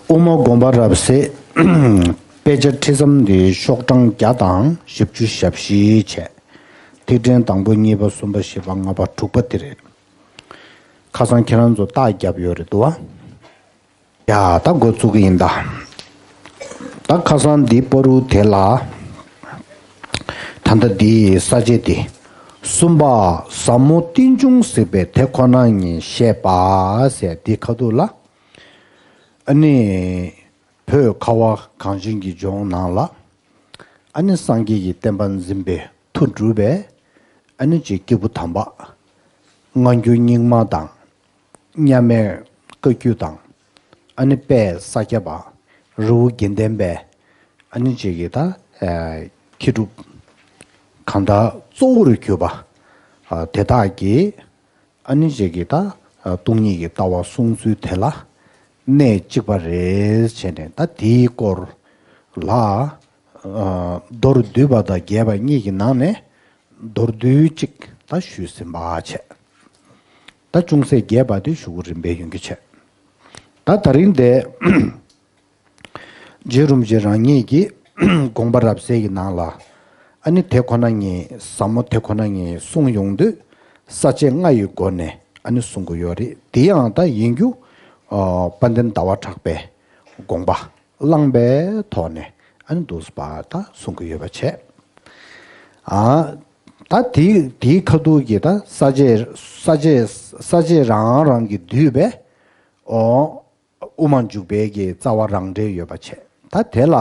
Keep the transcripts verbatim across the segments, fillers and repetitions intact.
དབུ་མ་དགོངས་པ་རབ་གསལ། དཔེ་ཆ་ཁྲིད་མཚམས་འདི་ཤོག་གྲངས་བརྒྱ་དང་བཞི་བཅུ་ཞེ་བཞི་བྱས། ཐིག་ཕྲེང་དང་པོ་གཉིས་པ་གསུམ་པ་བཞི་པ་ལྔ་པ་དྲུག་པ་དེ་རེད། ཁ་སང་ཁྱེད་རང་ཚོ་རྟགས་བརྒྱབ་ཡོད་རེད་འདུག་བ། ཡ་ད་འགོ་བཙུགས་ཀྱི་ཡིན་ད། ད་ཁ་སང་འདི་པ་རུ་དེ་ལ། ད་ལྟ་འདི་ས་བཅད་འདི། གསུམ་པ། ཟབ་མོ་རྟེན་འབྱུང་གཟིགས་པའི་དེ་ཁོ་ན་ཉིད་བཤད་པ་ཟེར་འདི་ཁ་ཐུག་ལ། ཨ་ནི། བོད་ཁ་བ་གངས་ཅན་གྱི་ལྗོངས་ནང་ལ། ཨ་ནི་སངས་རྒྱས་ཀྱི་བསྟན་པ་འཛིན་པའི་མཐུ་སྒྲུབ་པའི། ཨ་ནི་ཅིག་སྐྱེས་བུ་དམ་པ། སྔ་འགྱུར་རྙིང་མ་དང་། མཉམ་མེད་བཀའ་བརྒྱུད་དང་། ཨ་ནི་དཔལ་ས་སྐྱ་པ། རི་བོ་དགེ་ལྡན་པའི། ཨ་ནི་ཅིག་གི་ད། མཁས་གྲུབ། གང་ལྟར་གཙོ་བོར་གྱུར་པ། དེ་དག་གིས། ཨ་ནི་ཅིག་གི་ད། སྟོང་ཉིད་ཀྱི་ལྟ་བ་གསུང་ཚུལ་དེ་ལ། གནད་གཅིག་པ་རེད་བྱས་ནས་ད་དེའི་སྐོར་ལ། མདོར་བསྡུས་པ་དང་རྒྱས་པ་གཉིས་ཀྱི་ནང་ནས། མདོར་བསྡུས་གཅིག་ད་ཞུས་ཟིན་པ་བྱས། ད་ཅུང་ཟད་རྒྱས་པ་དེ་ཞུ་གི་རིམ་པས་ཡོང་གི་བྱས། ད་ད་རིང་དེ། རྗེ་རིན་པོ་ཆེ་རང་ཉིད་ཀྱི་དགོངས་པ་རབ་གསལ་གྱི་ནང་ལ། ཨ་ནི་དེ་ཁོ་ན་ཉིད་ཟབ་མོ་དེ་ཁོ་ན་ཉིད་གསུངས་ཡོང་དུས། ས་བཅད་ལྔ་ཡི་སྒོ་ནས་ཨ་ནི་གསུང་གི་ཡོད་རེད། དེ་ཡང་ད་ཡིན་རྒྱུ། ཨ་དཔལ་ལྡན་ཟླ་བ་གྲགས་པའི་དགོངས་པ་བླངས་པའི་ཐོག་ནས་ཨ་ནི་འདུག་པ་ད་གསུང་གི་ཡོད་པ་བྱས། ཨ་ད་དེའི་དེའི་ཁ་ཐུག་གི་ད་ས་བཅད་ས་བཅད་ས་བཅད་རང་རང་གིས་བསྡུས་པའི། ཨོ། དབུ་མ་འཇུག་པའི་གི་རྩ་བ་རང་འགྲེལ་ཡོད་པ་བྱས། ད་དེ་ལ།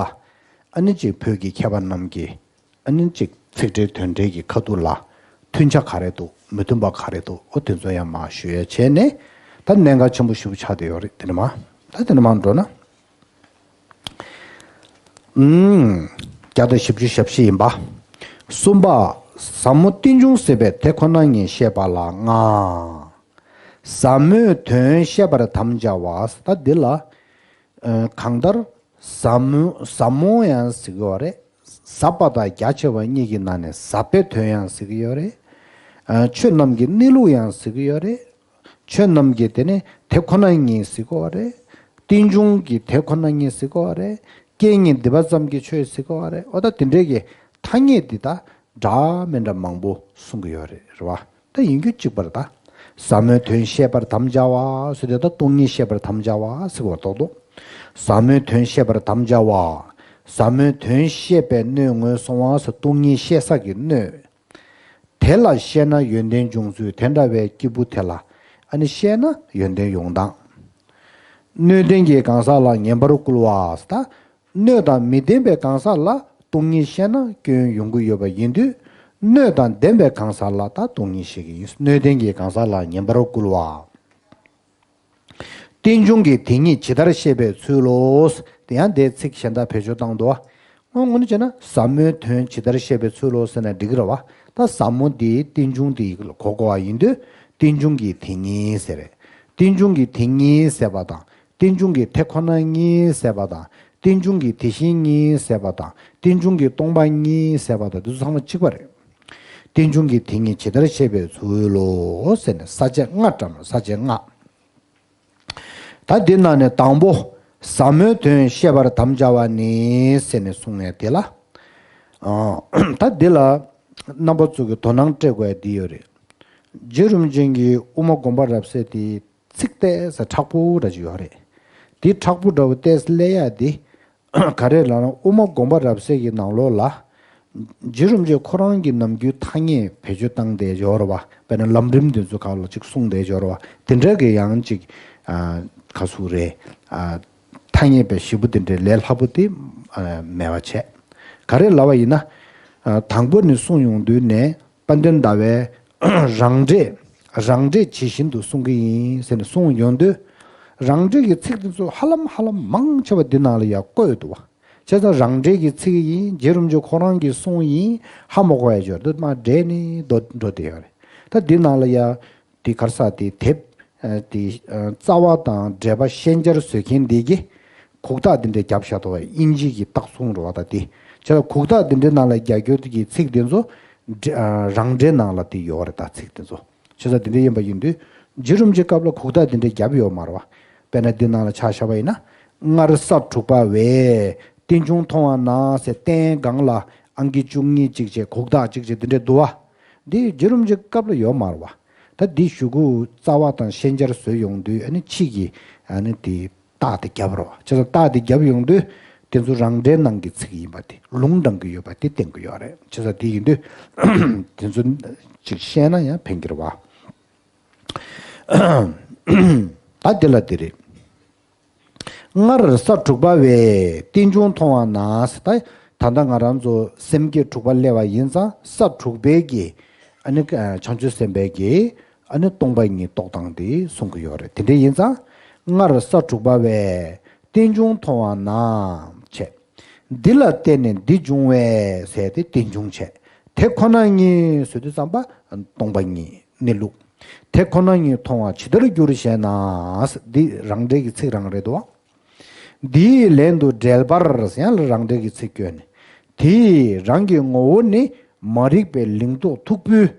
ཨ་ནི་ཅིག་བོད་ཀྱི་མཁས་པ་རྣམས་ཀྱིས། ཨ་ནི་ཅིག་ཚིག་འགྲེལ་དོན་འགྲེལ་གྱི་ཁ་ཐུག་ལ། མཐུན་ཆ་ག་རེ་འདུག་མི་མཐུན་པ་ག་རེ་འདུག་ཨོ་དེ་ཚོ་ཡང་མར་ཞུ་ཡ་བྱས་ནས། ད་གནད་འགག་ཆེན་པོ་ཞེ་པོ་ཆགས་བསྡད་ཡོད་རེད་དེ་ནས་མར། ད་དེ་ནས་མར་འགྲོ་ན། ཨུམ། བརྒྱ་དང་བཞི་བཅུ་ཞེ་བཞི་ཡིན་པ། གསུམ་པ། ཟབ་མོ་རྟེན་འབྱུང་གཟིགས་པའི་དེ་ཁོ་ན་ཉིད་བཤད་པ་ལ་ལྔ། ཟབ་མོའི་དོན་བཤད་པར་དམ་བཅའ་བ། ད་འདི་ལ། ཨ་གང་ལྟར། ཟབ་མོ་ཟབ་མོ་ཡང་ཟེར་གྱི་ཡོད་རེད། ཟབ་པ་དང་རྒྱ་ཆེ་བ་གཉིས་ཀྱི་ནང་ནས་ཟབ་པའི་དོན་ཡང་ཟེར་གྱི་ཡོད་རེད། ཨ་ཆོས་རྣམས་ཀྱི་གནས་ལུགས་ཡང་ཟེར་གྱི་ཡོད་རེད། ཆོས་རྣམས་ཀྱི་དེ་ནི་དེ་ཁོ་ན་ཉིད་ཟེར་གྱི་ཡོད་རེད། རྟེན་འབྱུང་གི་དེ་ཁོ་ན་ཉིད་ཟེར་གྱི་ཡོད་རེད། རྐྱེན་ངན་སྡིག་པ་ཙམ་གྱི་ཆོས་ཟེར་གྱི་ཡོད་རེད། འོ་ད་དེ་འདྲའི་གི་ཐ་སྙད་འདི་ད། འདྲ་མི་འདྲ་མང་པོ་གསུང་གི་ཡོད་རེད། རེད་བ། ད་ཡིན་རྒྱུ་གཅིག་པ་རེད་ད། ཟབ་མོའི་དོན་བཤད་པར་དམ་བཅའ་བ་ཟེར་དེ་ད་སྟོང་ཉིད་བཤད་པར་དམ་བཅའ་བ་ཟེར་བ་རྡོག་རྡོག་ཟབ་མོའི་དོན་བཤད་པར་དམ་བཅའ་བ། ཟབ་མོའི་དོན་བཤད་པའི་སྣོད་ངོས་སོང་བ་ཟེར་སྟོང་ཉིད་བཤད་ས་གི་སྣོད། དེ་ལ་བཤད་ན་ཡོན་ཏན་འབྱུང་ཚུལ་དེ་འདྲ་བའི་སྐྱེས་བུ་དེ་ལ་ཨ་ནི་བཤད་ན་ཡོན་ཏན་ཡོང་སྟངས། སྣོད་ལྡན་གྱི་གང་ཟག་ལ་ངན་པར་བསྐུལ་བ་ཟེར་ད། སྣོད་དང་མི་ལྡན་པའི་གང་ཟག་ལ་སྟོང་ཉིད་བཤད་ན་སྐྱོན་ཡོང་གི་ཡོད་པ་ཡིན་དུས། སྣོད་དང་ལྡན་པའི་གང་ཟག་ལ་ད་སྟོང་ཉིད་བཤད་ཀྱི་ཡིན། སྣོད་ལྡན་གྱི་གང་ཟག་ལ་ངན་པར་བསྐུལ་བ། རྟེན་འབྱུང་གི་དེ་ཉིད་ཇི་ལྟར་བཤད་པའི་ཚུལ་ལོ། དེ་ཡང་དེའི་ཚིག་གཞན་དག་བེད་སྤྱོད་བཏང་འདུག་བ། དངོས་གནས་བྱས་ན་ཟབ་མོའི་དོན་ཇི་ལྟར་བཤད་པའི་ཚུལ་ལོ་ཟེར་ན་འགྲིག་གི་རེད་བ། ད་ཟབ་མོ་འདིའི་རྟེན་འབྱུང་དེ་ཡི་གོ་དགོས་པ་ཡིན་དུས། རྟེན་འབྱུང་གི་དེ་ཉིད་ཟེར་རེད། རྟེན་འབྱུང་གི་དེ་ཉིད་ཟེར་བ་དང་། རྟེན་འབྱུང་གི་དེ་ཁོ་ན་ཉིད་ཟེར་བ་དང་། རྟེན་འབྱུང་གི་དེ་བཞིན་ཉིད་ཟེར་བ་དང་། རྟེན་འབྱུང་གི་སྟོང་པ་ཉིད་ཟེར་བ་དང་། འདི་ཚོ་ཚང་མ་གཅིག་པ་རེད། རྟེན་འབྱུང་གི་དེ་ཉིད་ཇི་ལྟར་བཤད་པའི་ཚུལ་ལོ་ཟེར་ནས་ས་བཅད་ལྔ་བཀྲམ། ས་བཅད་ལྔ། ད་འདི་ནང་ནས་དང་པོ། ཟབ་མོའི་དོན་བཤད་པར་དམ་བཅའ་བ་ནི་ཟེར་ནས་གསུངས་ནས་དེ་ལ། ཨ་ད་འདི་ལ་རྣམ་པ་ཚོ་གི་དོ་སྣང་སྤྲད་དགོས་ཡ་འདི་ཡོད་རེད། རྗེ་རིན་པོ་ཆེ་གི་དབུ་མ་དགོངས་པ་རབ་གསལ་དེ། ཚིག་ཏོག་ཙམ་མཁྲེགས་པོ་འདྲ་ཅིག་ཡོད་རེད། དེ་མཁྲེགས་པོ་འདྲ་བོ་ཏོག་ཙམ་སླེབས་ཡ་དེ། ག་རེ་ལབ་ན་དབུ་མ་དགོངས་པ་རབ་གསལ་གྱི་ནང་ལོགས་ལ། རྗེ་རིན་པོ་ཆེ་ཁོ་རང་གི་ནམ་རྒྱུན་ཐ་སྙད་བེད་སྤྱོད་བཏང་བསྡད་ཡོད་རེད་བ། དཔེར་ན་ལམ་རིམ་དེ་ཚོ་སྒང་ལ་ཅིག་གསུངས་བསྡད་ཡོད་རེད་བ། དེ་འདྲ་གི་ཡང་ཅིག་ཨ་ག་ཟེར་དགོས་རེད། ཨ་ཐ་སྙད་དཔེ་ཞིབ་པོ་དེ་འདྲའི་ལས་སླ་པོ་དེ་ཨ་མེད་པ་བྱས། ག་རེ་ལབ་པ་ཡིན་ན། ཨ་དང་པོ་ནས་གསུངས་ཡོང་དུས་ནས། དཔལ་ལྡན་ཟླ་བས་རང་འགྲེལ། རང་འགྲེལ་ཇི་བཞིན་དུ་གསུང་གི་ཡིན་ཟེར་ནས་གསུངས་ཡོང་དུས། རང་འགྲེལ་གྱི་ཚིག་དེ་ཚོ་ཧ་ལམ་ཧ་ལམ་མང་ཆེ་བ་འདི་ནང་ལ་ཡང་བཀོད་འདུག་བ། བྱས་ཙང་རང་འགྲེལ་གྱི་ཚིག་ཡིན། རྗེ་རིན་པོ་ཆེ་ཁོ་རང་གིས་གསུངས་ཡིན། ཧ་མ་གོ་ཡ་ཅིག་ཡོད་རེད། དེ་མར་འགྲེལ་ནས་འགྲོ་འགྲོ་བསྡད་ཡོད་རེད། ད་འདི་ནང་ལ་ཡང་དེ་ག་རེ་ཟེར། དེ་དེབ་ཨ་དེ་ཨ་རྩ་བ་དང་འགྲེལ་པ་ཤན་སྦྱར་བཟོ་མཁན་འདི་གིས་གུག་རྟགས་འདི་འདྲ་བརྒྱབ་བཞག་འདུག་བ། དབྱིན་ཇི་གི་རྟགས་མཚུངས་རེད་བ། ད་དེ་བྱས་ཙང་གུག་རྟགས་འདི་འདྲའི་ནང་ལ་རྒྱག་རྒྱུ་གི་ཚིག་དེ་ཚོ་འགྲེ་ཨ་རང་འགྲེལ་ནང་ལ་དེ་ཡོད་རེད། ད་ཚིག་དེ་ཚོ། བྱས་ཙང་དེ་འདྲ་ཡིན་པ་ཡིན་དུས། རྗེ་རིན་པོ་ཆེའི་སྐབས་ལ་གུག་རྟགས་དེ་འདྲ་བརྒྱབ་ཡོད་མ་རེད་བ། དཔེར་ན་འདི་ནང་ལ་ཆ་བཞག་པ་ཡིན་ན། སྔར་ས་དྲུག་པ་བས་རྟེན་འབྱུང་མཐོང་བ་ན་ཟེར། རྟེན་སྒང་ལ་ཨང་ཀི་བཅུ་གཉིས་གཅིག་བྱས། གུག་རྟགས་གཅིག་བྱས། འདི་འདྲའི་འདུག་བ། འདི་རྗེ་རིན་པོ་ཆེ་སྐབས་ལ་ཡོད་མ་རེད་བ། ད་འདི་གཞུག་གུ་རྩ་བ་དང་ཤན་སྦྱར་བཟོས་ཡོང་དུས། ཨ་ནི་ཕྱིས་ཀྱི་ཨ་ནི་དེ་རྟགས་དེ་བརྒྱབ་རོགས། བྱས་ཙང་རྟགས་དེ་བརྒྱབ་ཡོང་དུས་དེ་ཚོ་རང་འགྲེལ་ནང་གི་ཚིག་ཡིན་པ་དེ། ལུང་དྲངས་ཀྱི་ཡོད་པ་དེ་བསྟན་གྱི་ཡོད་རེད། བྱས་ཙང་དེ་ཡིན་དུས་དེ་ཚོ་ཅིག་ཤེས་ན་ཡང་ཕན་གྱི་རེད་བ། ད་དེ་ལ་དེ་རེད། སྔར་ས་དྲུག་པ་བས་རྟེན་འབྱུང་མཐོང་བ་ན། ད་ད་ལྟ་ང་རང་ཚོ་སེམས་བསྐྱེད་དྲུག་པ་སླེབས་པ་ཡིན་ཙང་། ས་དྲུག་པའི་གི་ཨ་ནི་བྱང་ཆུབ་སེམས་དཔའི་གི་ཨ་ནི་སྟོང་པ་ཉིད་རྟོགས་སྟངས་དེ་གསུང་གི་ཡོད་རེད། དེ་འདྲ་ཡིན་ཙང་། སྔར་ས་དྲུག་པ་བས་རྟེན་འབྱུང་མཐོང་བ་ན་བྱས། འདི་ལ་བརྟེན་ནས་འདི་འབྱུང་བས་ཟེར་ཏེ་རྟེན་འབྱུང་བྱས། དེ་ཁོ་ན་ཉིད་ཟེར་དུས་ཙམ་པ་སྟོང་པ་ཉིད་གནས་ལུགས། དེ་ཁོ་ན་ཉིད་མཐོང་བ་ཇི་ལྟར་འགྱུར་ཞེ་ན། འདི་རང་འགྲེལ་གྱི་ཚིག་རང་རེད་དོ། འདིའི་ལན་དུ་འགྲེལ་པར་ཡང་ལ་རང་འགྲེལ་གྱི་ཚིག་བཀོད་ནས། དེས་རང་གི་ངོ་བོ་ནི་མ་རིག་པའི་ལིང་ཏོག་མཐུག་པོས་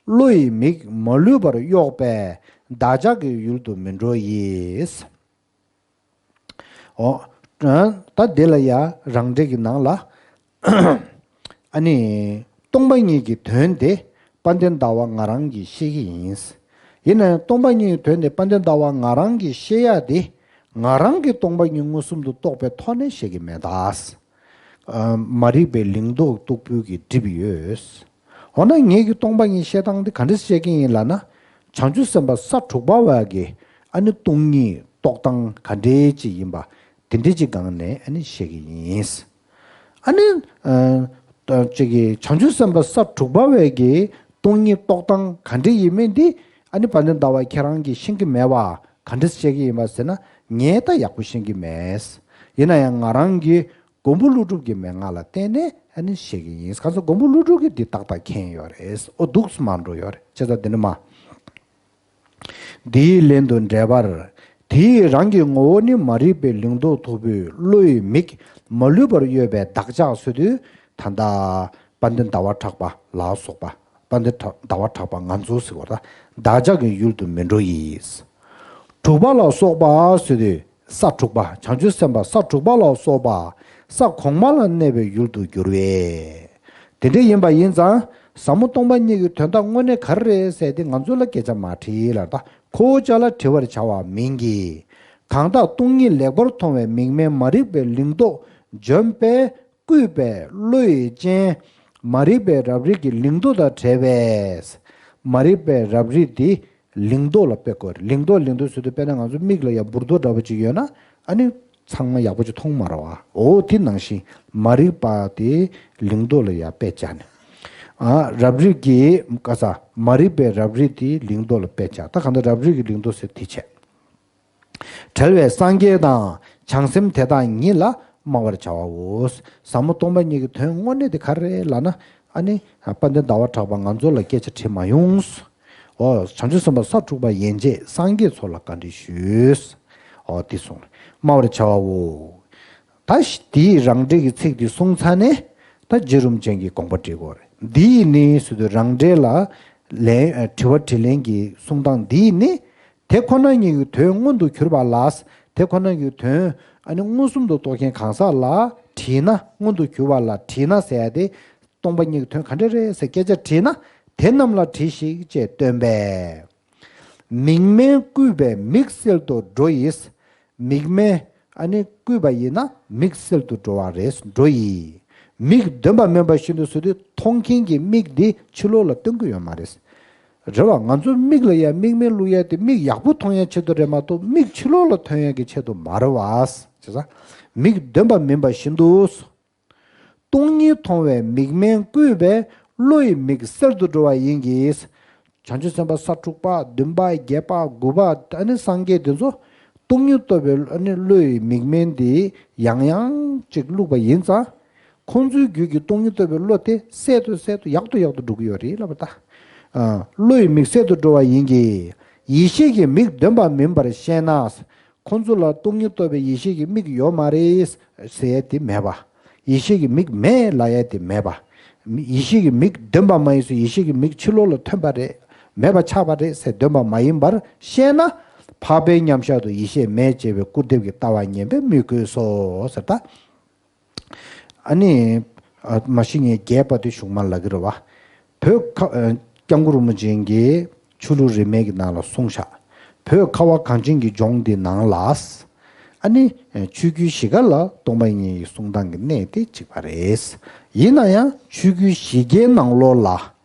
བློ་ཡི་མིག་མ་ལུས་པར་གཡོགས་པས་བདག་ཅག་གི་ཡུལ་དུ་མི་འགྲོ་ཡིས། འོ། ད་དེ་ལ་ཡ་རང་འགྲེལ་གྱི་ནང་ལ། ཨ་ནི་སྟོང་པ་ཉིད་ཀྱི་དོན་དེ་དཔལ་ལྡན་ཟླ་བ་ང་རང་གིས་ཤེས་ཀྱི་ཡིན། ཡིན་ན་ཡང་སྟོང་པ་ཉིད་ཀྱི་དོན་དེ་དཔལ་ལྡན་ཟླ་བ་ང་རང་གིས་ཤེས་ཡ་དེ། ང་རང་གིས་སྟོང་པ་ཉིད་མངོན་སུམ་དུ་རྟོགས་པའི་ཐོག་ནས་ཤེས་ཀྱི་མེད་ད། མ་རིག་པའི་ལིང་ཏོག་མཐུག་པོ་གིས་བསྒྲིབས་ཡོད། འོ་ན་ངེད་ཀྱིས་སྟོང་པ་ཉིད་བཤད་སྟངས་འདི་ག་འདྲ་བཤད་ཀྱི་ཡིན་ལབ་ན། བྱང་ཆུབ་སེམས་དཔའ་ས་དྲུག་པ་བ་གི་ཨ་ནི་སྟོང་ཉིད་རྟོགས་སྟངས་ག་འདྲའི་ཅིག་ཡིན་པ་དེ་འདྲའི་ཅིག་སྒང་ནས་ཨ་ནི་བཤད་ཀྱི་ཡིན། ཨ་ནི་ཅིག་གི་བྱང་ཆུབ་སེམས་དཔའ་ས་དྲུག་པ་བ་གི་སྟོང་ཉིད་རྟོགས་སྟངས་ག་འདྲ་ཡིན་མིན་འདི། ཨ་ནི་དཔལ་ལྡན་ཟླ་བ་ཁྱེད་རང་གིས་ཤེས་ཀྱི་མེད་པ་ག་འདྲ་བཤད་ཀྱི་ཡིན་པ་ཟེར་ན། ངས་ད་ཡག་པོ་ཤེས་ཀྱི་མེད། ཡིན་ན་ཡང་ང་རང་གིས་མགོན་པོ་ཀླུ་སྒྲུབ་ཀྱི་མན་ངག་ལ་བརྟེན་ནས་ཨ་ནི་བཤད་ཀྱི་ཡིན། གང་ཟེར་མགོན་པོ་ཀླུ་སྒྲུབ་ཀྱིས་འདི་ཏག་ཏག་མཁྱེན་ཡོད་རེད། ཨོ་འདུག་སེ་མ་འགྲོ་ཡོད་རེད། བྱས་ཙང་འདི་ནི་མ། འདིའི་ལན་དུ་འགྲེལ་པར། དེས་རང་གི་ངོ་བོ་ནི་མ་རིག་པའི་ལིང་ཏོག་མཐུག་པོས་བློ་ཡི་མིག་མ་ལུས་པར་གཡོགས་པས་བདག་ཅག་ཟེར་དུས། ད་ལྟ་དཔལ་ལྡན་ཟླ་བ་གྲགས་པ་ལ་སོགས་པ། དཔལ་ལྡན་གྲགས་ཟླ་བ་གྲགས་པ་ང་ཚོ་ཟེར་བ་ད། བདག་ཅག་གི་ཡུལ་དུ་མི་འགྲོ་ཡིས། དྲུག་པ་ལ་སོགས་པ་ཟེར་དུས། ས་དྲུག་པ་བྱང་ཆུབ་སེམས་དཔའ་ས་དྲུག་པ་ལ་སོགས་པ་ས་གོང་མ་ལ་གནས་པའི་ཡུལ་དུ་འགྱུར་བས། དེ་འདྲ་ཡིན་པ་ཡིན་ཙང་ཟབ་མོ་སྟོང་པ་ཉིད་ཀྱི་དོན་དག་དངོས་གནས་ག་རེ་རེད་ཟེར་ཏེ་ང་ཚོ་ལ་སྐད་ཆ་མ་དྲིས་ལ། ད་ཁོ་བོ་ཅག་ལ་དྲི་བར་བྱ་བ་མིན་གྱི། གང་དག་སྟོང་ཉིད་ལེགས་པར་མཐོང་བའི་མིག་སྨན་མ་རིག་པའི་ལིང་ཏོག་འཇོམས་པས་བསྐུས་པའི་བློ་ཡི་སྤྱན། མ་རིག་པའི་རབ་རིབ་ཀྱི་ལིང་ཏོག་དང་བྲལ་བས། མ་རིག་པའི་རབ་རིབ་དེ་ལིང་ཏོག་ལ་དཔེ་བཀོད། ལིང་ཏོག་ལིང་ཏོག་ཟེར་དུས་དཔེར་ན་ང་ཚོ་མིག་ལ་ཡང་འབུར་ཏོག་འདྲ་པོ་ཅིག་ཡོད་ན། ཨ་ནི་ཚང་མ་ཡག་པོ་ཅིག་མཐོང་མ་རེད་བ། འོ་དེ་ནང་བཞིན་མ་རིག་པ་དེ་ལིང་ཏོག་ལ་ཡང་དཔེ་བྱས་ནས། ཨ་རབ་རིབ་ཀྱི་ག་ས་མ་རིག་པའི་རབ་རིབ་དེ་ལིང་ཏོག་ལ་དཔེ་བྱས། ད་གང་ལྟར་རབ་རིབ་ཀྱི་ལིང་ཏོག་ཟེར་དེ་བྱས། བྲལ་བའི་སངས་རྒྱས་དང་བྱང་སེམས་དེ་དག་ཉིད་ལ་སྨྲ་བར་བྱའོ། ཟབ་མོ་སྟོང་པ་ཉིད་ཀྱི་དོན་དངོས་གནས་དེ་ག་རེ་རེད་ལབ་ན། ཨ་ནི་དཔལ་ལྡན་ཟླ་བ་གྲགས་པ་ང་ཚོ་ལ་སྐད་ཆ་དྲིས་མ་ཡོང་། འོ་བྱང་ཆུབ་སེམས་དཔའ་ས་དྲུག་པ་ཡན་ཆད་སངས་རྒྱས་ཚོ་ལ་བཀའ་འདྲི་ཞུས། འོ་དེ་གསུངས། སྨྲ་བར་བྱའོ། ད་དེའི་རང་འགྲེལ་གྱི་ཚིག་དེ་གསུངས་ཚར་ནས། ད་རྗེ་རིན་པོ་ཆེ་གི་དགོངས་པ་འགྲེལ་དགོས་རེད། འདིའི་ནི་ཟེར་དུས་རང་འགྲེལ་ལ་ལན། དྲི་བ་དྲིས་ལན་གྱི་གསུང་སྟངས་འདིའི་ནི། དེ་ཁོ་ན་ཉིད་ཀྱི་དོན་མངོན་དུ་གྱུར་པ་ལ། དེ་ཁོ་ན་ཉིད་ཀྱི་དོན་ཨ་ནི་མངོན་སུམ་དུ་རྟོགས་མཁན་གང་ཟག་ལ་དྲིས་ན། མངོན་དུ་གྱུར་པ་ལ་དྲིས་ན་ཟེར་ཡ་དེ། སྟོང་པ་ཉིད་ཀྱི་དོན་ག་འདྲ་རེད་ཟེར་སྐད་ཆ་དྲིས་ན། དེ་རྣམས་ལ་དྲིས་ཤིག་ཅེས་སྟོན་པས། མིག་སྨན་བསྐུས་པས་མིག་གསལ་དུ་འགྲོ་ཡིས། མིག་སྨན་ཨ་ནི་བསྐུས་པ་ཡིན་ན་མིག་གསལ་དུ་འགྲོ་བ་རེད། འགྲོ་ཡིས། མིག་འདོན་པ་མིན་པ་བཞིན་དུ་ཟེར་དུས་མཐོང་མཁན་གྱི་མིག་འདི་ཕྱི་ལོགས་ལ་སྟོན་གྱི་ཡོད་མ་རེད། རེད་བ། ང་ཚོ་མིག་ལ་ཡ་མིག་སྨན་བླུག་ཡ་དེ་མིག་ཡག་པོ་མཐོང་ཡ་ཆེད་དུ་རེད་མ་གཏོགས་མིག་ཕྱི་ལོགས་ལ་ཐོན་ཡ་གི་ཆེད་དུ་མ་རེད་བ། བྱས་ཙང་མིག་འདོན་པ་མིན་པ་བཞིན་དུ། སྟོང་ཉིད་མཐོང་བའི་མིག་སྨན་བསྐུས་པས་བློ་ཡི་མིག་གསལ་དུ་འགྲོ་བ་ཡིན་གྱི། བྱང་ཆུབ་སེམས་དཔའ་ས་དྲུག་པ་བདུན་པ་བརྒྱད་པ་དགུ་པ་ཨ་ནི་སངས་རྒྱས་དེ་ཚོ་སྟོང་ཉིད་རྟོགས་པའི་ཨ་ནི་བློ་ཡི་མིག་སྨན་དེ་ཡང་ཡང་ཅིག་བླུགས་པ་ཡིན་ཙང་། ཁོང་ཚོའི་རྒྱུད་ཀྱི་སྟོང་ཉིད་རྟོགས་པའི་བློ་དེ་གསལ་དུ་གསལ་དུ་ཡག་ཏུ་ཡག་ཏུ་འགྲོ་གི་ཡོད་རེད་ལབ་པ་ད། ཨ། བློ་ཡི་མིག་གསལ་དུ་འགྲོ་བ་ཡིན་གྱི། ཡེ་ཤེས་ཀྱི་མིག་འདོན་པ་མིན་པར་ཤེས་ན། ཁོང་ཚོ་ལ་སྟོང་ཉིད་རྟོགས་པའི་ཡེ་ཤེས་ཀྱི་མིག་ཡོད་མ་རེད་ཟེར་ཡས་དེ་མེད་པ། ཡེ་ཤེས་ཀྱི་མིག་མེད་ལབ་ཡས་དེ་མེད་པ། ཡེ་ཤེས་ཀྱི་མིག་འདོན་པ་མ་ཡིན་ཟེར། ཡེ་ཤེས་ཀྱི་མིག་ཕྱི་ལོགས་ལ་ཐོན་པ་རེད། མེད་པ་ཆགས་པ་རེད་ཟེར་འདོན་པ་མ་ཡིན་པར་ཤེས་ན། འཕགས་པའི་མཉམ་གཞག་ཏུ་ཡེ་ཤེས་མེད་ཅེས་པའི་སྐུར་འདེབས་ཀྱི་ལྟ་བ་ངན་པས་མི་གོས་སོ་ཟེར་ད། ཨ་ནི། ཨ་མ་གཞི་ངས་རྒྱས་པ་དེ་གཞུང་མ་ལབ་ཀྱི་རེད་བ། བོད་ཁ་ཨ་སྐྱབས་མགོན་རིན་པོ་ཆེ་གིས་ཆོས་ལུགས་རིས་མེད་ཀྱི་ནང་ལ་གསུངས་ཤག་བོད་ཁ་བ་གངས་ཅན་གྱི་ལྗོངས་འདི་ནང་ལ། ཨ་ནི། ཆོས་བརྒྱུད་བཞི་ཀ་ལ་སྟོང་པ་ཉིད་ཀྱི་གསུང་སྟངས་ཀྱི་གནད་དེ་གཅིག་པ་རེད། ཡིན་ན་ཡང་ཆོས་བརྒྱུད་བཞི་ཀའི་ནང་ལོགས་ལ།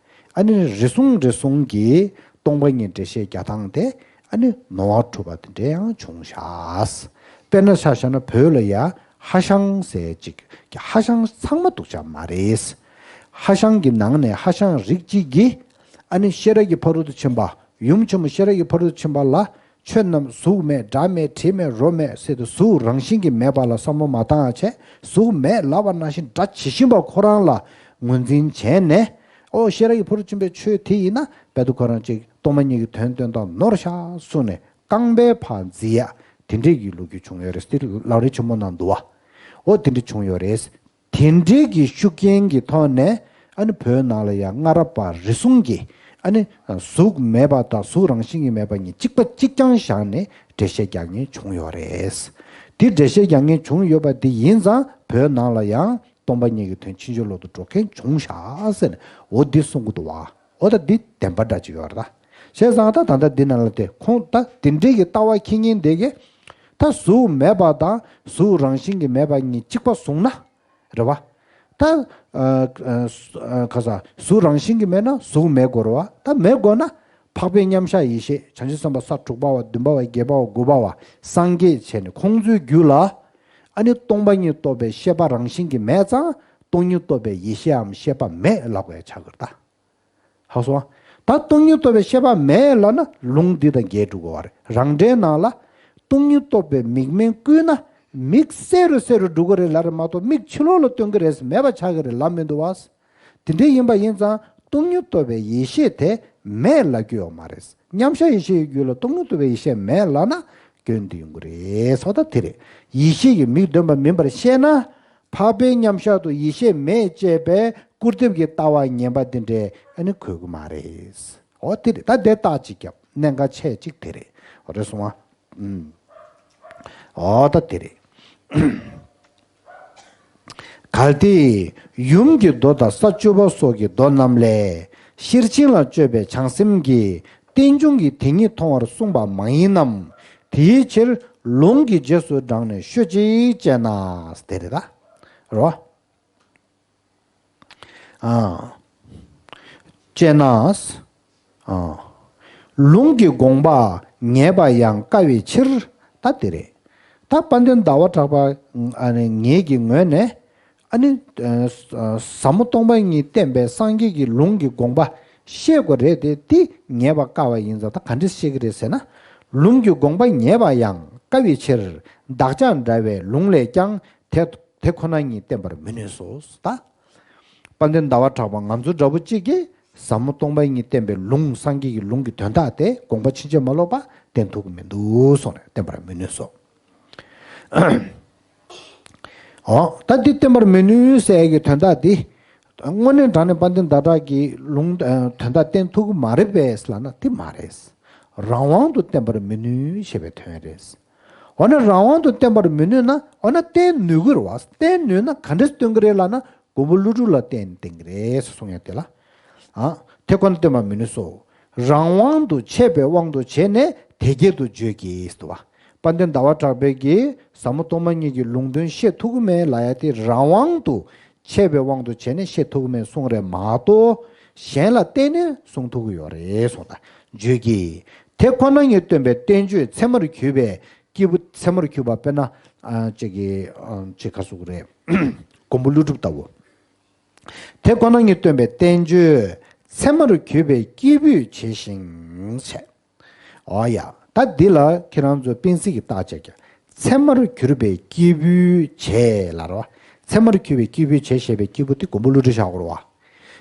ཨ་ནི་རེ་ཟུང་རེ་ཟུང་གིས་སྟོང་པ་ཉིད་འགྲེལ་བཤད་རྒྱག་སྟངས་དེ་ཨ་ནི་ནོར་བ་གྲུབ་པ་དེ་འདྲ་ཡང་བྱུང་ཤག་དཔེར་ན་ཆ་བཞག་ན་བོད་ལ་ཡ་ཧྭ་ཤང་ཟེར་ཅིག་ཧྭ་ཤང་ཚང་མ་སྡུག་ཅག་མ་རེད། ཧྭ་ཤང་གི་ནང་ནས་ཧྭ་ཤང་རིགས་གཅིག་གིས་ཨ་ནི་ཤེས་རབ་ཀྱི་ཕ་རོལ་ཏུ་ཕྱིན་པ་ཡུམ་ཆེན་མོ་ཤེས་རབ་ཀྱི་ཕ་རོལ་ཏུ་ཕྱིན་པ་ལ། ཆོས་རྣམས་གཟུགས་མེད་སྒྲ་མེད་དྲི་མེད་རོ་མེད་ཟེར་དུས་གཟུགས་རང་བཞིན་གྱིས་མེད་པ་ལ་བསམ་བློ་མ་བཏང་བྱས་གཟུགས་མེད་ལབ་པ་ནང་བཞིན་སྒྲ་ཇི་བཞིན་པ་ཁོ་རང་ལ་ངོས་འཛིན་བྱས་ནས། ཨོ་ཤེས་རབ་ཀྱི་ཕ་རོལ་ཏུ་ཕྱིན་པའི་ཆོས་དེ་ཡིན་ན་དཔལ་དུ་ཁོ་རང་ཅིག་སྟོང་པ་ཉིད་ཀྱི་དོན་སྟོན་སྟངས་ནོར་ཤག་གསུངས་ནས་རྐང་པའི་ཕར་འཛིན་ཡ་དེ་འདྲས་ཀྱི་ལོ་རྒྱུས་བྱུང་ཡོད་རེད། དེ་ལམ་རིམ་ཆེན་མོ་ནང་འདུག་བ། ཨོ་དེ་འདྲས་བྱུང་ཡོད་རེད། དེ་འདྲའི་གི་ཤུགས་རྐྱེན་གྱི་ཐོག་ནས་ཨ་ནི་བོད་ནང་ལ་ཡང་སྔ་རབས་པ་རེ་ཟུང་གིས་ཨ་ནི་གཟུགས་མེད་པ་དང་གཟུགས་རང་བཞིན་གྱིས་མེད་པ་གཉིས་གཅིག་པ་གཅིག་རྐྱང་བཞག་ནས་འགྲེལ་བཤད་རྒྱག་མཁན་བྱུང་ཡོད་རེད། དེ་འགྲེལ་བཤད་རྒྱག་མཁན་བྱུང་ཡོད་པ་དེ་ཡིན་ཙང་བོད་ནང་ལ་ཡང་སྟོང་པ་ཉིད་ཀྱི་དོན་ཕྱིན་ཅི་ལོག་ཏུ་འགྲོ་མཁན་བྱུང་ཤག་ཟེར་ནས་འོ་འདི་གསུང་གི་འདུག་བ། འོ་ད་འདི་བདེན་པ་འདྲ་ཅིག་ཡོད་རེད་ད། བྱས་ཙང་ད་ད་ལྟ་འདི་ནང་ལ་དེ་ཁོང་ད་དེ་འདྲའི་གི་ལྟ་བ་འཁྱེར་མཁན་དེ་གིས་ད་གཟུགས་མེད་པ་དང་གཟུགས་རང་བཞིན་གྱིས་མེད་པ་གཉིས་གཅིག་པ་བཟུང་ན། རེད་བ། ད། ཨ་ཨ་ཨ་ག་ས་གཟུགས་རང་བཞིན་གྱིས་མེད་ན་གཟུགས་མེད་དགོས་རེད་བ། ད་མེད་དགོས་ན་འཕགས་པའི་མཉམ་གཞག་ཡེ་ཤེས་བྱང་ཆུབ་སེམས་དཔའ་ས་དྲུག་པ་བ་བདུན་པ་བ་བརྒྱད་པ་བ་དགུ་པ་བ་སངས་རྒྱས་བྱས་ནས་ཁོང་ཚོའི་རྒྱུད་ལ་ཨ་ནི་སྟོང་པ་ཉིད་རྟོགས་པའི་ཤེས་པ་རང་བཞིན་གྱིས་མེད་ཙང་སྟོང་ཉིད་རྟོགས་པའི་ཡེ་ཤེས་འམ་ཤེས་པ་མེད་ལབ་དགོས་ཡ་ཆགས་ཀྱི་རེད་ད། ཧ་སོང་། ད་སྟོང་ཉིད་རྟོགས་པའི་ཤེས་པ་མེད་ལབ་ན་ལུང་འདི་དང་འགལ་འགྲོ་གི་རེད། རང་འགྲེལ་ནང་ལ་སྟོང་ཉིད་རྟོགས་པའི་མིག་སྨན་བསྐུས་ན་མིག་གསལ་རུ་གསལ་རུ་འགྲོ་གི་རེད་ལབ་རེད་མ་གཏོགས་མིག་ཕྱི་ལོགས་ལ་སྟོན་གི་རེད་མེད་པ་ཆགས་གི་རེད་ལབ་མི་འདུག་བ། དེ་འདྲ་ཡིན་པ་ཡིན་ཙང་སྟོང་ཉིད་རྟོགས་པའི་ཡེ་ཤེས་དེ་མེད་ལབ་རྒྱུ་ཡོད་མ་རེད། མཉམ་གཞག་ཡེ་ཤེས་ཡོད་རྒྱུ་ལ་སྟོང་ཉིད་རྟོགས་པའི་ཡེ་ཤེས་མེད་ལབ་ན་སྐྱོན་འདི་ཡོང་གི་རེད། སོ་ད་དེ་རེད། ཡེ་ཤེས་ཀྱི་མིག་སྟོན་པ་མིན་པར་ཤེས་ན། འཕགས་པའི་མཉམ་གཞག་ཏུ་ཡེ་ཤེས་མེད་ཅེས་པའི་སྐུར་འདེབས་ཀྱི་ལྟ་བ་ངན་པ་འདི་འདྲས་ཨ་ནི་གོ་གི་མ་རེད། འོ་དེ་རེད། ད་དེ་རྟགས་གཅིག་རྒྱབ་གནད་འགག་ཆེ་གཅིག་དེ་རེད། འོ་རེད་སོང་ཨ། ཨུམ། འོ་ད་དེ་རེད། གལ་ཏེ་ཡུམ་གྱི་མདོ་དང་ས་བཅུ་པ་སོགས་ཀྱི་མདོ་རྣམས་ལས་ཤེར་ཕྱིན་ལ་སྤྱོད་པའི་བྱང་སེམས་ཀྱིས་རྟེན་འབྱུང་གི་དེ་ཉིད་མཐོང་བར་གསུངས་པ་མ་ཡིན་ནམ། དེའི་ཕྱིར་ལུང་གི་རྗེས་སུ་འབྲངས་ནས་ཤོད་ཅིག་ཅེ་ན། དེ་རེད་ད། རོ། ཨ། ཅེ་ན། ཨ། ལུང་གི་དགོངས་པ་ངེས་པ་ཡང་དཀའ་བའི་ཕྱིར་ད་དེ་རེད། ད་དཔལ་ལྡན་ཟླ་བ་གྲགས་པ་ཨ་ནི་ངེད་ཀྱི་ངོས་ནས། ཨ་ནི། ཟབ་མོ་སྟོང་པ་ཉིད་བསྟན་པའི་སངས་རྒྱས་ཀྱི་ལུང་གི་དགོངས་པ་ཤེས་དགོས་རེད་དེ་དེ་ངེས་པ་དཀའ་བ་ཡིན་ཙང་ད་ག་འདྲས་ཤེས་ཀྱི་རེད་ཟེར་ན། ལུང་གི་དགོངས་པ་ངེས་པ་ཡང་དཀའ་བའི་ཕྱིར་བདག་ཅག་འདྲ་བའི་ལུང་ལས་ཀྱང་དེ་དེ་ཁོ་ན་ཉིད་བསྟན་པར་མི་ནུས་སོ། ད། དཔལ་ལྡན་ཟླ་བ་གྲགས་པ་ང་ཚོ་འདྲ་བོ་གཅིག་གིས་ཟབ་མོ་སྟོང་པ་ཉིད་བསྟན་པའི་ལུང་སངས་རྒྱས་ཀྱི་ལུང་གི་དོན་དག་དེ་དགོངས་པ་ཕྱིན་ཆད་མ་ལོག་པ་བསྟན་ཐུབ་ཀྱི་མི་འདུག་གསུངས་ནས་བསྟན་པར་མི་ནུས་སོ། འོ། ད་འདི་བསྟན་པར་མི་ནུས་ཟེར་གྱི་དོན་དག་འདི། དངོས་གནས་དྲང་གནས་དཔལ་ལྡན་ཟླ་གྲགས་ཀྱི་ལུང་ཨ་དོན་དག་བསྟན་ཐུབ་ཀྱི་མ་རེད་པས་ལབ་ན་འདི་མ་རེད། རང་དབང་དུ་བསྟན་པར་མི་ནུས་ཞེས་པའི་དོན་རེད། འོ་ན་རང་དབང་དུ་བསྟན་པར་མི་ནུས་ན་འོ་ན་བསྟན་ནུས་ཀྱི་རེད་བ། བསྟན་ནུས་ན་ག་འདྲས་སྟོན་གྱི་རེད་ལབ་ན། མགོན་པོ་ཀླུ་སྒྲུབ་ལ་བརྟེན་ནས་བསྟན་གྱི་རེད་ཟེར་གསུང་ཡ་དེ་ལ། ཨ། དེ་ཁོ་ན་བསྟན་པར་མི་ནུས་སོ། རང་དབང་དུ་ཆད་པའི་དབང་དུ་བྱས་ནས་དེ་སྐད་དུ་བརྗོད་ཀྱི་ཟེར་བ། དཔལ་ལྡན་ཟླ་བ་གྲགས་པས་ཀྱིས་ཟབ་མོ་སྟོང་པ་ཉིད་ཀྱི་ལུང་དོན་བཤད་ཐུབ་ཀྱི་མེད་ལབ་ཡ་དེ་རང་དབང་དུ་ཆད་པའི་དབང་དུ་བྱས་ནས་བཤད་ཐུབ་ཀྱི་མེད་གསུང་རེད་མ་གཏོགས། གཞན་ལ་བརྟེན་ནས་གསུང་ཐུབ་ཀྱི་ཡོད་རེད་གསུངས་ད། བརྗོད་ཀྱི། དེ་ཁོ་ན་ཉིད་སྟོན་པའི་བསྟན་བཅོས་ཚད་མར་གྱུར་པའི་སྐྱེས་བུ་ཚད་མར་གྱུར་པ་དཔེར་ན། ཨ་ཅིག་གི་ཨ་ཅིག་ག་ཟེར་དགོས་རེད། མགོན་པོ་ཀླུ་སྒྲུབ་ལྟ་བུ། དེ་ཁོ་ན་ཉིད་སྟོན་པའི་བསྟན་བཅོས་ཚད་མར་གྱུར་པའི་སྐྱེས་བུས་བྱས་ཤིང་བྱས། འོ་ཡ། ད་འདི་ལ་ཁྱེད་རང་ཚོ་སྤེན་སྲིད་ཀྱི་རྟགས་བྱས་ཀྱང་ཚད་མར་གྱུར་པའི་སྐྱེས་བུས་བྱས་ལབ་རེད་བ། ཚད་མར་གྱུར་པའི་སྐྱེས་བུས་བྱས་ཞེས་པའི་སྐྱེས་བུ་དེ་མགོན་པོ་ཀླུ་སྒྲུབ་བཞག་དགོས་རེད་བ།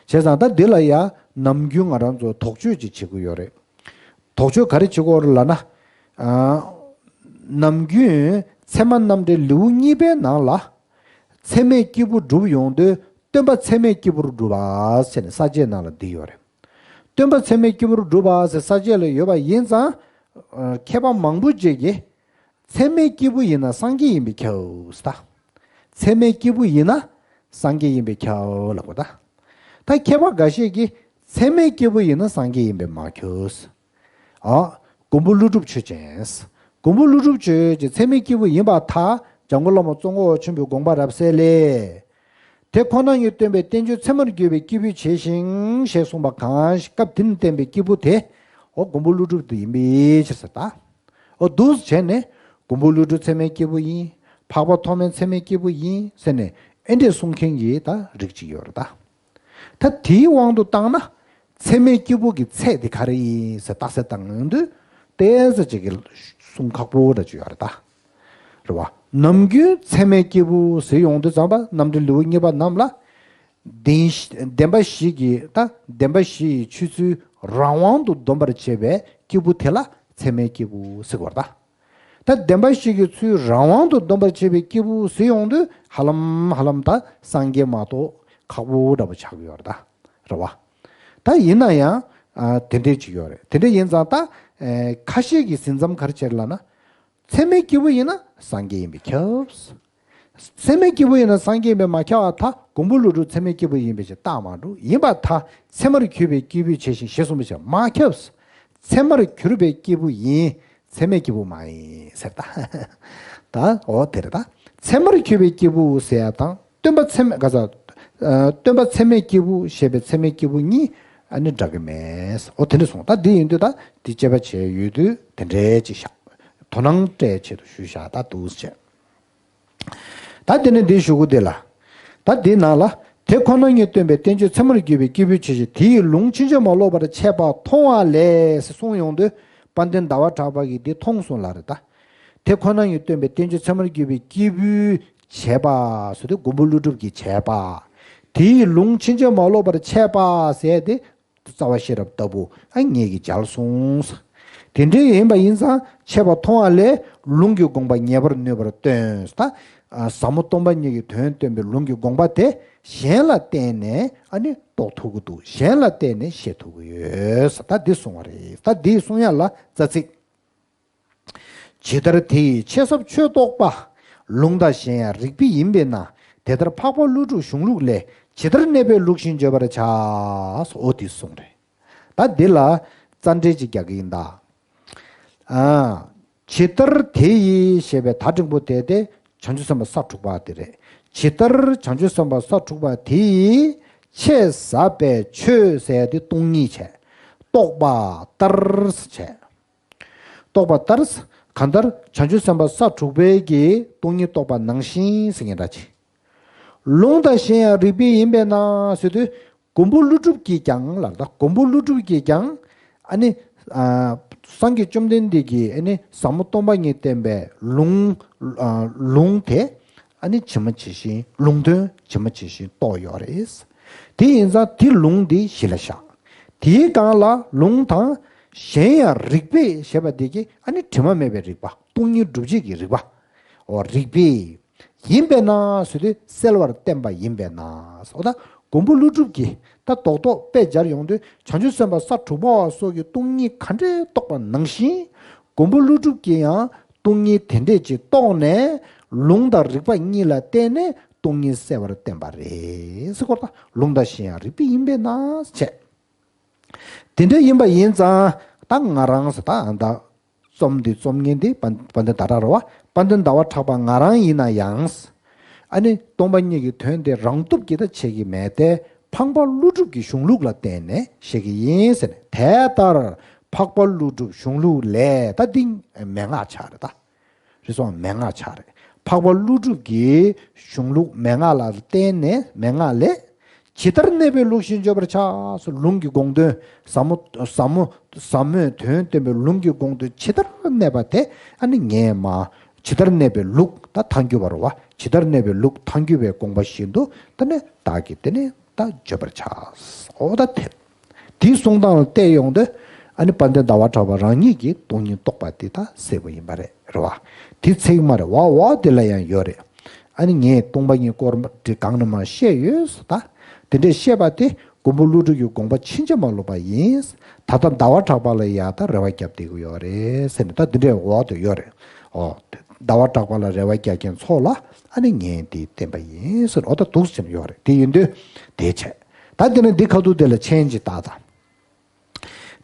བྱས་ཙང་ད་འདི་ལ་ཡ་ནམ་རྒྱུན་ང་རང་ཚོ་དོགས་གཅོད་ཅིག་བྱེད་དགོས་ཡོད་རེད། དོགས་གཅོད་ག་རེ་བྱེད་དགོས་རེད་ལབ་ན། ཨ། ནམ་རྒྱུན་ཚད་མ་རྣམ་འགྲེལ་ལེའུ་གཉིས་པའི་ནང་ལ། ཚད་མས་སྐྱེས་བུ་སྒྲུབ་ཡོང་དུས་སྟོན་པ་ཚད་མས་སྐྱེས་བུར་སྒྲུབ་པ་ཟེར་ནས་ས་བཅད་ནང་ལ་འདི་ཡོད་རེད། སྟོན་པ་ཚད་མས་སྐྱེས་བུར་སྒྲུབ་པ་ཟེར་ས་བཅད་ལ་ཡོད་པ་ཡིན་ཙང་ ཨ། མཁས་པ་མང་པོ་ཅིག་གིས་ཚད་མའི་སྐྱེས་བུ་ཡིན་ན་སངས་རྒྱས་ཡིན་པས་ཁྱབ་ཟེར་ད། ཚད་མའི་སྐྱེས་བུ་ཡིན་ན་སངས་རྒྱས་ཡིན་པས་ཁྱབ་ལབ་པ་ད། ད་མཁས་པ་འགའ་ཤས་ཀྱིས་ཚད་མའི་སྐྱེས་བུ་ཡིན་ན་སངས་རྒྱས་ཡིན་པས་མ་ཁྱབ་ཟེར། ཨ། མགོན་པོ་ཀླུ་སྒྲུབ་ཆོས་ཅན། མགོན་པོ་ཀླུ་སྒྲུབ་ཆོས་ཅན་ཚད་མའི་སྐྱེས་བུ་ཡིན་པར་ཐལ། འཇམ་མགོན་བླ་མ་ཙོང་ཁ་པ་ཆེན་པོའི་དགོངས་པ་རབ་གསལ་ལས། དེ་ཁོ་ན་ཉིད་སྟོན་པའི་བསྟན་བཅོས་ཚད་མར་གྱུར་པའི་སྐྱེས་བུས་བྱས་ཤིང་ཞེས་གསུངས་པ་གང་ཞིག་སྐབས་དེ་ནས་བསྟན་པའི་སྐྱེས་བུ་དེ། འོ་མགོན་པོ་ཀླུ་སྒྲུབ་དེ་ཡིན་པའི་ཕྱིར་ཟེར་ད། འོ་འདུག་བྱས་ནས་མགོན་པོ་ཀླུ་སྒྲུབ་ཚད་མའི་སྐྱེས་བུ་ཡིན། འཕགས་པ་ཐོགས་མེད་ཚད་མའི་སྐྱེས་བུ་ཡིན་ཟེར་ནས་ཨེ་འདྲས་གསུང་མཁན་གྱི་ད་རིགས་ཅིག་ཡོད་རེད་ད། ད་དེའི་དབང་དུ་བཏང་ན། ཚད་མའི་སྐྱེས་བུ་གི་ཚད་དེ་ག་རེ་ཡིན་ཟེར་རྟགས་གསལ་བཏང་ཡོང་དུས་ཏོག་ཙམ་ཅིག་གི་གསུང་ཁག་པོ་འདྲ་ཅིག་ཡོད་རེད་ད། རེད་བ། ནམ་རྒྱུན་ཚད་མའི་སྐྱེས་བུ་ཟེར་ཡོང་དུས་ཙམ་པ་རྣམ་འགྲེལ་ལེའུ་གཉིས་པ་རྣམས་ལ། བདེན་བདེན་པ་བཞི་གི་ད་བདེན་པ་བཞི་ཡི་ཆོས་ཚུལ་རང་དབང་དུ་འདོམས་པར་བྱེད་པའི་སྐྱེས་བུ་དེ་ལ་ཚད་མའི་སྐྱེས་བུ་ཟེར་བར་ད། ད་བདེན་པ་བཞི་གི་ཚུལ་རང་དབང་དུ་འདོམས་པར་བྱེད་པའི་སྐྱེས་བུ་ཟེར་ཡོང་དུས་ཧ་ལམ་ཧ་ལམ་ད་སངས་རྒྱས་མ་གཏོགས་ཁག་པོ་འདྲ་པོ་ཆགས་ཀྱི་ཡོད་རེད་ད། རེད་བ། ད་ཡིན་ན་ཡང་ཨ་དེ་འདྲས་ཅིག་ཡོད་རེད། དེ་འདྲས་ཡིན་ཙང་ད་ཨེ་ཁ་ཤས་ཀྱི་ཟིན་མཚམས་ག་རེ་བྱས་ལབ་ན། ཚད་མའི་སྐྱེས་བུ་ཡིན་ན་སངས་རྒྱས་ཡིན་པས་ཁྱབ། ཚད་མའི་སྐྱེས་བུ་ཡིན་ན་སངས་རྒྱས་ཡིན་པས་མ་ཁྱབ་པར་ཐལ། མགོན་པོ་ཀླུ་སྒྲུབ་ཚད་མའི་སྐྱེས་བུ་ཡིན་པའི་ཕྱིར་རྟགས་མ་གྲུབ། ཡིན་པར་ཐལ། ཚད་མར་གྱུར་པའི་སྐྱེས་བུས་བྱས་ཤིང་ཞེས་གསུངས་པའི་ཕྱིར་མ་ཁྱབ། ཚད་མར་གྱུར་པའི་སྐྱེས་བུ་ཡིན། ཚད་མའི་སྐྱེས་བུ་མ་ཡིན་ཟེར་ད། ད་འོ་དེ་རེད་ད། ཚད་མར་གྱུར་པའི་སྐྱེས་བུ་ཟེར་ཡ་དང་སྟོན་པ་ཚད་མ་ག་ས། ཨ་སྟོན་པ་ཚད་མའི་སྐྱེས་བུ་ཞེས་པའི་ཚད་མའི་སྐྱེས་བུ་གཉིས་ཨ་ནི་འདྲ་གི་མེད། འོ་དེ་འདྲ་གསུངས། ད་འདི་ཡིན་དུས་ད་འདི་དཔྱད་པ་བྱས་ཡོད་དུས་དེ་འདྲའི་ཅིག་བཞག་དོ་སྣང་སྤྲད་ཆེད་དུ་ཞུས་བཞག་ད་འདུག་ཟེར། ད་དེ་ནས་འདི་ཞུ་གི་འདི་ལ། ད་འདི་ནང་ལ། དེ་ཁོ་ན་ཉིད་སྟོན་པའི་བསྟན་བཅོས་ཚད་མར་གྱུར་པའི་སྐྱེས་བུས་བྱས་ཤིང་དེ་ཡི་ལུང་ཕྱིན་ཅི་མ་ལོག་པར་འཆད་པ་མཐོང་བ་ལས་གསུངས་ཡོང་དུས་དཔལ་ལྡན་ཟླ་བ་གྲགས་པ་གིས་འདི་མཐོང་གསུངས་ལ་རེད་ད། དེ་ཁོ་ན་ཉིད་སྟོན་པའི་བསྟན་བཅོས་ཚད་མར་གྱུར་པའི་སྐྱེས་བུས་བྱས་པ་ཟེར་དུས་མགོན་པོ་ཀླུ་སྒྲུབ་ཀྱིས་བྱས་པ། དེ་ཡི་ལུང་ཕྱིན་ཅི་མ་ལོག་པར་འཆད་པ་ཟེར་ཏེ། རྩ་བ་ཤེས་རབ་ལྟ་བུ་ཨ་ངེད་ཀྱིས་མཇལ་སོང་། དེ་འདྲའི་ཡིན་པ་ཡིན་ཙང་འཆད་པ་མཐོང་བ་ལས་ལུང་གི་དགོངས་པ་ངེས་པར་ནུས་པར་སྟོན། ད་ཟབ་མོ་སྟོང་པ་ཉིད་ཀྱི་དོན་སྟོན་པའི་ལུང་གི་དགོངས་པ་དེ་གཞན་ལ་བརྟེན་ནས་ཨ་ནི་རྟོགས་ཐུབ་ཀྱི་འདུག་གཞན་ལ་བརྟེན་ནས་ཤེས་ཐུབ་ཀྱི་ཡོད། ད་འདི་གསུང་བ་རེད། ད་འདི་གསུང་ཡ་ལ་རྩ་ཚིག་ཇི་ལྟར་དེ་ཡི་ཆེས་ཟབ་ཆོས་རྟོགས་པ། ལུང་དང་གཞན་ཡང་རིགས་པས་ཡིན་པས་ན། དེ་ལྟར་འཕགས་པ་ཀླུ་སྒྲུབ་གཞུང་ལུགས་ལས། ཇི་ལྟར་གནས་པའི་ལུགས་བཞིན་བརྗོད་པར་བྱ། འོ་དེ་གསུངས་རེད། ད་འདི་ལ་རྩ་འགྲེལ་ཅིག་རྒྱག་གི་ཡིན་ད། ཨ། ཇི་ལྟར་དེ་ཡི་ཞེས་པའི་ད་འགྲེང་བུ་དེ་སྟེ་བྱང་ཆུབ་སེམས་དཔའ་ས་དྲུག་པ་དེ་རེད། ཇི་ལྟར་བྱང་ཆུབ་སེམས་དཔའ་ས་དྲུག་པ་དེ་ཡི་ཆེས་ཟབ་པའི་ཆོས་ཟེར་ཡ་དེ་སྟོང་ཉིད་བྱས། རྟོགས་པ་ལྟར་བྱས། རྟོགས་པ་ལྟར། གང་ལྟར་བྱང་ཆུབ་སེམས་དཔའ་ས་དྲུག་པའི་གི་སྟོང་ཉིད་རྟོགས་པ་ནང་བཞིན་ཟེར་མཁན་འདྲ་ཅིག་ལུང་དང་གཞན་ཡང་རིགས་པས་ཡིན་པས་ན་ཟེར་དུས། མགོན་པོ་ཀླུ་སྒྲུབ་ཀྱིས་ཀྱང་ལ་ད་མགོན་པོ་ཀླུ་སྒྲུབ་ཀྱིས་ཀྱང་ཨ་ནི། ཨ། སངས་རྒྱས་བཅོམ་ལྡན་འདས་ཀྱིས་ཨ་ནི་ཟབ་མོ་སྟོང་པ་ཉིད་བསྟན་པའི་ལུང་། ཨ། ལུང་དེ་ཨ་ནི་ཇི་མ་ཇི་བཞིན་ལུང་དོན་ཇི་མ་ཇི་བཞིན་རྟོགས་ཡོད་རེད། དེ་ཡིན་ཙང་དེ་ལུང་འདི་གཞི་ལ་བཞག་དེའི་སྒང་ལ་ལུང་དང་གཞན་ཡང་རིགས་པས་ཞེས་པ་འདི་གི་ཨ་ནི་དྲི་མ་མེད་པའི་རིགས་པ་སྟོང་ཉིད་སྒྲུབ་བྱེད་ཀྱི་རིགས་པ། འོ་རིགས་པས་ཡིན་པས་ན་ཟེར་དུས་གསལ་བར་བསྟན་པ་ཡིན་པས་ན། འོ་ད་མགོན་པོ་ཀླུ་སྒྲུབ་ཀྱིས་ད་རྡོག་རྡོག་དཔེ་སྦྱར་ཡོང་དུས་བྱང་ཆུབ་སེམས་དཔའ་ས་དྲུག་པ་བ་སོགས་ཀྱིས་སྟོང་ཉིད་ག་འདྲས་རྟོགས་པ་ནང་བཞིན། མགོན་པོ་ཀླུ་སྒྲུབ་ཀྱིས་ཡང་སྟོང་ཉིད་དེ་འདྲས་ཅིག་རྟོགས་ནས་ལུང་དང་རིགས་པ་གཉིས་ལ་བརྟེན་ནས་སྟོང་ཉིད་གསལ་བར་བསྟན་པ་རེད་ཟེར་གོ་ད་ལུང་དང་གཞན་ཡང་རིགས་པས་ཡིན་པས་ན་བྱས། དེ་འདྲ་ཡིན་པ་ཡིན་ཙང་ད་ང་རང་ཟེར་ད་ཨ་ད་རྩོམ་འདི་རྩོམ་མཁན་འདི་དཔལ་ལྡན་ཟླ་གྲགས་རེད་བ། དཔལ་ལྡན་ཟླ་བ་གྲགས་པ་ང་རང་ཡིན་ན་ཡང་། ཨ་ནི་སྟོང་པ་ཉིད་ཀྱི་དོན་དེ་རང་སྟོབས་ཀྱིས་ད་འཆད་ཀྱི་མེད་དེ་འཕགས་པ་ཀླུ་སྒྲུབ་ཀྱི་གཞུང་ལུགས་ལ་བརྟེན་ནས་བཤད་ཀྱི་ཡིན་ཟེར་ནས་དེ་ལྟར་འཕགས་པ་ཀླུ་སྒྲུབ་གཞུང་ལུགས་ལས་ད་འདི་མན་ངག་ཆགས་རེད་ད། རེད་སོང་མན་ངག་ཆགས་རེད། འཕགས་པ་ཀླུ་སྒྲུབ་ཀྱི་གཞུང་ལུགས་མན་ངག་ལ་བརྟེན་ནས་མན་ངག་ལས། ཇི་ལྟར་གནས་པའི་ལུགས་བཞིན་བརྗོད་པར་བྱ། ལུང་གི་དགོངས་དོན་ཟབ་མོ་ཟབ་མོ་ཟབ་མོའི་དོན་སྟོན་པའི་ལུང་གི་དགོངས་དོན་ཇི་ལྟར་གནས་པ་དེ་ཨ་ནི་ངས་མ། ཇི་ལྟར་གནས་པའི་ལུགས་ད་ཐལ་འགྱུར་བ་རེད་བ། ཇི་ལྟར་གནས་པའི་ལུགས་ཐལ་འགྱུར་བའི་དགོངས་པ་བཞིན་དུ་ད་ནི་བདག་གིས་དེ་ནི་ད་བརྗོད་པར་བྱ། འོ་ད་དེ། དེའི་གསུང་སྟངས་ལ་བལྟས་ཡོང་དུས་ཨ་ནི་དཔལ་ལྡན་ཟླ་བ་གྲགས་པ་རང་ཉིད་ཀྱིས་སྟོང་ཉིད་རྟོགས་པ་དེ་ད་གསལ་པོ་ཡིན་པ་རེད་རེད་བ། དེ་ཚིག་མ་རེད་བ་བ་དེ་ལ་ཡང་ཡོད་རེད། ཨ་ནི་ངས་སྟོང་པ་ཉིད་སྐོར་འདི་གང་ནས་མ་བཤད་ཡོད་ཟེར་ད། དེ་འདྲས་བཤད་པ་དེ་ མགོན་པོ་ཀླུ་སྒྲུབ་ཀྱི་དགོངས་པ་ཕྱིན་ཅི་མ་ལོག་པ་ཡིན། ད་ལྟ་ཟླ་བ་གྲགས་པ་ལ་ཡ་ད་རེ་བ་བརྒྱབ་བསྡད་ཀྱི་ཡོད་རེད་ཟེར་ནས་ད་འདི་འདྲའི་འོག་ཏུ་ཡོད་རེད། ཨོ། ཟླ་བ་གྲགས་པ་ལ་རེ་བ་རྒྱག་མཁན་ཚོ་ལ་ཨ་ནི་ངས་འདི་བསྟན་པ་ཡིན་ཟེར། ཨོ་ད་འདུག་ཟེར་ཡོད་རེད། དེ་ཡིན་དུས་དེ་བྱས། ད་དེ་ནས་འདི་ཁ་ཐུག་དེ་ལ་མཆན་ཅིག་བཏགས་དང་།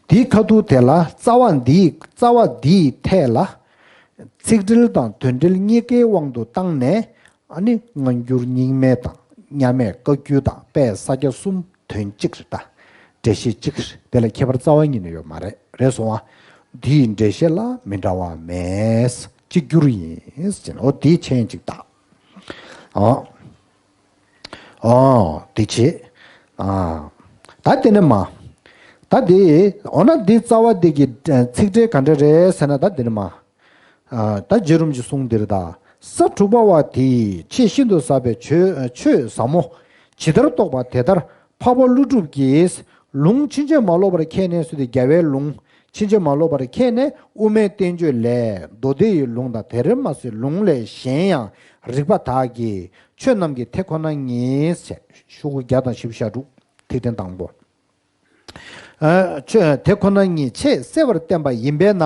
འདིའི་ཁ་ཐུག་དེ་ལ་རྩ་བ་འདིའི་རྩ་བ་འདིའི་ཐད་ལ་ཚིག་འགྲེལ་དང་དོན་འགྲེལ་གཉིས་ཀའི་དབང་དུ་བཏང་ནས་ཨ་ནི་སྔ་འགྱུར་རྙིང་མའི་དང་མཉམ་མེད་བཀའ་བརྒྱུད་དང་དཔལ་ས་སྐྱ་གསུམ་དོན་གཅིག་རེད་ད། འགྲེལ་བཤད་གཅིག་རེད། དེ་ལ་ཁྱད་པར་རྩ་བ་ཉིད་ནས་ཡོད་མ་རེད། རེད་སོང་བ། འདིའི་འགྲེལ་བཤད་ལ་མི་འདྲ་བ་མེད། གཅིག་གྱུར་ཡིན་ཟེར་ནས་ཨོ་དེའི་མཆན་གཅིག་བཏགས། ཨོ། ཨོ། དེ་བྱེད། ཨ། ད་དེ་ནས་མ། ད་དེ། འོ་ན་འདི་རྩ་བ་འདི་གི་ཚིག་འགྲེལ་ག་འདྲ་རེད་ཟེར་ན་ད་དེ་ནས་མ། ཨ། ད་རྗེ་རིན་པོ་ཆེ་གསུང་འདིར་ད། ས་དྲུག་པ་བ་དེས་ཆེས་ཤིན་ཏུ་ཟབ་པའི་ཆོས་ཆོས་ཟབ་མོ་ཇི་ལྟར་རྟོགས་པ་དེ་ལྟར་འཕགས་པ་ཀླུ་སྒྲུབ་ཀྱིས་ལུང་ཕྱིན་ཅི་མ་ལོག་པར་ཁྱེར་ནས་ཟེར་ཏེ་རྒྱལ་བའི་ལུང་ཕྱིན་ཅི་མ་ལོག་པར་ཁྱེར་ནས་དབུ་མའི་བསྟན་བཅོས་ལས་མདོ་སྡེ་ཡི་ལུང་དང་དེར་མ་ཟད་ལུང་ལས་གཞན་ཡང་རིགས་པ་དག་གིས་ཆོས་རྣམས་ཀྱི་དེ་ཁོ་ན་ཉིད་ཟེར། ཤོག་གུ་བརྒྱ་དང་བཞི་བཅུ་ཞེ་དྲུག་ཐིག་ཕྲེང་དང་པོ། ཨ། ཆོས་དེ་ཁོ་ན་ཉིད་ཆེས་གསལ་བར་བསྟན་པ་ཡིན་པས་ན།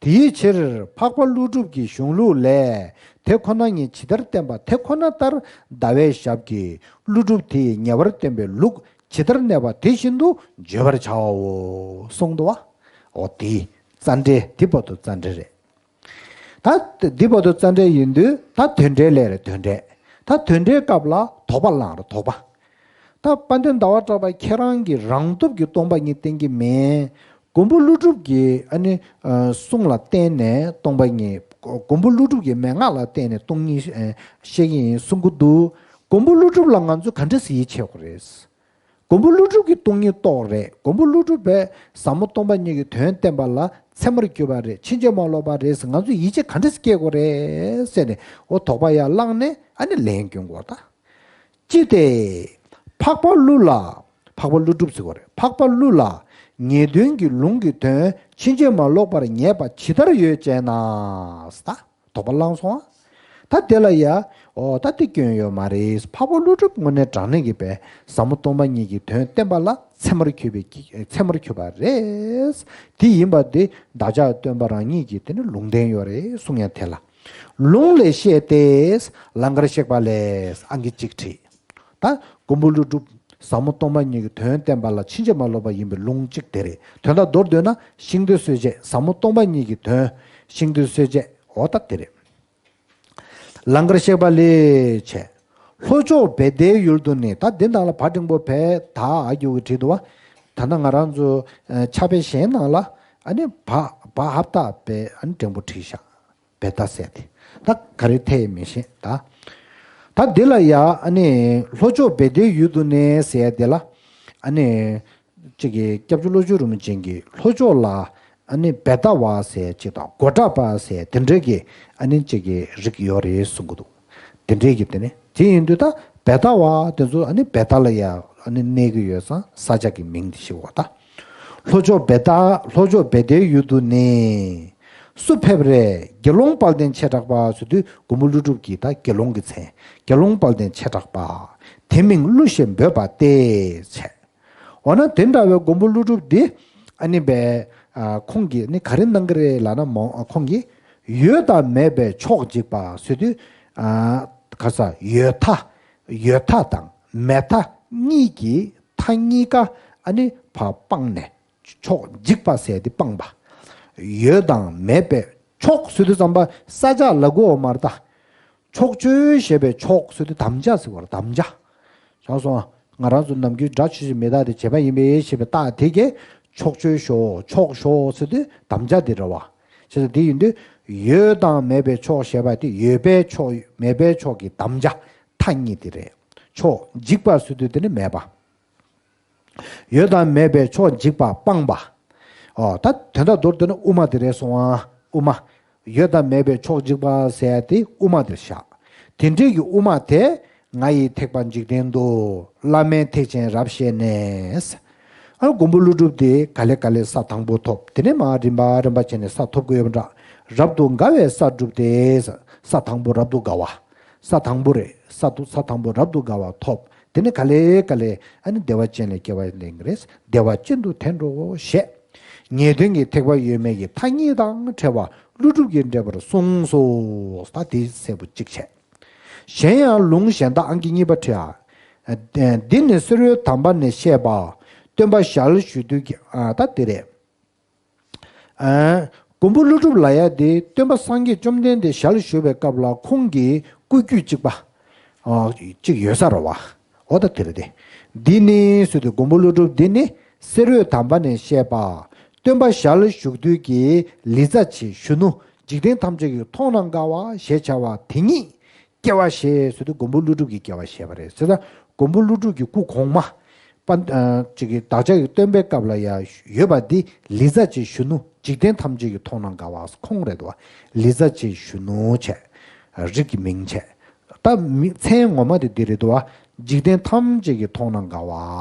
དེའི་ཕྱིར་འཕགས་པ་ཀླུ་སྒྲུབ་ཀྱི་གཞུང་ལུགས་ལས་དེ་ཁོ་ན་ཉིད་ཇི་ལྟར་བསྟན་པ་དེ་ཁོ་ན་ལྟར་ཟླ་བའི་ཞབས་ཀྱིས་ཀླུ་སྒྲུབ་དེས་ཉེ་བར་སྟོན་པའི་ལུགས་ཇི་ལྟར་གནས་པ་དེ་བཞིན་དུ་བརྗོད་པར་བྱའོ་གསུངས་འདུག་བ། འོ་དེ་རྩ་འགྲེལ་དེ་བར་དུ་རྩ་འགྲེལ་རེད། ད་འདི་བར་དུ་རྩ་འགྲེལ་ཡིན་དུས་ད་དོན་འགྲེལ་ལས་རེད། དོན་འགྲེལ། ད་དོན་འགྲེལ་སྐབས་ལ་དོགས་པ་ལངས་རེད། དོགས་པ། ད་དཔལ་ལྡན་ཟླ་བ་གྲགས་པ་ཁྱེད་རང་གིས་རང་སྟོབས་ཀྱིས་སྟོང་པ་ཉིད་བསྟན་གྱི་མེད། མགོན་པོ་ཀླུ་སྒྲུབ་ཀྱིས་ཨ་ནི་གསུང་ལ་བརྟེན་ནས་སྟོང་པ་ཉིད། མགོན་པོ་ཀླུ་སྒྲུབ་ཀྱི་མན་ངག་ལ་བརྟེན་ནས་སྟོང་ཉིད་བཤད་ཀྱི་ཡིན་གསུང་གི་འདུག་མགོན་པོ་ཀླུ་སྒྲུབ་ལ་ང་ཚོས་ག་འདྲ་སེ་ཡིད་ཆེས་དགོས་རེད། མགོན་པོ་ཀླུ་སྒྲུབ་ཀྱིས་སྟོང་ཉིད་རྟོགས་རེད། མགོན་པོ་ཀླུ་སྒྲུབ་པས་ཟབ་མོ་སྟོང་པ་ཉིད་ཀྱི་དོན་བསྟན་པ་ལ་ཚད་མར་གྱུར་པ་རེད། ཕྱིན་ཅི་མ་ལོག་པ་རེད་ཟེར་ང་ཚོས་ཡིད་ཆེས་ག་འདྲ་སྐྱེ་དགོས་རེད་ཟེར་ནས་འོ་དོགས་པ་ཡར་བསླངས་ནས་ཨ་ནི་ལན་སྐྱོན་དགོས་ད། ཅི་སྟེ། འཕགས་པ་ཀླུ་ལ། འཕགས་པ་ཀླུ་སྒྲུབ་ཟེར་དགོས་རེད། འཕགས་པ་ཀླུ་ལ་ངེས་དོན་གྱི་ལུང་གི་དོན་ཕྱིན་ཅི་མ་ལོག་པར་ངེས་པ་ཇི་ལྟར་ཡོད་ཅེ་ན། ད། དོགས་པ་བསླངས་སོང་ཨ། ད་དེ་ལ་ཡ། འོ་ད་དེ་སྐྱོན་ཡོད་མ་རེད། འཕགས་པ་ཀླུ་སྒྲུབ་དངོས་གནས་དྲང་གནས་ཀྱི་པའི་ཟབ་མོ་སྟོང་པ་ཉིད་ཀྱི་དོན་བསྟན་པ་ལ་ཚད་མར་གྱུར་པའི་ཚད་མར་གྱུར་པ་རེད། དེ་ཡིན་པ་དེ་བདག་ཅག་སྟོན་པ་རང་ཉིད་ཀྱི་དེ་ནི་ལུང་བསྟན་ཡོད་རེད་གསུང་ཡ་དེ་ལ། ལུང་ལས་བཤད་དེ། ལང་ཀར་གཤེགས་པ་ལས་ཨང་ཀི་གཅིག་བྲིས། ད་མགོན་པོ་ཀླུ་སྒྲུབ་ཟབ་མོ་སྟོང་པ་ཉིད་ཀྱི་དོན་བསྟན་པ་ལ་ཕྱིན་ཅི་མ་ལོག་པ་ཡིན་པའི་ལུང་གཅིག་དེ་རེད། དོན་དག་མདོར་བསྡུས་ན་ཤིང་རྡོལ་གསོད་བྱེད་ཟབ་མོ་སྟོང་པ་ཉིད་ཀྱི་དོན། ཤིང་རྡོལ་གསོད་བྱེད་འོ་ད་དེ་རེད། ལང་ཀར་གཤེགས་པ་ལས་བྱས། ལྷོ་ཕྱོགས་བེ་ཏའི་ཡུལ་དུ་ནི། ད་འདི་ནང་ལ་བ་འགྲེང་པོ་བེ་ད་ཨ་རྒྱུ་གི་བྲིས་འདུག་བ། ད་ནི་ང་རང་ཚོ་ཕྱག་དཔེ་གཞན་ནང་ལ་ཨ་ནི་བ་བ་ཧབ་ཏ་བེ་ཨ་ནི་འགྲེང་པོ་བྲིས་ཤག་བེ་ད་ཟེར་ཏེ། ད་ག་རེ་ཐད་མི་ཤེས་ད། ད་འདི་ལ་ཡ་ཨ་ནི་ལྷོ་ཕྱོགས་བེ་ཏའི་ཡུལ་དུ་ནི་ཟེར་དེ་ལ་ཨ་ནི་གཅིག་གི་སྐྱབས་རྗེ་བློ་བརྟན་རིན་པོ་ཆེ་གིས་ལྷོ་ཕྱོགས་ལ་ཨ་ནི་བེ་ད་བ་ཟེར་གཅིག་དང་གོ་ཏྲ་པ་ཟེར་དེ་འདྲའི་གི་ཨ་ནི་གཅིག་གི་རིགས་ཡོད་རེད་གསུང་གི་འདུག་དེ་འདྲའི་གི་དེ་ནི་དེ་ཡིན་དུས་ད་བེ་ད་བ་དེ་ཚོ་ཨ་ནི་བེ་ད་ལ་ཡ་ཨ་ནི་གནས་ཀྱི་ཡོད་ཙང་ས་ཆ་གི་མིང་དེ་ཞིག་འོ་ད། ལྷོ་ཕྱོགས་བེ་ད་ལྷོ་ཕྱོགས་བེ་ཏའི་ཡུལ་དུ་ནི། སུ་ཕེབས་རེ་དགེ་སློང་དཔལ་ལྡན་ཆེ་དྲགས་པ་ཟེར་དུས་མགོན་པོ་ཀླུ་སྒྲུབ་ཀྱིས་ད་དགེ་སློང་གི་མཚན། དགེ་སློང་དཔལ་ལྡན་ཆེ་དྲགས་པ། དེ་མིང་ཀླུ་ཞེས་འབོད་པ་སྟེ་བྱས། འོ་ན་དེ་འདྲ་བའི་མགོན་པོ་ཀླུ་སྒྲུབ་འདི་ཨ་ནི་བས་ཁོང་གིས་ནི་ག་རེ་གནང་གི་རེད་ལབ་ན་མོ་ཁོང་གིས་ཡོད་དང་མེད་པའི་ཕྱོགས་འཇིག་པ་ཟེར་དུས་ག་ས་ཡོད་མཐའ་ཡོད་མཐའ་དང་མེད་མཐའ་གཉིས་ཀྱི་མཐའ་གཉིས་ཀ་ཨ་ནི་ཕར་སྤངས་ནས། ཕྱོགས་འཇིག་པ་ཟེར་དེ་སྤངས་པ། ཡོད་དང་མེད་པའི་ཕྱོགས་ཟེར་དུས་ཙམ་པ་ས་ཆ་ལ་གོ་བ་མར་ལྟ། ཕྱོགས་ཆོས་ཞེས་པའི་ཕྱོགས་ཟེར་དུས་དམ་བཅའ་ཟེར་བར་དམ་བཅའ། བྱས་སོང་། ང་རང་ཚོ་ནམ་རྒྱུན་དགྲ་ཆོས་ཅན་མི་རྟག་སྟེ་བྱས་པ་ཡིན་པས་ཞེས་པའི་རྟགས་དེ་གས་ཕྱོགས་ཆོས་ཞོག་ཕྱོགས་ཞོག་ཟེར་དུས་དམ་བཅའ་དེ་རེད་བ། བྱས་ཙང་དེ་ཡིན་དུས་ཡོད་དང་མེད་པའི་ཕྱོགས་ཞེས་པ་དེ་ཡོད་པའི་ཕྱོགས་མེད་པའི་ཕྱོགས་ཀྱི་དམ་བཅའ་མཐའ་གཉིས་དེ་རེད། ཕྱོགས་འཇིག་པ་ཟེར་དུས་དེ་ནི་མེད་པ། ཡོད་དང་མེད་པའི་ཕྱོགས་འཇིག་པ་སྤངས་པ། ཨོ་ད་དོན་དག་མདོར་བསྡུ་ན་དབུ་མ་དེ་རེད་སོང་ཨ། དབུ་མ། ཡོད་དང་མེད་པའི་ཕྱོགས་འཇིག་པ་ཟེར་ཡ་དེ་དབུ་མ་དེར་བཞག་དེ་འདྲའི་གི་དབུ་མ་དེ་ང་ཡི་ཐེག་པ་འཇིག་རྟེན་དུ། བླ་མའི་ཐེག་ཆེན་རབ་བཤད་ནས། ཨ་མགོན་པོ་ཀླུ་སྒྲུབ་དེ་ག་ལེ་ག་ལེ་ས་དང་པོ་ཐོབ། དེ་ནས་མར་རིམ་པ་རིམ་པ་བྱས་ནས་ས་ཐོབ་དགོས་ཡོད་པ་འདྲ། རབ་ཏུ་དགའ་བའི་ས་བསྒྲུབས་ཏེ། ས་དང་པོ་རབ་ཏུ་དགའ་བ། ས་དང་པོ་རེད། ས་དུ་ས་དང་པོ་རབ་ཏུ་དགའ་བ་ཐོབ། དེ་ནི་ག་ལེ་ག་ལེ་ཨ་ནི་བདེ་བ་ཅན་ལ་སྐྱེ་བ་ལེན་གྱི་རེད། བདེ་བ་ཅན་དུ་འཐད་འགྲོ་ཞེས། ངེས་དོན་གྱི་ཐེག་པ་ཡོད་མེད་ཀྱི་མཐའ་གཉིས་དང་བྲལ་བ་ཀླུ་སྒྲུབ་ཀྱིས་འགྲེལ་པར་གསུངས་སོ། ད་དེ་གསལ་པོ་གཅིག་བྱས། གཞན་ཡང་ལུང་གཞན་དག་ཨང་ཀི་གཉིས་པ་བྲིས་ཨ། འདི་ནི་གསེར་འོད་དམ་པ་ནས་བཤད་པ། སྟོན་པ་ཞལ་བཞུགས་དུས་ཀྱི་ཨ་ད་དེ་རེད། ཨ། མགོན་པོ་ཀླུ་སྒྲུབ་ལབ་ཡ་དེ་སྟོན་པ་སངས་རྒྱས་བཅོམ་ལྡན་འདས་ཞལ་བཞུགས་པའི་སྐབས་ལ་ཁོང་གི་སྐུ་རྒྱུད་གཅིག་པ། ཨ། གཅིག་ཡོད་ས་རེད་བ། འོ་ད་དེ་རེད་དེ། འདི་ནི་ཟེར་དུས་མགོན་པོ་ཀླུ་སྒྲུབ་འདི་ནི་གསེར་འོད་དམ་པ་ནས་བཤད་པ། སྟོན་པ་ཞལ་བཞུགས་དུས་ཀྱི་ལི་ཙ་བྱི་གཞོན་ནུ་འཇིག་རྟེན་ཐམས་ཅད་ཀྱིས་མཐོང་ན་དགའ་བ་ཞེས་བྱ་བ་དེ་ཉིད་སྐྱེ་བ་བཞེས་ཟེར་དུས་མགོན་པོ་ཀླུ་སྒྲུབ་ཀྱི་སྐྱེ་བ་བཞེས་པ་རེད་ཟེར་ད། མགོན་པོ་ཀླུ་སྒྲུབ་ཀྱི་སྐུ་གོང་མ། པ་ཨ་ཅིག་གི་བདག་ཅག་གི་སྟོན་པའི་སྐབས་ལ་ཡང་ཡོད་པ་འདི་ལི་ཙ་བྱི་གཞོན་ནུ་འཇིག་རྟེན་ཐམས་ཅད་ཀྱིས་མཐོང་ན་དགའ་བ་ཁོང་རེད་དོ། ལི་ཙ་བྱི་གཞོན་ནུ་བྱས། རིགས་ཀྱི་མིང་བྱས། ད་མི་མཚན་ངོ་མ་དེ་འདི་རེད་དོ། འཇིག་རྟེན་ཐམས་ཅད་ཀྱིས་མཐོང་ན་དགའ་བ་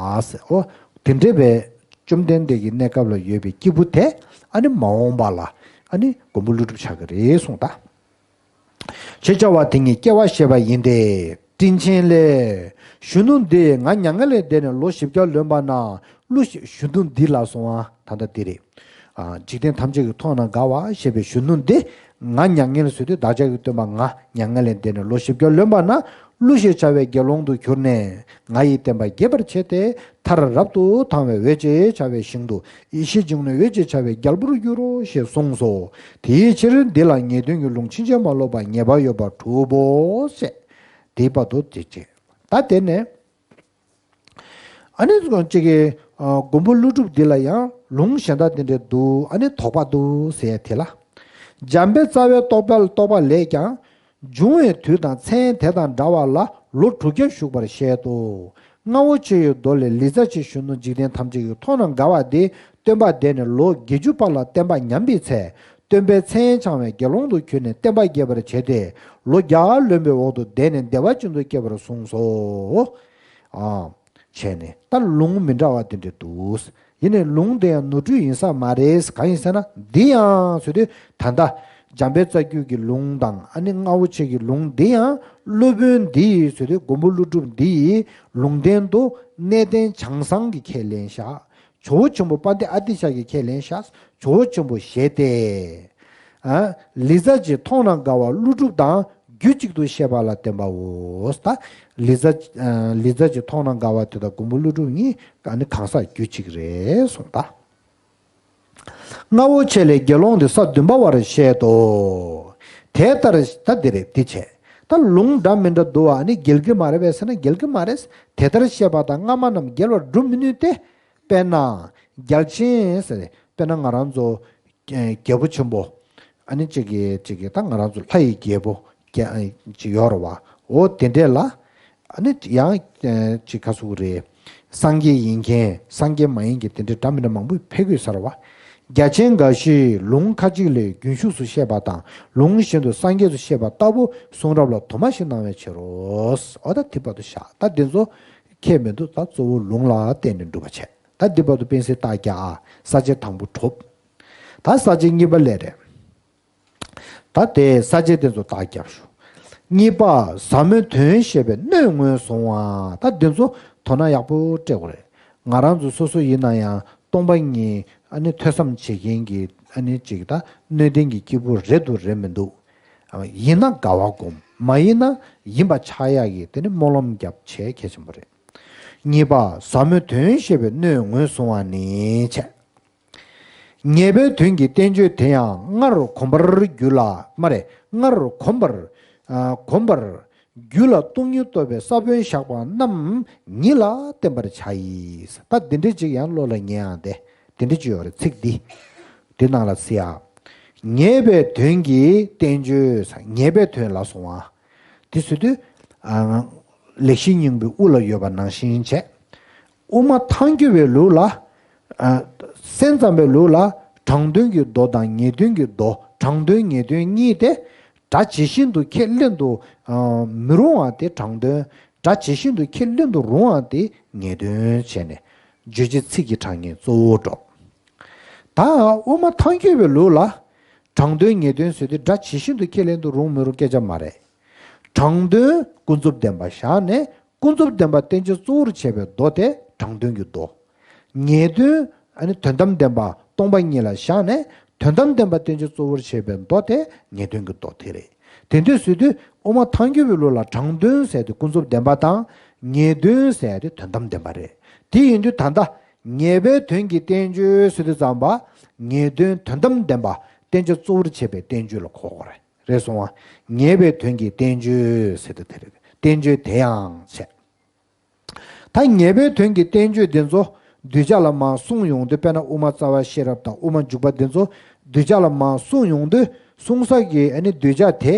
ཟེར། འོ་དེ་འདྲས་པའི་བཅོམ་ལྡན་འདས་ཀྱི་གནས་སྐབས་ལ་ཡོད་པའི་སྐྱེས་བུ་དེ་ཨ་ནི་མ་འོངས་པ་ལ་ཨ་ནི་མགོན་པོ་ཀླུ་སྒྲུབ་ཆགས་ཀྱི་རེད་གསུངས་ད། ཞེས་བྱ་བ་དེ་ཉིད་སྐྱེ་བ་བཞེས་པ་ཡིན་ཏེ། དྲིན་ཆེན་ལས། གཞོན་ནུ་འདི་ང་མྱ་ངན་ལས་འདས་ནས་ལོ་བཞི་བརྒྱ་ལོན་པ་ན་ཀླུ་ཞིག་གཞོན་ནུ་འདི་ལ་སོང་བ་ད་ལྟ་འདི་རེད། ཨ། འཇིག་རྟེན་ཐམས་ཅད་ཀྱིས་མཐོང་ན་དགའ་བ་ཞེས་པའི་གཞོན་ནུ་འདི་ང་མྱ་ངན་ལས་ཟེར་དུས་བདག་ཅག་གི་སྟོན་པ་ང་མྱ་ངན་ལས་འདས་ནས་ལོ་བཞི་བརྒྱ་ལོན་པ་ན་ཀླུ་ཞེས་བྱ་བའི་དགེ་སློང་དུ་གྱུར་ནས་ང་ཡི་བསྟན་པ་རྒྱས་པར་བྱས་ཏེ། མཐར་རབ་ཏུ་དང་བའི་འོད་ཅེས་བྱ་བའི་ཞིང་དུ་ཡེ་ཤེས་འབྱུང་གནས་འོད་ཅེས་བྱ་བའི་རྒྱལ་པོར་འགྱུར་རོ་ཞེས་གསུངས་སོ། དེའི་ཕྱིར་འདི་ལ་ངེས་དོན་གྱི་ལུང་ཕྱིན་ཅི་མ་ལོག་པ་ངེས་པ་ཡོད་པ་གྲུབ་བོ་ཞེས། དེའི་བར་དུ་དེ་བྱས། ད་དེ་ནས་ཨ་ནི་ཅིག་གི་ཨ་མགོན་པོ་ཀླུ་སྒྲུབ་འདི་ལ་ཡང་ལུང་གཞན་དག་དེ་འདྲ་འདུག་ཨ་ནི་དོགས་པ་འདུག་ཟེར་ཡ་དེ་ལ། འཇམ་དཔལ་རྩ་བའི་རྟོག་པ་རྟོག་པ་ལས་ཀྱང་། འབྱུང་བའི་དུས་དང་མཚན་དེ་དང་འདྲ་བ་ལ་ལོ་དྲུག་བརྒྱ་བཞུགས་པར་བཤད་དོ། རྔ་བོ་ཆེ་ཡི་མདོ་ལས། ལི་ཙ་བྱི་གཞོན་ནུ་འཇིག་རྟེན་ཐམས་ཅད་ཀྱིས་མཐོང་ན་དགའ་བ་དེ་སྟོན་པ་འདས་ནས་ལོ་བརྒྱད་ཅུ་པ་ལ་བསྟན་པ་ཉམས་པའི་ཚེ། སྟོན་པའི་མཚན་འཆང་བའི་དགེ་སློང་དུ་གྱུར་ནས་བསྟན་པ་རྒྱས་པར་བྱས་ཏེ། ལོ་བརྒྱ་ལོན་པའི་འོག་ཏུ་འདས་ནས་བདེ་བ་ཅན་དུ་སྐྱེ་བར་གསུངས་སོ། ཨ། བྱས་ནས་ད་ལུང་མི་འདྲ་བ་དེ་འདྲ་འདུག་ཡིན་ནའི་ལུང་དེ་ཡང་ནོར་འཁྲུལ་ཡིན་ས་མ་རེད། གང་ཡིན་ཟེར་ན་འདི་ཡང་ཟེར་དུས་ད་ལྟ་འཇམ་དཔལ་རྩ་རྒྱུད་ཀྱི་ལུང་དང་ཨ་ནི་རྔ་བོ་ཆེ་གི་ལུང་འདི་ཡང་སློབ་དཔོན་འདི་ཡིས་ཟེར་དུས་མགོན་པོ་ཀླུ་སྒྲུབ་འདི་ཡི་ལུང་བསྟན་དུ་གནས་བརྟན་བྱང་བཟང་གིས་ཁས་ལེན་བཞག་ཇོ་བོ་ཆེན་པོ་དཔལ་ལྡན་ཨ་ཏི་ཤ་གིས་ཁས་ལེན་བཞག་ཇོ་བོ་ཆེན་པོ་ཞེས་ཏེ། ཨ། ལི་ཙ་བྱི་མཐོང་ན་དགའ་བ་ཀླུ་སྒྲུབ་དང་རྒྱུད་གཅིག་ཏུ་བཤད་པ་ལ་བརྟེན་པའོ། ད་ལི་ཙ་ཨ་ལི་ཙ་བྱི་མཐོང་ན་དགའ་བ་དེ་དང་མགོན་པོ་ཀླུ་སྒྲུབ་གཉིས་ཨ་ནི་གང་ཟག་རྒྱུད་གཅིག་རེད་གསུངས་ད། རྔ་བོ་ཆེ་ལས་དགེ་སློང་དེ་ས་བདུན་པ་བར་བཤད་དོ། དེ་ལྟར་ད་འདི་རེད་འདི་བྱས། ད་ལུང་འདྲ་མི་འདྲ་འདུག་ཨ་ནི་འགལ་གྱི་མ་རེད་པས་ཟེར་ན་འགལ་གྱི་མ་རེད། དེ་ལྟར་བཤད་པ་དང་སྔ་མ་རྣམས་འགལ་བར་སྒྲུབ་མི་ནུས་ཏེ། དཔེར་ན། རྒྱལ་ཆེན་ཟེར་ནས་དཔེར་ན་ང་རང་ཚོ་རྒྱལ་པོ་ཆེན་པོ། ཨ་ནི་གཅིག་གིས་གཅིག་གིས་ད་ང་རང་ཚོ་ལྷ་ཡི་རྒྱལ་པོ་རྒྱལ་ཅིག་ཡོད་རེད་བ། འོ་དེ་འདྲས་ལ་ཨ་ནི་ཡང་གཅིག་ག་ཟེར་དགོས་རེད། སངས་རྒྱས་ཡིན་མཁན་སངས་རྒྱས་མ་ཡིན་མཁན་དེ་འདྲས་འདྲ་མི་འདྲ་མང་པོ་ཕེབས་ཀྱི་ཡོད་ས་རེད་བ། རྒྱལ་ཆེན་འགའ་ཞིག་ལུང་ཁ་ཅིག་ལས་རྒྱུན་ཞུགས་སུ་བཤད་པ་དང་ལུང་གཞན་དུ་སངས་རྒྱས་སུ་བཤད་པ་ལྟ་བུ་གསུང་རབ་ལ་དུ་མ་ཞིག་སྣང་བའི་ཕྱིར་རོ། འོ་ད་དེ་བར་དུ་བཞག་ད་དེ་ཚོ་ཁྱད་མི་འདུག་ད་གཙོ་བོ་ལུང་ལ་བརྟེན་ནས་སྒྲུབ་པ་བྱས། ད་འདི་བར་དུ་སྤེན་ཚེ་རྟགས་བརྒྱབ་ཨ། ས་བཅད་དང་པོ་གྲུབ། ད་ས་བཅད་གཉིས་པ་ལས་རེད། ད་དེ་ས་བཅད་དེ་ཚོ་རྟགས་བརྒྱབ་ཞུ། གཉིས་པ་ཟབ་མོའི་དོན་བཤད་པའི་སྣོད་ངོས་བཟུང་བ། ད་འདི་ཚོ་དོ་སྣང་ཡག་པོ་སྤྲད་དགོས་རེད། ང་རང་ཚོ་སོ་སོ་ཡིན་ན་ཡང་སྟོང་པ་ཉིད་ཨ་ནི་ཐོས་བསམ་བྱེད་མཁན་གྱི་ཨ་ནི་ཅིག་ད་སྣོད་ལྡན་གྱི་སྐྱེས་བུ་རེད་འདུག་རེད་མི་འདུག་ཡིན་ན་དགའ་བ་སྒོམ། མ་ཡིན་ན་ཡིན་པ་ཆགས་ཡག་གི་དེ་ནི་སྨོན་ལམ་བརྒྱབ་བྱས་གལ་ཆེན་པོ་རེད། གཉིས་པ་ཟབ་མོའི་དོན་བཤད་པའི་སྣོད་ངོས་བཟུང་བ་ནི་བྱས། ངེས་པའི་དོན་གྱི་བསྟན་བཅོས་དེ་ཡང་སྔར་གོམས་པར་རྒྱུད་ལ་སྨ་རེ། སྔར་གོམས་པར་ཨ་གོམས་པར་རྒྱུད་ལ་སྟོང་ཉིད་རྟོགས་པའི་ས་བོན་བཞག་པ་རྣམས་ཉིད་ལ་བརྟེན་པར་བྱ་ཡི། ད་འདི་འདྲ་ཅིག་ཡང་བློ་ལ་ངེས་ཡང་དེ་འདི་འདྲ་ཅིག་ཡོད་རེད་ཚིག་འདི། འདི་ནང་ལ་གཟིགས་ཨ། ངེས་པའི་དོན་གྱི་བསྟན་བཅོས་ངེས་པའི་དོན་ལ་སོང་བ། འདི་ཟེར་དུས། ཨ། ལེགས་བཤད་སྙིང་པོའི་དབུ་ལ་ཡོད་པ་ནང་བཞིན་བྱས། དབུ་མ་ཐལ་འགྱུར་བའི་ལུགས་ལ། ཨ། སེམས་ཙམ་པའི་ལུགས་ལ་དྲང་དོན་གྱི་མདོ་དང་ངེས་དོན་གྱི་མདོ། དྲང་དོན་ངེས་དོན་གཉིས་ཏེ། སྒྲ་ཇི་བཞིན་དུ་ཁས་ལེན་དུ་ཨ་མི་རུང་བ་དེ་དྲང་དོན། སྒྲ་ཇི་བཞིན་དུ་ཁས་ལེན་དུ་རུང་བ་དེ་ངེས་དོན་བྱས་ནས་རྗོད་བྱེད་ཚིག་གི་གྲངས་ངེས་གཙོ་བོ་འགྲོ། ད་དབུ་མ་ཐལ་འགྱུར་བའི་ལུགས་ལ། དྲང་དོན་ངེས་དོན་ཟེར་དུས་སྒྲ་ཇི་བཞིན་དུ་ཁས་ལེན་དུ་རུང་མི་རུང་སྐད་ཆ་མ་རེད། དྲང་དོན་ཀུན་རྫོབ་བདེན་པ་བཞག་ནས་ ཀུན་རྫོབ་བདེན་པ་བསྟན་བྱ་གཙོ་བོར་བྱས་པའི་མདོ་དེ་དྲང་དོན་གྱི་མདོ། ངེས་དོན་ཨ་ནི་དོན་དམ་བདེན་པ་སྟོང་པ་ཉིད་ལ་བཞག་ནས་དོན་དམ་བདེན་པ་བསྟན་བྱ་གཙོ་བོར་བྱས་པའི་མདོ་དེ་ངེས་དོན་གྱི་མདོ་དེ་རེད། དེ་འདྲ་ཟེར་དུས་དབུ་མ་ཐལ་འགྱུར་བའི་ལུགས་ལ་དྲང་དོན་ཟེར་དེ་ཀུན་རྫོབ་བདེན་པ་དང་། ངེས་དོན་ཟེར་དེ་དོན་དམ་བདེན་པ་རེད། དེ་ཡིན་དུས་ད་ལྟ་ངེས་པའི་དོན་གྱི་བསྟན་བཅོས་ཟེར་དུས་ཙམ་པ། ངེས་དོན་དོན་དམ་བདེན་པ་བསྟན་བྱ་གཙོ་བོར་བྱས་པའི་བསྟན་བཅོས་ལ་གོ་དགོས་རེད། རེད་སོང་བ། ངེས་པའི་དོན་གྱི་བསྟན་བཅོས་ཟེར་དུས་དེ་རེད། བསྟན་བཅོས་དེ་ཡང་བྱས། ད་ངེས་པའི་དོན་གྱི་བསྟན་བཅོས་འདི་ཚོ་གདུལ་བྱ་ལ་མར་གསུངས་ཡོང་དུས། དཔེར་ན་དབུ་མ་རྩ་བ་ཤེས་རབ་དང་དབུ་མ་འཇུག་པ་འདི་ཚོ་གདུལ་བྱ་ལ་མར་གསུངས་ཡོང་དུས། གསུང་ས་གི་ཨ་ནི་གདུལ་བྱ་དེ་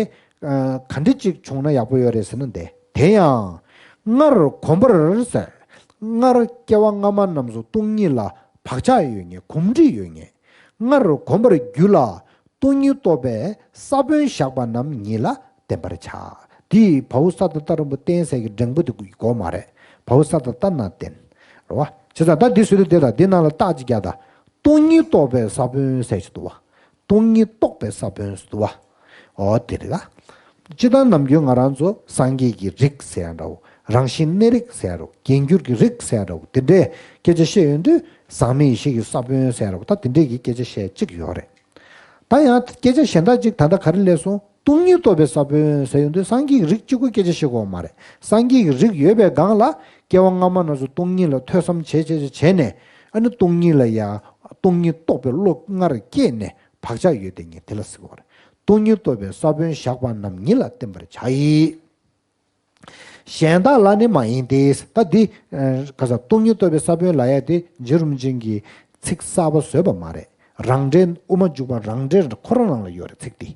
ག་འདྲ་ཅིག་བྱུང་ན་ཡག་པོ་ཡོད་རེད་ཟེར་ན། འདི་དེ་ཡང་སྔར་གོམས་པར་ཟེར། སྔར་སྐྱེ་བ་སྔ་མ་རྣམས་སུ་སྟོང་ཉིད་ལ་བག་ཆགས་ཡོད་མཁན། གོམས་འདྲིས་ཡོད་མཁན། སྔར་གོམས་པར་རྒྱུད་ལ་སྟོང་ཉིད་རྟོགས་པའི་ས་བོན་བཞག་པ་རྣམས་ཉིད་ལ་བསྟན་པར་བྱ། འདི་བ་ཧུ་ས་ཏ་ཏ་རིན་པོ་བསྟན་ས་གི་འགྲེང་བུ་དེ་གོ་མ་རེད། བ་ཧུ་ས་ཏ་ཏ་ན་བསྟན། རེད་བ། བྱས་ཙང་ད་འདི་ཟེར་དུས་དེ་དང་འདི་ནང་ལ་རྟགས་ཅིག་རྒྱག་དང་། སྟོང་ཉིད་རྟོགས་པའི་ས་བོན་ཟེར་ཞིག་འདུག་བ། སྟོང་ཉིད་རྟོགས་པའི་ས་བོན་ཟེར་འདུག་བ། འོ་དེ་རེད་ད། སྤྱིར་བཏང་ནམ་རྒྱུན་ང་རང་ཚོ་སངས་རྒྱས་ཀྱི་རིགས་ཟེར་ཡ་འདྲ་བོ། རང་བཞིན་གནས་རིགས་ཟེར་ཡ་འདྲ་བོ། རྒྱས་འགྱུར་གྱི་རིགས་ཟེར་ཡ་འདྲ་བོ། དེ་འདྲའི་སྐད་ཆ་བཤད་ཡོང་དུས་ཟག་མེད་ཡེ་ཤེས་ཀྱི་ས་བོན་ཟེར་ཡ་འདྲ་བོ། ད་དེ་འདྲའི་གི་སྐད་ཆ་བཤད་ཅིག་ཡོད་རེད། ད་ཡང་སྐད་ཆ་གཞན་དག་ཅིག་ད་ལྟ་ག་རེ་སླེབས་སོང་། སྟོང་ཉིད་རྟོགས་པའི་ས་བོན་ཟེར་ཡོང་དུས་སངས་རྒྱས་ཀྱི་རིགས་གཅིག་པུ་སྐད་ཆ་བཤད་དགོས་མ་རེད། སངས་རྒྱས་ཀྱི་རིགས་ཡོད་པའི་སྒང་ལ་སྐྱེ་བ་སྔ་མ་རྣམས་སུ་སྟོང་ཉིད་ལ་ཐོས་བསམ་བྱས་བྱས་བྱས་བྱས་ནས། ཨ་ནི་སྟོང་ཉིད་ལ་ཡ། སྟོང་ཉིད་རྟོགས་པའི་བློ་སྔར་སྐྱེས་ནས་བག་ཆགས་ཡོད་དེ་ཉིད་དེ་ལ་ཟེར་བ་རེད། སྟོང་ཉིད་རྟོགས་པའི་ས་བོན་བཞག་པ་རྣམས་ཉིད་ལ་བསྟན་པར་བྱ་ཡི། གཞན་དག་ལ་ནི་མ་ཡིན་ཏེ། ད་འདི་ཨ་ག་ས་སྟོང་ཉིད་རྟོགས་པའི་ས་བོན་ལབ་ཡ་དེ་རྗེ་རིན་པོ་ཆེ་གི་ཚིག་གསར་པ་བཟོས་པ་མ་རེད། རང་འགྲེལ་དབུ་མ་འཇུག་པ་རང་འགྲེལ་ཁོ་རང་ནང་ལ་ཡོད་རེད་ཚིག་དེ།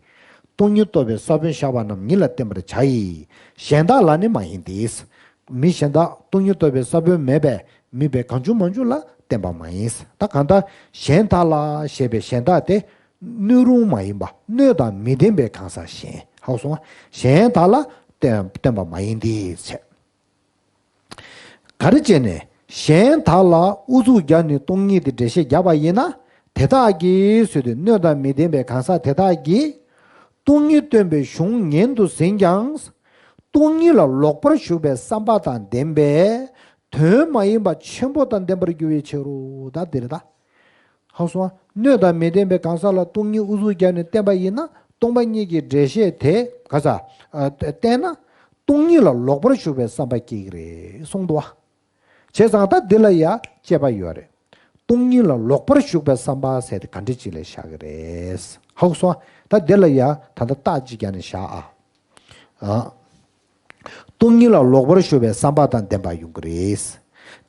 སྟོང་ཉིད་རྟོགས་པའི་ས་བོན་བཞག་པ་རྣམས་ཉིད་ལ་བསྟན་པར་བྱ་ཡི། གཞན་དག་ལ་ནི་མ་ཡིན་ཏེ། མི་གཞན་དག་སྟོང་ཉིད་རྟོགས་པའི་ས་བོན་མེད་པའི་མི་དཔེ་གང་བྱུང་མང་བྱུང་ལ་བསྟན་པ་མ་ཡིན། ད་གང་ལྟར་གཞན་དག་ལ་ཞེས་པའི་གཞན་དག་དེ་སྣོད་རུང་མ་ཡིན་པ། སྣོད་དང་མི་ལྡན་པའི་གང་ཟག་གཞན། ཧ་གོ་སོང་ང་། གཞན་དག་ལ་བསྟན་བསྟན་པ་མ་ཡིན་ཏེ་བྱས། ག་རེ་བྱས་ནས་གཞན་དག་ལ་ཨུ་ཚུགས་བརྒྱབ་ནས་སྟོང་ཉིད་དེ་འགྲེལ་བཤད་བརྒྱབ་པ་ཡིན་ན། དེ་དག་གིས་ཟེར་དུས་སྣོད་དང་མི་ལྡན་པའི་གང་ཟག་དེ་དག་གིས་སྟོང་ཉིད་སྟོན་པའི་གཞུང་ཉན་དུ་ཟིན་ཀྱང་། སྟོང་ཉིད་ལ་ལོག་པར་ཞུགས་པའི་བསམ་པ་དང་ལྡན་པས་དོན་མ་ཡིན་པ་ཆེན་པོ་དང་ལྡན་པར་འགྱུར་བའི་ཕྱིར་རོ། ད་འདིར་ད། ཧ་གོ་སོང་ང་། སྣོད་དང་མི་ལྡན་པའི་གང་ཟག་ལ་སྟོང་ཉིད་ཨུ་ཚུགས་བརྒྱབ་ནས་བསྟན་པ་ཡིན་ན། སྟོང་པ་ཉིད་ཀྱི་འགྲེལ་བཤད་དེ་ག་ས་ཨ་བསྟན་ན། སྟོང་ཉིད་ལ་ལོག་པར་ཞུགས་པའི་བསམ་པ་སྐྱེ་གི་རེད་གསུངས་འདུག་བ། བྱས་ཙང་ད་འདི་ལ་ཡ་དཔྱད་པ་ཡོད་རེད། སྟོང་ཉིད་ལ་ལོག་པར་ཞུགས་པའི་བསམ་པ་ཟེར་དེ་ག་འདྲ་ཅིག་ལ་བཞག་གི་རེད། ཧ་གོ་སོང་ང་། ད་འདི་ལ་ཡ་ད་ལྟ་རྟགས་ཅིག་བརྒྱབ་ནས་བཞག་ཨ། ཨ། སྟོང་ཉིད་ལ་ལོག་པར་ཞུགས་པའི་བསམ་པ་དང་ལྡན་པ་ཡོང་གི་རེད།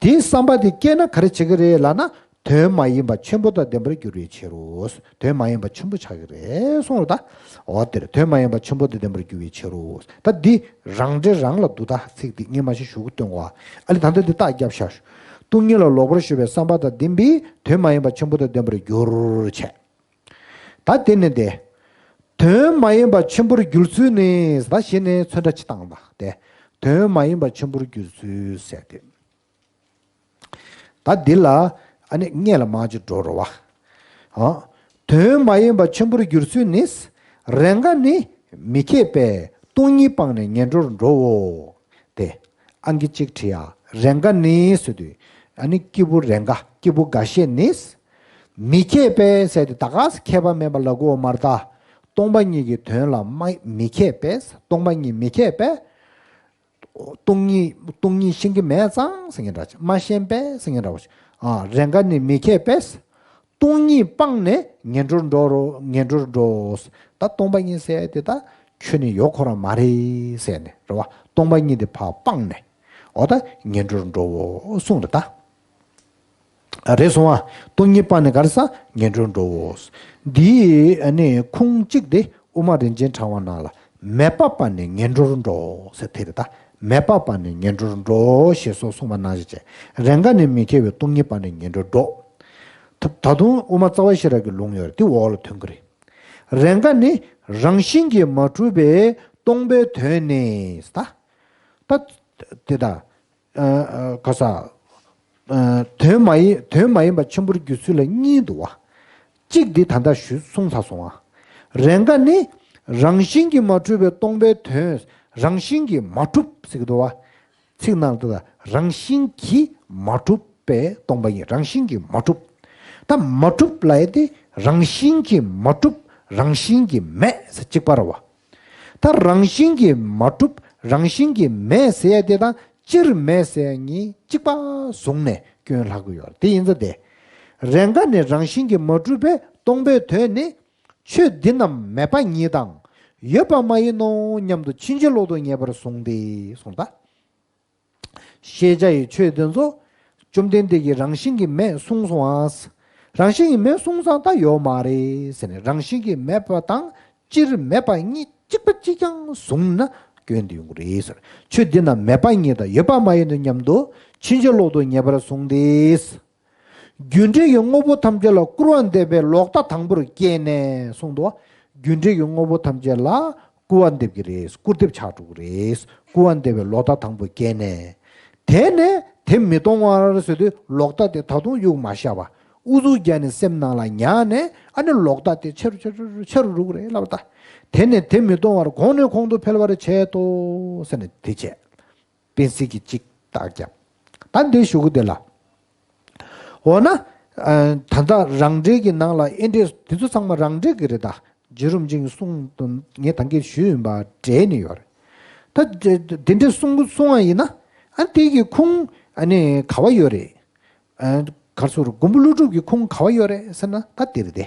དེའི་བསམ་པ་དེ་སྐྱེས་ན་ག་རེ་བྱེད་ཀྱི་རེད་ལབ་ན། དོན་མ་ཡིན་པ་ཆེན་པོ་དང་ལྡན་པར་འགྱུར་བའི་ཕྱིར་རོ། དོན་མ་ཡིན་པ་ཆེན་པོ་ཆགས་ཀྱི་རེད་གསུངས་རེད་ད། འོ་དེར་དོན་མ་ཡིན་པ་ཆེན་པོ་དང་ལྡན་པར་འགྱུར་བའི་ཕྱིར་རོ། ད་འདི་རང་འགྲེལ་རང་ལ་འདུག་ད་ཚིག་འདི་ངས་མ་ཤེས་ཞུ་གི་སྟོན་གོ། ཨ་ལེ་ད་ལྟ་འདི་རྟགས་བརྒྱབ་བཞག་ཞུ། སྟོང་ཉིད་ལ་ལོག་པར་ཞུགས་པའི་བསམ་པ་དང་ལྡན་པས་དོན་མ་ཡིན་པ་ཆེན་པོ་དང་ལྡན་པར་འགྱུར་བྱས། ད་དེ་ནི་དེ། དོན་མ་ཡིན་པ་ཆེན་པོར་འགྱུར་ཚུལ་ནི། ད་གཞི་ནས་ཚོན་ཁྲ་ཅིག་བཏང་བ་དེ། དོན་མ་ཡིན་པ་ཆེན་པོར་འགྱུར་ཚུལ་ཟེར་ཏེ། ད་འདི་ལ་ཨ་ནི་སྔོན་ལ་མར་ཅིག་འགྲོ་རོགས་བ། ཨ། དོན་མ་ཡིན་པ་ཆེན་པོར་འགྱུར་ཚུལ་ནི། རེས་འགའ་ནི་མི་ཁེགས་པས་སྟོང་ཉིད་སྤངས་ནས་ངན་འགྲོར་འགྲོའོ། དེ། ཨང་ཀི་གཅིག་བྲིས་ཡ། རེས་འགའ་ནི་ཟེར་དུས། ཨ་ནི་སྐྱེས་བུ་རེས་འགའ། སྐྱེས་བུ་འགའ་ཤས་ནི། མི་ཁེགས་པས་ཟེར་ཏེ་ད་ག་སེ་ཁེགས་པ་མེད་པ་ལབ་དགོས་མ་རེད་ད། སྟོང་པ་ཉིད་ཀྱི་དོན་ལ་མ་མི་ཁེགས་པས། སྟོང་པ་ཉིད་མི་ཁེགས་པས། སྟོང་ཉིད་སྟོང་ཉིད་ཤེས་ཀྱི་མེད་ཙང་ཟེར་མཁན་འདྲ་ཅིག་མ་ཤེས་པས་ཟེར་མཁན་འདྲ་བོ་ཞིག་ཨ། རེས་འགའ་ནི་མི་ཁེགས་པས། སྟོང་ཉིད་སྤངས་ནས་ངན་འགྲོར་འགྲོ་རོ། ངན་འགྲོར་འགྲོ། ད་སྟོང་པ་ཉིད་ཟེར་དེ་ད་ཁྱོན་ནས་ཡོད་ཁོ་རང་མ་རེད་ཟེར་ནས་རེད་བ། སྟོང་པ་ཉིད་དེ་ཕར་སྤངས་ནས། འོ་ད་ངན་འགྲོར་འགྲོའོ་གསུངས་རེད་ད། རེད་སོང་ཨ། སྟོང་ཉིད་སྤངས་ནས་ག་རེ་ཟེར། ངན་འགྲོར་འགྲོའོ། འདིའི་ཨ་ནི་ཁུངས་གཅིག་དེ་དབུ་མ་རིན་ཆེན་ཕྲེང་བ་ནང་ལ། མེད་པ་སྤངས་ནས་ངན་འགྲོར་འགྲོ་ཟེར་དེ་རེད་ད། མེད་པ་སྤངས་ནས་ངན་འགྲོར་འགྲོ་ཞེས་སོགས་གསུངས་པ་ནང་བཞིན་བྱས། རེས་འགའ་ནི་མི་ཁེགས་པས་སྟོང་ཉིད་སྤངས་ནས་ངན་འགྲོར་འགྲོ། ད་ད་དུང་དབུ་མ་རྩ་བ་ཤེས་རབ་ཀྱི་ལུང་ཡོད་རེད། དེ་འོག་ལ་ཐོན་གྱི་རེད། རེས་འགའ་ནི་རང་བཞིན་གྱིས་མ་གྲུབ་པའི་སྟོང་པའི་དོན་ནི། ད་ད་དེ་ད། ཨ་ཨ་ག་ས། ཨ་དོན་མ་ཡིན་དོན་མ་ཡིན་པ་ཆེན་པོར་འགྱུར་ཚུལ་ལ་གཉིས་འདུག་བ། གཅིག་འདི་ད་ལྟ་ཞུས་གསུངས་ཚར་སོང་བ། རེས་འགའ་ནི་རང་བཞིན་གྱིས་མ་གྲུབ་པའི་སྟོང་པའི་དོན། རང་བཞིན་གྱིས་མ་གྲུབ་ཟེར་གྱི་འདུག་བ། ཚིག་ནང་དུ་རང་བཞིན་གྱིས་མ་གྲུབ་པའི་སྟོང་པ་ཉིད། རང་བཞིན་གྱིས་མ་གྲུབ། ད་མ་གྲུབ་ལབ་ཡ་དེ་རང་བཞིན་གྱིས་མ་གྲུབ། རང་བཞིན་གྱིས་མེད་ཟེར་གཅིག་པ་རེད་བ། ད་རང་བཞིན་གྱིས་མ་གྲུབ། རང་བཞིན་གྱིས་མེད་ཟེར་ཡ་དེ་དང་སྤྱིར་མེད་ཟེར་ཡ་གཉིས་གཅིག་པ་བཟུང་ནས་སྐྱོན་ལྷག་གི་ཡོད་རེད། དེ་ཡིན་ཙང་དེ་རེས་འགའ་ནི་རང་བཞིན་གྱིས་མ་གྲུབ་པའི་སྟོང་པའི་དོན་ནི། ཆོས་འདི་རྣམས་མེད་པ་ཉིད་དང་ཡོད་པ་མ་ཡིན་ནོ་སྙམ་དུ་ཕྱིན་ཅི་ལོག་ཏུ་ངེས་པར་གསུངས་ཏེ་གསུངས་པ། ཤེས་བྱ་ཡི་ཆོས་དེ་ཚོ་བཅོམ་ལྡན་འདས་ཀྱིས་རང་བཞིན་གྱིས་མེད་གསུངས་སོང་ཨ། རང་བཞིན་གྱིས་མེད་གསུངས་ཙང་ད་ཡོད་མ་རེད་ཟེར་ནས། རང་བཞིན་གྱིས་མེད་པ་དང་སྤྱིར་མེད་པ་གཉིས་གཅིག་པ་གཅིག་རྐྱང་བཟུང་ན་སྐྱོན་དེ་ཡོང་གི་རེད་ཟེར། ཆོས་འདི་རྣམས་མེད་པ་ཉིད་དང་ཡོད་པ་མ་ཡིན་ནོ་སྙམ་དུ་ཕྱིན་ཅི་ལོག་ཏུ་ངེས་པར་གསུངས་ཏེ། རྒྱུ་འབྲས་ཀྱི་དངོས་པོ་ཐམས་ཅད་ལ་སྐུར་བ་འདེབས་པའི་ལོག་ལྟ་དང་པོར་སྐྱེས་ནས་གསུངས་འདུག་རྒྱུ་འབྲས་ཀྱི་དངོས་པོ་ཐམས་ཅད་ལ་སྐུར་བ་འདེབས་ཀྱི་རེད། སྐུར་འདེབས་ཆགས་འགྲོ་གི་རེད། སྐུར་བ་འདེབས་པའི་ལོག་ལྟ་དང་པོ་སྐྱེས་ནས། དེ་ནས་དེ་མི་གཏོང་བར་ཟེར་དུས་ལོག་ལྟ་དེ་ད་དུང་གཡུག་མ་བཞག་པ། ཨུ་ཚུགས་རྒྱག་ནས་སེམས་ནང་ལ་ཉར་ནས། ཨ་ནི་ལོག་ལྟ་དེ་ཆེ་རུ་ཆེ་རུ་ཆེ་རུ་འགྲོ་གི་རེད་ལབ་ད། དེ་ནས་དེ་མི་གཏོང་བར་གོང་ནས་གོང་དུ་འཕེལ་བར་བྱེད་དོ་ཟེར་ནས་དེ་བྱས། པེན་སིལ་གྱིས་གཅིག་བཏགས་རྒྱབ། ད་འདི་ཞུ་གི་དེ་ལ། འོ་ན། ཨ། ད་ལྟ་རང་འགྲེལ་གྱི་ནང་ལ་ཨེ་འདྲས་དེ་ཚོ་ཚང་མ་རང་འགྲེལ་གྱི་རེད་ད། རྗེ་རིན་པོ་ཆེའི་གསུང་དུ་ངས་ད་གིན་ཞུས་ཡིན་པ་འགྲེལ་ནས་ཡོད་རེད། ད་དེ་འདྲས་གསུང་གསུང་བ་ཡིན་ན། ཨ་དེ་གི་ཁུངས་ཨ་ནི་ག་བ་ཡོད་རེད། ཨ། ག་རེ་ཟེར། མགོན་པོ་ཀླུ་སྒྲུབ་ཀྱི་ཁུངས་ག་བ་ཡོད་རེད་ཟེར་ན་ད་འདིར་ཏེ།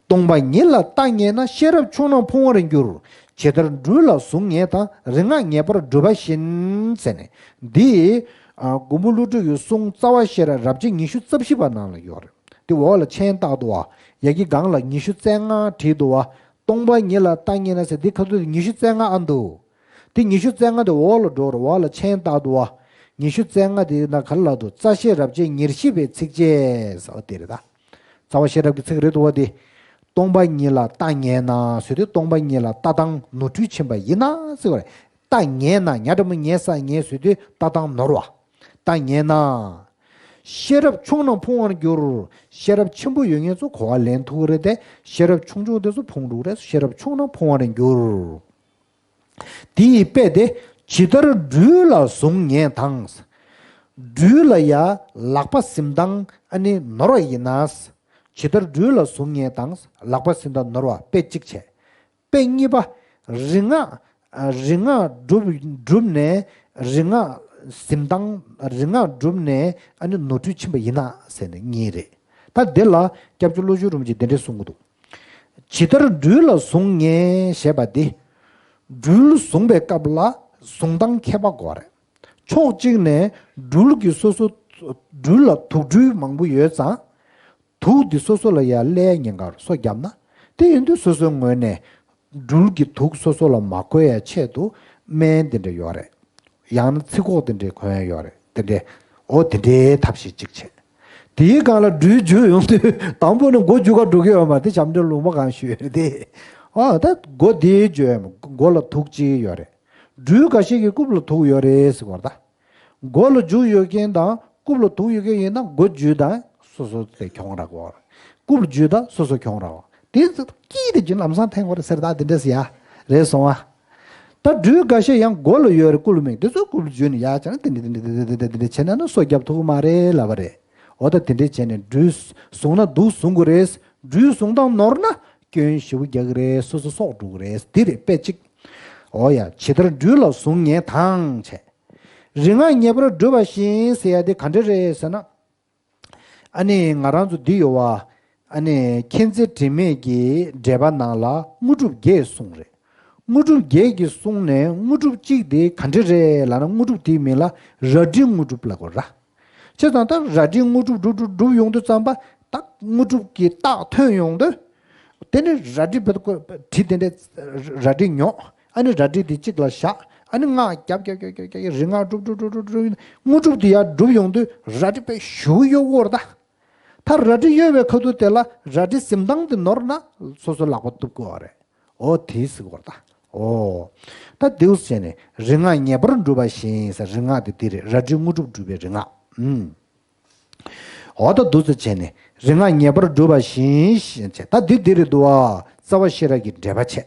སྟོང་པ་ཉིད་ལ་ལྟ་ངེས་ན། ཤེས་རབ་ཕྱོགས་རྣམས་ཕུང་བར་འགྱུར། ཇི་ལྟར་སྦྲུལ་ལ་གཟུགས་ངེས་དང་། རིག་སྔགས་ངེས་པར་སྒྲུབ་པ་བཞིན། ཟེར་ནས་འདི། ཨ། མགོན་པོ་ཀླུ་སྒྲུབ་ཀྱི་གསུང་རྩ་བ་ཤེས་རབ་རབ་བྱེད་ཉི་ཤུ་རྩ་བཞི་པ་ནང་ལ་ཡོད་རེད། འདི་འོག་ལ་མཆན་བཏགས་འདུག་བ། ཡ་གི་སྒང་ལ་ཉི་ཤུ་རྩ་ལྔ་བྲིས་འདུག་བ། སྟོང་པ་ཉིད་ལ་ལྟ་ངེས་ན་ཟེར་འདི་ཁ་ཐུག་ཉི་ཤུ་རྩ་ལྔ་ཨ་འདུག་དེ་ཉི་ཤུ་རྩ་ལྔ་དེ་འོག་ལ་འགྲོ་རུ་འོག་ལ་མཆན་བཏགས་འདུག་བ། ཉི་ཤུ་རྩ་ལྔ་དེ་ན་ག་རེ་ལབ་འདུག་རྩ་ཤེས་རབ་བྱེད་ཉེར་བཞི་པའི་ཚིགས་བཅད་ཟེར་བ་དེ་རེད་ད། རྩ་བ་ཤེས་རབ་ཀྱི་ཚིག་རེད་འདུག་བ་དེ། སྟོང་པ་ཉིད་ལ་ལྟ་ངེས་ན་ཟེར་དུས་སྟོང་པ་ཉིད་ལ་ལྟ་སྟངས་ནོར་འཁྲུལ་ཕྱིན་པ་ཡིན་ན་ཟེར་བ་རེད། ལྟ་ངེས་ན། ཉ་འགྲེང་བུ་ཉེ་ས་ངེས་ཟེར་དུས་ལྟ་སྟངས་ནོར་བ། ལྟ་ངེས་ན། ཤེས་རབ་ཕྱོགས་རྣམས་ཕུང་བར་འགྱུར། ཤེས་རབ་ཆེན་པོ་ཡོད་མཁན་ཚོ་གོ་བ་ལེན་ཐུབ་ཀྱི་རེད་དེ། ཤེས་རབ་ཆུང་ཆུང་དེ་ཚོ་ཕུང་འགྲོ་གི་རེད། ཤེས་རབ་ཕྱོགས་རྣམས་ཕུང་བར་འགྱུར། དེ་ཡི་དཔེ་དེ་ཇི་ལྟར་སྦྲུལ་ལ་གཟུགས་ངེས་དང་། སྦྲུལ་ལ་ཡ་ལག་པ་ཟིན་སྟངས་ཨ་ནི་ནོར་བ་ཡིན་ན། ཇི་ལྟར་སྦྲུལ་ལ་གཟུགས་ངེས་དང་། ལག་པ་ཟིན་སྟངས་ནོར་བ་དཔེ་གཅིག་བྱས། དཔེ་གཉིས་པ། རིག་སྔགས། རིག་སྔགས་སྒྲུབ་སྒྲུབ་ནས་རིག་སྔགས་ཟིན་སྟངས། རིག་སྔགས་སྒྲུབ་ནས་ཨ་ནི་ནོར་འཁྲུལ་ཕྱིན་པ་ཡིན་ན་ཟེར་ནས་གཉིས་རེད། ད་འདི་ལ་སྐྱབས་རྗེ་བློ་ཆོས་རིན་པོ་ཆེས་འདི་འདྲས་གསུང་གི་འདུག་ཇི་ལྟར་སྦྲུལ་ལ་གཟུགས་ངེས་ཞེས་པ་འདི། སྦྲུལ་བཟུང་བའི་སྐབས་ལ་བཟུང་སྟངས་མཁས་པ་དགོས་རེད། ཕྱོགས་གཅིག་ནས་སྦྲུལ་གྱི་སོ་སོ། སྦྲུལ་ལ་དུག་སྦྲུལ་མང་པོ་ཡོད་ཙང་། དུག་འདི་སོ་སོ་ལ་ཡར་སླེབས་ཉེན་ཁར་སོ་བརྒྱབ་ན། དེ་ཡིན་དུས་སོ་སོའི་ངོས་ནས་སྦྲུལ་གྱི་དུག་སོ་སོ་ལ་མ་འགོས་ཡ་ཆེད་དུ་སྨན་དེ་འདྲ་ཡོད་རེད། ཡང་ན་ཚིག་ཁོག་དེ་འདྲའི་གོན་ཡ་ཡོད་རེད། དེ་འདྲའི། འོ་དེ་འདྲའི་ཐབས་ཤེས་གཅིག་བྱས། དེའི་སྒང་ལ་སྦྲུལ་འཇུ་ཡོང་དུས་དང་པོ་ནས་མགོ་འཇུ་ག་འགྲོ་གི་ཡོད་མ་རེད། དེ་ཞབས་འདྲེན་ལུང་པ་གང་ཞུས་རེད་དེ། ཨ་ད་མགོ་དེའི་འཇུ་ཡ་མ་མགོ་ལ་དུག་ཅིག་ཡོད་རེད། སྦྲུལ་འགའ་ཤས་ཀྱིས་རྐུབ་ལ་དུག་ཡོད་རེད་ཟེར་བ་རེད་ད། མགོ་ལ་འཇུ་ཡོད་མཁན་དང་རྐུབ་ལ་དུག་ཡོད་མཁན་ཡིན་ན་མགོ་འཇུས་དང་སོ་སོ་དེ་གྱོང་རག་གོ། རྐུབ་ལ་འཇུས་དང་སོ་སོ་གྱོང་རག་གོ། དེ་ཚོ་སྐྱིད་དེ་རྒྱུན་ལམ་སང་འཐེན་དགོས་རེད་ཟེར་ད་དེ་འདྲས་ཡ། རེད་སོང་ཨ། ད་སྦྲུལ་འགའ་ཤས་ཡང་མགོ་ལ་ཡོད་རེད། རྐུབ་ལ་མེད། དེ་ཚོ་རྐུབ་ལ་འཇུས་ནས་ཡ་བྱས་ན་དེ་འདྲས་དེ་འདྲས་དེ་འདྲས་དེ་འདྲས་བྱས་ན་ན་སོ་བརྒྱབ་ཐུབ་ཀྱི་མ་རེད་ལབ་པ་རེད། འོ་ད་དེ་འདྲས་བྱས་ནས་སྦྲུལ་བཟུང་ན་དུག་བཟུང་དགོས་རེད། སྦྲུལ་བཟུང་སྟངས་ནོར་ན་སྐྱོན་ཞེ་པོ་རྒྱག་གི་རེད། སོ་སོ་སྲོག་འགྲོ་གི་རེད། འདི་རེད་དཔེ་གཅིག་འོ་ཡ། ཇི་ལྟར་སྦྲུལ་ལ་གཟུགས་ངེས་དང་བྱས། རིག་སྔགས་ངེས་པར་སྒྲུབ་པ་བཞིན་ཟེར་ཡ་དེ་ག་འདྲ་རེད་ཟེར་ན། ཨ་ནི་ང་རང་ཚོ་འདི་ཡོད་བ། ཨ་ནི་མཁྱེན་བརྩེ་དྲི་མེད་ཀྱི་འགྲེལ་པ་ནང་ལ་དངོས་གྲུབ་བརྒྱད་གསུངས་རེད། དངོས་གྲུབ་བརྒྱད་ཀྱི་གསུངས་ནས་དངོས་གྲུབ་གཅིག་དེ་ག་འདྲ་རེད་ལབ་ན། དངོས་གྲུབ་དེའི་མིང་ལ་རལ་གྲི་དངོས་གྲུབ་ལབ་དགོས་ར། བྱས་ཙང་ད་རལ་གྲིའི་དངོས་གྲུབ་སྒྲུབ་སྒྲུབ་སྒྲུབ་ཡོང་དུས་ཙམ་པ་ད་དངོས་གྲུབ་ཀྱི་རྟགས་ཐོན་ཡོང་དུས། དེ་ནི་རལ་གྲི་བེད་ཀོ་གྲི་དེ་འདྲའི་རལ་གྲི་ཉོ། ཨ་ནི་རལ་གྲི་དེ་གཅིག་ལ་བཞག་ཨ་ནི་སྔགས་རྒྱབ་རྒྱབ་རྒྱབ་རྒྱབ་རྒྱབ་རིག་སྔགས་སྒྲུབ་སྒྲུབ་སྒྲུབ་སྒྲུབ་སྒྲུབ་དངོས་གྲུབ་དེ་ཡར་སྒྲུབ་ཡོང་དུས་རལ་གྲི་དཔེ་ཞེ་པོ་གཡོ་གི་ཡོད་རེད་ད། ད་རལ་གྲི་གཡོ་བའི་ཁ་ཐུག་དེ་ལ་རལ་གྲི་ཟིན་སྟངས་དེ་ནོར་ན་སོ་སོ་ལག་པ་གཏུབ་དགོས་པ་རེད། འོ་དེ་ཟེར་གོ་ད། འོ། ད་དེའུ་བྱས་ནས་རིག་སྔགས་ངེས་པར་སྒྲུབ་པ་བཞིན་ཟེར། རིག་སྔགས་དེ་འདི་རེད། རལ་གྲིའི་དངོས་གྲུབ་སྒྲུབ་པའི་རིག་སྔགས། ཨུམ། འོ་ད་འདུག་སེ་བྱས་ནས་རིག་སྔགས་ངེས་པར་སྒྲུབ་པ་བཞིན་ཞེས་བྱས། ད་འདི་འདི་རེད་འདུག་བ། རྩ་བ་ཤེས་རབ་ཀྱི་འགྲེལ་པ་བྱས།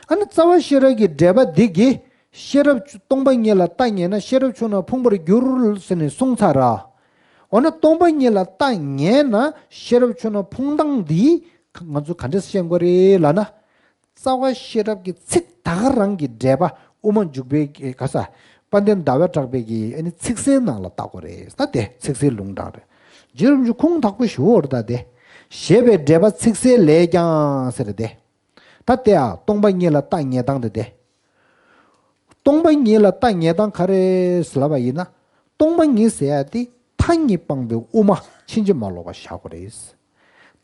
ཨ་ནི་རྩ་བ་ཤེས་རབ་ཀྱི་འགྲེལ་པ་འདི་གིས་ ཤེས་རབ་སྟོང་པ་ཉིད་ལ་ལྟ་ཉེས་ན་ཤེས་རབ་ཆུང་ན་ཕུང་པོར་འགྱུར་ཟེར་ནས་གསུངས་ཚར་ར། འོ་ན་སྟོང་པ་ཉིད་ལ་ལྟ་ཉེས་ན་ཤེས་རབ་ཆུང་ན་ཕུང་སྟངས་འདི་ང་ཚོ་ག་འདྲས་ཤེས་དགོས་རེད་ལབ་ན། རྩ་བ་ཤེས་རབ་ཀྱི་ཚིག་ད་ག་རང་གི་འགྲེལ་པ་དབུ་མ་འཇུག་པའི་ག་ས་དཔལ་ལྡན་ཟླ་བ་གྲགས་པའི་གི་ཨ་ནི་ཚིག་གསལ་ནང་ལ་བལྟ་དགོས་རེད། ད་དེ་ཚིག་གསལ་ལུང་དྲངས་རེད། རྗེ་རིན་པོ་ཆེ་ཁུངས་དག་པོ་ཞུ་འོར་ད་དེ། ཞེས་པའི་འགྲེལ་པ་ཚིག་གསལ་ལས་ཀྱང་ཟེར་ཏེ། ད་དེ་ཨ་སྟོང་པ་ཉིད་ལ་ལྟ་ཉེས་སྟངས་དེ་དེ། སྟོང་པ་ཉིད་ལ་ལྟ་ཉེས་སྟངས་ག་རེ་ཟེར་ལབ་པ་ཡིན་ན། སྟོང་པ་ཉིད་ཟེར་ཡ་དེ་མཐའ་གཉིས་སྤངས་པའི་དབུ་མ་ཕྱིན་ཅི་མ་ལོག་པ་བཞག་དགོས་རེད།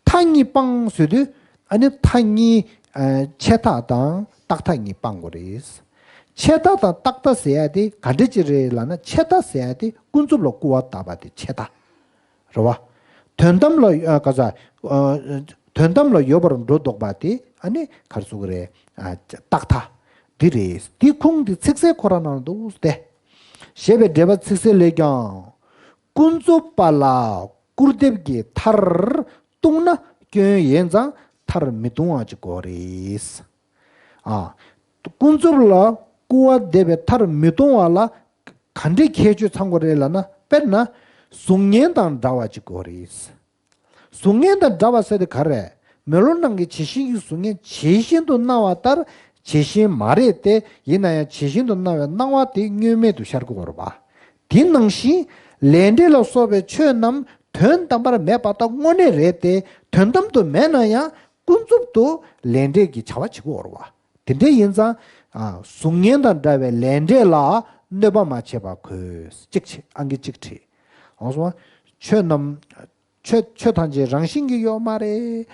མཐའ་གཉིས་སྤངས་ཟེར་དུས་ཨ་ནི་མཐའ་གཉིས་ཨ་ཆད་མཐའ་དང་རྟག་མཐའ་གཉིས་སྤངས་དགོས་རེད། ཆད་མཐའ་དང་རྟག་མཐའ་ཟེར་ཡ་དེ་ག་འདྲ་ཅིག་རེད་ལབ་ན། ཆད་མཐའ་ཟེར་ཡ་དེ་ཀུན་རྫོབ་ལ་སྐུར་བ་བཏབ་པ་དེ་ཆད་མཐའ། རེད་བ། དོན་དམ་ལ་ཨ་ག་ས་ཨ་དོན་དམ་ལ་ཡོད་པར་སྒྲོ་འདོགས་པ་དེ་ཨ་ནི་ག་རེ་ཟེར་དགོས་རེད། ཨ་རྟག་མཐའ་འདི་རེད། འདི་ཁུངས་འདི་ཚིག་གསལ་ཁོ་རང་ནང་འདུག་སྟེ། ཞེས་པའི་འགྲེལ་པ་ཚིག་གསལ་ལས་ཀྱང་། ཀུན་རྫོབ་པ་ལ་སྐུར་འདེབས་ཀྱི་མཐར་གཏུགས་ན་སྐྱོན་ཡིན་ཙང་མཐར་མི་གཏུགས་པ་ཅིག་དགོས་རེད། ཨ། ཀུན་རྫོབ་ལ་སྐུར་བ་འདེབས་པའི་མཐར་མི་གཏུགས་པ་ལ་ག་འདྲའི་ཁྱད་ཆོས་ཚང་དགོས་རེད་ལབ་ན། དཔེར་ན། གཟུགས་བརྙན་དང་འདྲ་བ་ཅིག་དགོས་རེད། གཟུགས་བརྙན་དང་འདྲ་བ་ཟེར་དེ་ག་རེ། མེ་ལོང་ནང་གི་བྱད་བཞིན་གྱི་གཟུགས་བརྙན་ཇི་བཞིན་དུ་སྣང་བ་ལྟར་ཇི་བཞིན་མ་རེད་དེ། ཡིན་ན་ཡང་ཇི་བཞིན་དུ་སྣང་བའི་སྣང་བ་དེ་བསྙོན་མེད་དུ་ཤར་དགོས་རེད་པ། དེ་ནང་བཞིན་ལས་འབྲས་ལ་སོགས་པའི་ཆོས་རྣམས་དོན་དམ་པར་མེད་པ་ལྟ་དངོས་གནས་རེད་དེ། དོན་དམ་དུ་མེད་ན་ཡང་ཀུན་རྫོབ་ཏུ་ལས་འབྲས་ཀྱི་བྱ་བ་བྱེད་དགོས་རེད་པ། དེ་འདྲ་ཡིན་ཙང་། ཨ། གཟུགས་བརྙན་དང་འདྲ་བའི་ལས་འབྲས་ལ་གནོད་པ་མ་བྱས་པ་དགོས། གཅིག་བྱས། ཨང་ཀི་གཅིག་བྲིས། འོང་སོང་། ཆོས་རྣམས། ཆོས་ཆོས་ཐམས་ཅད་རང་བཞིན་གྱིས་ཡོད་མ་རེད།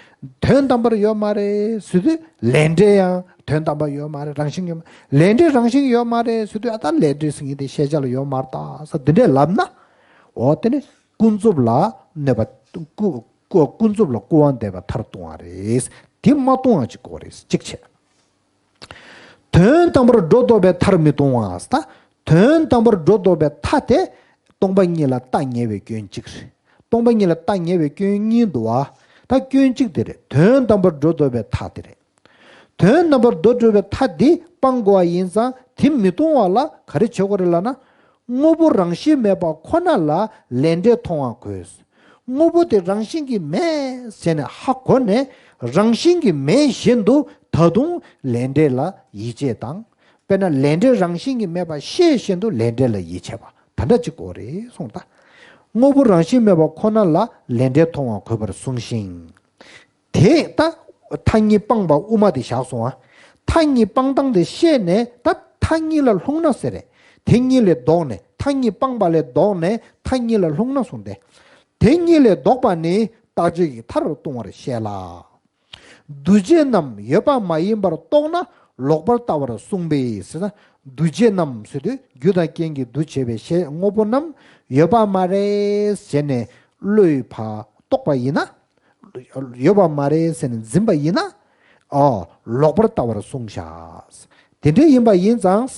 དོན་དམ་པར་ཡོད་མ་རེད་ཟེར་དུས། ལས་འབྲས་ཡང་དོན་དམ་པར་ཡོད་མ་རེད། རང་བཞིན་ཡོད་མ། ལས་འབྲས་རང་བཞིན་ཡོད་མ་རེད་ཟེར་དུས། ཨ་ད་ལས་འབྲས་ཟེར་མཁན་དེ་ཤེས་བྱ་ལ་ཡོད་མ་རེད་ད་ཟེར་འདི་འདྲས་ལབ་ན། འོ་དེ་ནི་ཀུན་རྫོབ་ལ་གནོད་པ། ཀུ་ཀུ་ཀུན་རྫོབ་ལ་སྐུར་བ་འདེབས་པའི་མཐར་ལྟུང་བ་རེད། དེ་མ་ལྟུང་བ་ཅིག་དགོས་རེད། གཅིག་བྱས། དོན་དམ་པར་སྒྲོ་འདོགས་པའི་མཐར་མི་ལྟུང་བ། ད་དོན་དམ་པར་སྒྲོ་འདོགས་པའི་མཐའ་དེ་སྟོང་པ་ཉིད་ལ་ལྟ་ཉེས་པའི་སྐྱོན་གཅིག་རེད། སྟོང་པ་ཉིད་ལ་ལྟ་ཉེས་པའི་སྐྱོན་གཉིས་འདུག་བ། ད་སྐྱོན་གཅིག་དེ་རེད། དོན་དམ་པར་སྒྲོ་འདོགས་པའི་མཐའ་དེ་རེད། དོན་དམ་པར་སྒྲོ་འདོགས་པའི་མཐའ་འདི་སྤང་དགོས་པ་ཡིན་ཙང་དེ་མི་ལྟུང་བ་ལ་ག་རེ་བྱེད་དགོས་རེད་ལབ་ན། དངོས་པོ་རང་བཞིན་མེད་པ་ཁོ་ན་ལ་ལས་འབྲས་མཐོང་བ་དགོས། དངོས་པོ་དེ་རང་བཞིན་གྱིས་མེད་ཟེར་ནས་ཧ་གོ་ནས། རང་བཞིན་གྱིས་མེད་བཞིན་དུ་ད་དུང་ལས་འབྲས་ལ་ཡིད་ཆེས་དང་། དཔེར་ན་ལས་འབྲས་རང་བཞིན་གྱིས་མེད་པ་ཤེས་བཞིན་དུ་ལས་འབྲས་ལ་ཡིད་ཆེས་པ་ད་འདྲ་ཅིག་དགོས་རེད་གསུངས། ད་དངོས་པོ་རང་བཞིན་མེད་པ་ཁོ་ན་ལ་ལས་འབྲས་མཐོང་བ་དགོས་པར་གསུངས་ཤིང་། དེས་ད་མཐའ་གཉིས་སྤངས་པ་དབུ་མ་དེ་བཞག་སོང་ང་། མཐའ་གཉིས་སྤང་སྟངས་དེ་ཤེས་ནས། ད་མཐའ་གཉིས་ལ་ལྷུང་ན་ཟེར་རེད། དེ་གཉིས་ལས་ལྡོག་ནས། མཐའ་གཉིས་སྤངས་པ་ལས་ལྡོག་ནས་མཐའ་གཉིས་ལ་ལྷུང་ན་གསུངས་ཏེ། དེ་གཉིས་ལས་ལྡོག་པ་ནི་རྟག་གཅོད་ཀྱི་མཐར་ལྟུང་བར་བཤད་ལ། འདུ་བྱེད་རྣམས་ཡོད་པ་མ་ཡིན་པར་རྟོགས་ན་ལོག་པར་ལྟ་བར་གསུངས་པས་ཟེར་ན། འདུ་བྱེད་རྣམས་ཟེར་དུས་རྒྱུ་དང་རྐྱེན་གྱིས་འདུ་བྱེད་པའི་ཤེས་དངོས་པོ་རྣམས་ཡོད་པ་མ་རེད་ཟེར་ནས་བློས་ཕར་རྟོགས་པ་ཡིན་ན། ཡོད་པ་མ་རེད་ཟེར་ནས་འཛིན་པ་ཡིན་ན། ཨོ། ལོག་པར་ལྟ་བར་གསུངས་ཤག། དེ་འདྲ་ཡིན་པ་ཡིན་ཙང་།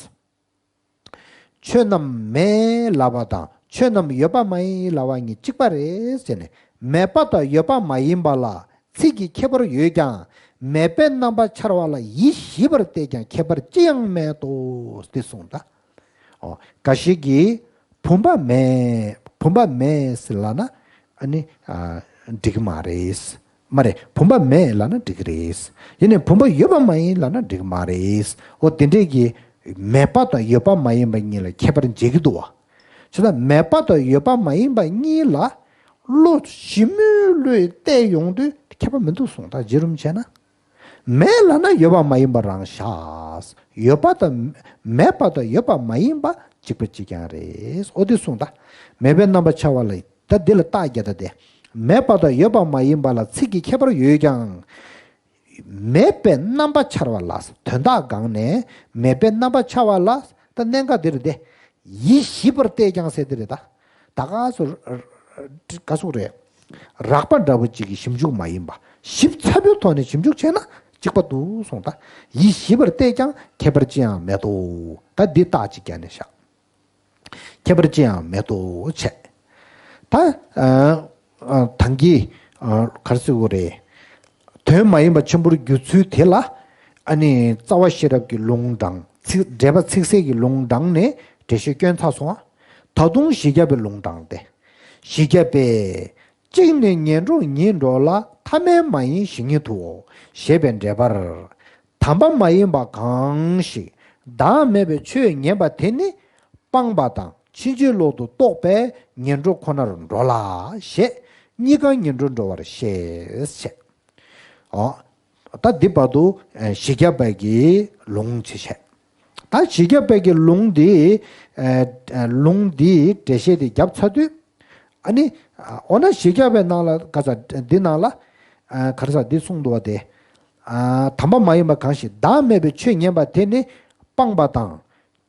ཆོས་རྣམས་མེད་ལབ་པ་དང་ཆོས་རྣམས་ཡོད་པ་མ་ཡིན་ལབ་པ་གཉིས་གཅིག་པ་རེད་ཟེར་ནས། མེད་པ་དང་ཡོད་པ་མ་ཡིན་པ་ལ་ཚིག་གི་ཁྱད་པར་ཡོད་ཀྱང་། མེད་པའི་རྣམ་པ་འཆར་བ་ལ་ཡིད་ཞིབ་པར་བལྟས་ཀྱང་ཁྱད་པར་ཅི་ཡང་མེད་དོ། འདི་གསུངས་ད། ཨོ། འགའ་ཞིག་གིས་བུམ་པ་མེད། བུམ་པ་མེད་ཟེར་ལབ་ན། ཨ་ནི། ཨ། འགྲིག་གི་མ་རེད། མ་རེད། བུམ་པ་མེད་ལབ་ན་འགྲིག་གི་རེད། ཡིན་ནའི་བུམ་པ་ཡོད་པ་མ་ཡིན་ལབ་ན་འགྲིག་གི་མ་རེད། འོ་དེ་འདྲས་ཀྱི་མེད་པ་དང་ཡོད་པ་མ་ཡིན་པ་གཉིས་ལ་ཁྱད་པར་འབྱེད་ཀྱི་འདུག་བ། བྱས་ཙང་མེད་པ་དང་ཡོད་པ་མ་ཡིན་པ་གཉིས་ལ་བློ་ཞིབ་མོས་བློས་བལྟས་ཡོང་དུས་ཁྱད་པར་མི་འདུག་གསུངས་ད། བརྗེ་རུམ་བྱས་ན། མེད་ལབ་ན་ཡོད་པ་མ་ཡིན་པ་རང་བཞག། ཡོད་པ་དང་མེད་པ་དང་ཡོད་པ་མ་ཡིན་པ་གཅིག་པ་གཅིག་རྐྱང་རེད། འོ་དེ་གསུངས་ད། མེད་པའི་རྣམ་པ་འཆར་བ་ལ། ད་འདི་ལ་རྟགས་བརྒྱབ་ད་དེ། མེད་པ་དང་ཡོད་པ་མ་ཡིན་པ་ལ་ཚིག་གི་ཁྱད་པར་ཡོད་ཀྱང་། མེད་པའི་རྣམ་པ་འཆར་བ་ལ། དོན་དག་སྒང་ནས་མེད་པའི་རྣམ་པ་འཆར་བ་ལ། ད་གནད་འགག་འདི་རེད་དེ། ཡིད་ཞིབ་པར་བལྟས་ཀྱང་ཟེར་འདི་རེད་ད། ད་ག་སོ། ག་སོ་རེད། རགས་པ་འདྲ་བོ་གཅིག་གི་ཞིབ་འཇུག་མ་ཡིན་པ། ཞིབ་ཚགས་པོའི་ཐོག་ནས་ཞིབ་འཇུག་བྱས་ན་གཅིག་པ་འདུག་གསུངས་ད། ཡིད་ཞིབ་པར་བལྟས་ཀྱང་ཁྱད་པར་ཅི་ཡང་མེད་དོ། ད་འདི་རྟགས་གཅིག་བརྒྱབ་ནས་བཞག། ཁྱད་པར་ཅི་ཡང་མེད་དོ་བྱས། ད། ཨ། ཨ། ད་གིན། ཨ། ག་རེ་ཟེར་དགོས་རེད། དོན་མ་ཡིན་པ་ཆེན་པོར་འགྱུར་ཚུལ་དེ་ལ། ཨ་ནི་རྩ་བ་ཤེས་རབ་ཀྱི་ལུང་དྲངས། ཚིག་འགྲེལ་པ་ཚིག་གསལ་གྱི་ལུང་དྲངས་ནས་འགྲེལ་བཤད་སྐྱོན་ཚར་སོང་ང་། ད་དུང་བཞི་བརྒྱ་པའི་ལུང་དྲངས་ཏེ། བཞི་བརྒྱ་པས། གཅིག་ནི་ངན་འགྲོ་ཉིད་འགྲོ་ལ་ཐ་མལ་མ་ཡིན་གཞི་ཉིད་དུའོ། ཞེས་པའི་འགྲེལ་པར། དམ་པ་མ་ཡིན་པ་གང་ཞིག་བདག་མེད་པའི་ཆོས་ཉན་པ་དེ་ནི་སྤངས་པ་དང་ཕྱིན་ཅི་ལོག་ཏུ་རྟོག་པས་ངན་འགྲོ་ཁོ་ནར་འགྲོ་ལ་ཞེས་གཉིས་ཀ་ངན་འགྲོར་འགྲོ་བར་ཤེས་ཞེས། ཨོ། ད་འདི་བར་དུ་ཨ་བཞི་བརྒྱ་པའི་གི་ལུང་ཅིག་བཤད། ད་བཞི་བརྒྱ་པའི་གི་ལུང་འདི་ཨ་ལུང་འདིའི་འགྲེལ་བཤད་འདི་བརྒྱབ་ཚར་དུས། ཨ་ནི་ཨ་འོ་ན་བཞི་བརྒྱ་པའི་ནང་ལ་ག་ས་འདི་ནང་ལ་ཨ་ག་རེ་ཟེར་འདི་གསུངས་འདུག་བ་དེ། ཨ་དམ་པ་མ་ཡིན་པ་གང་ཞིག་བདག་མེད་པའི་ཆོས་ཉན་པ་དེ་ནི་སྤངས་པ་དང་།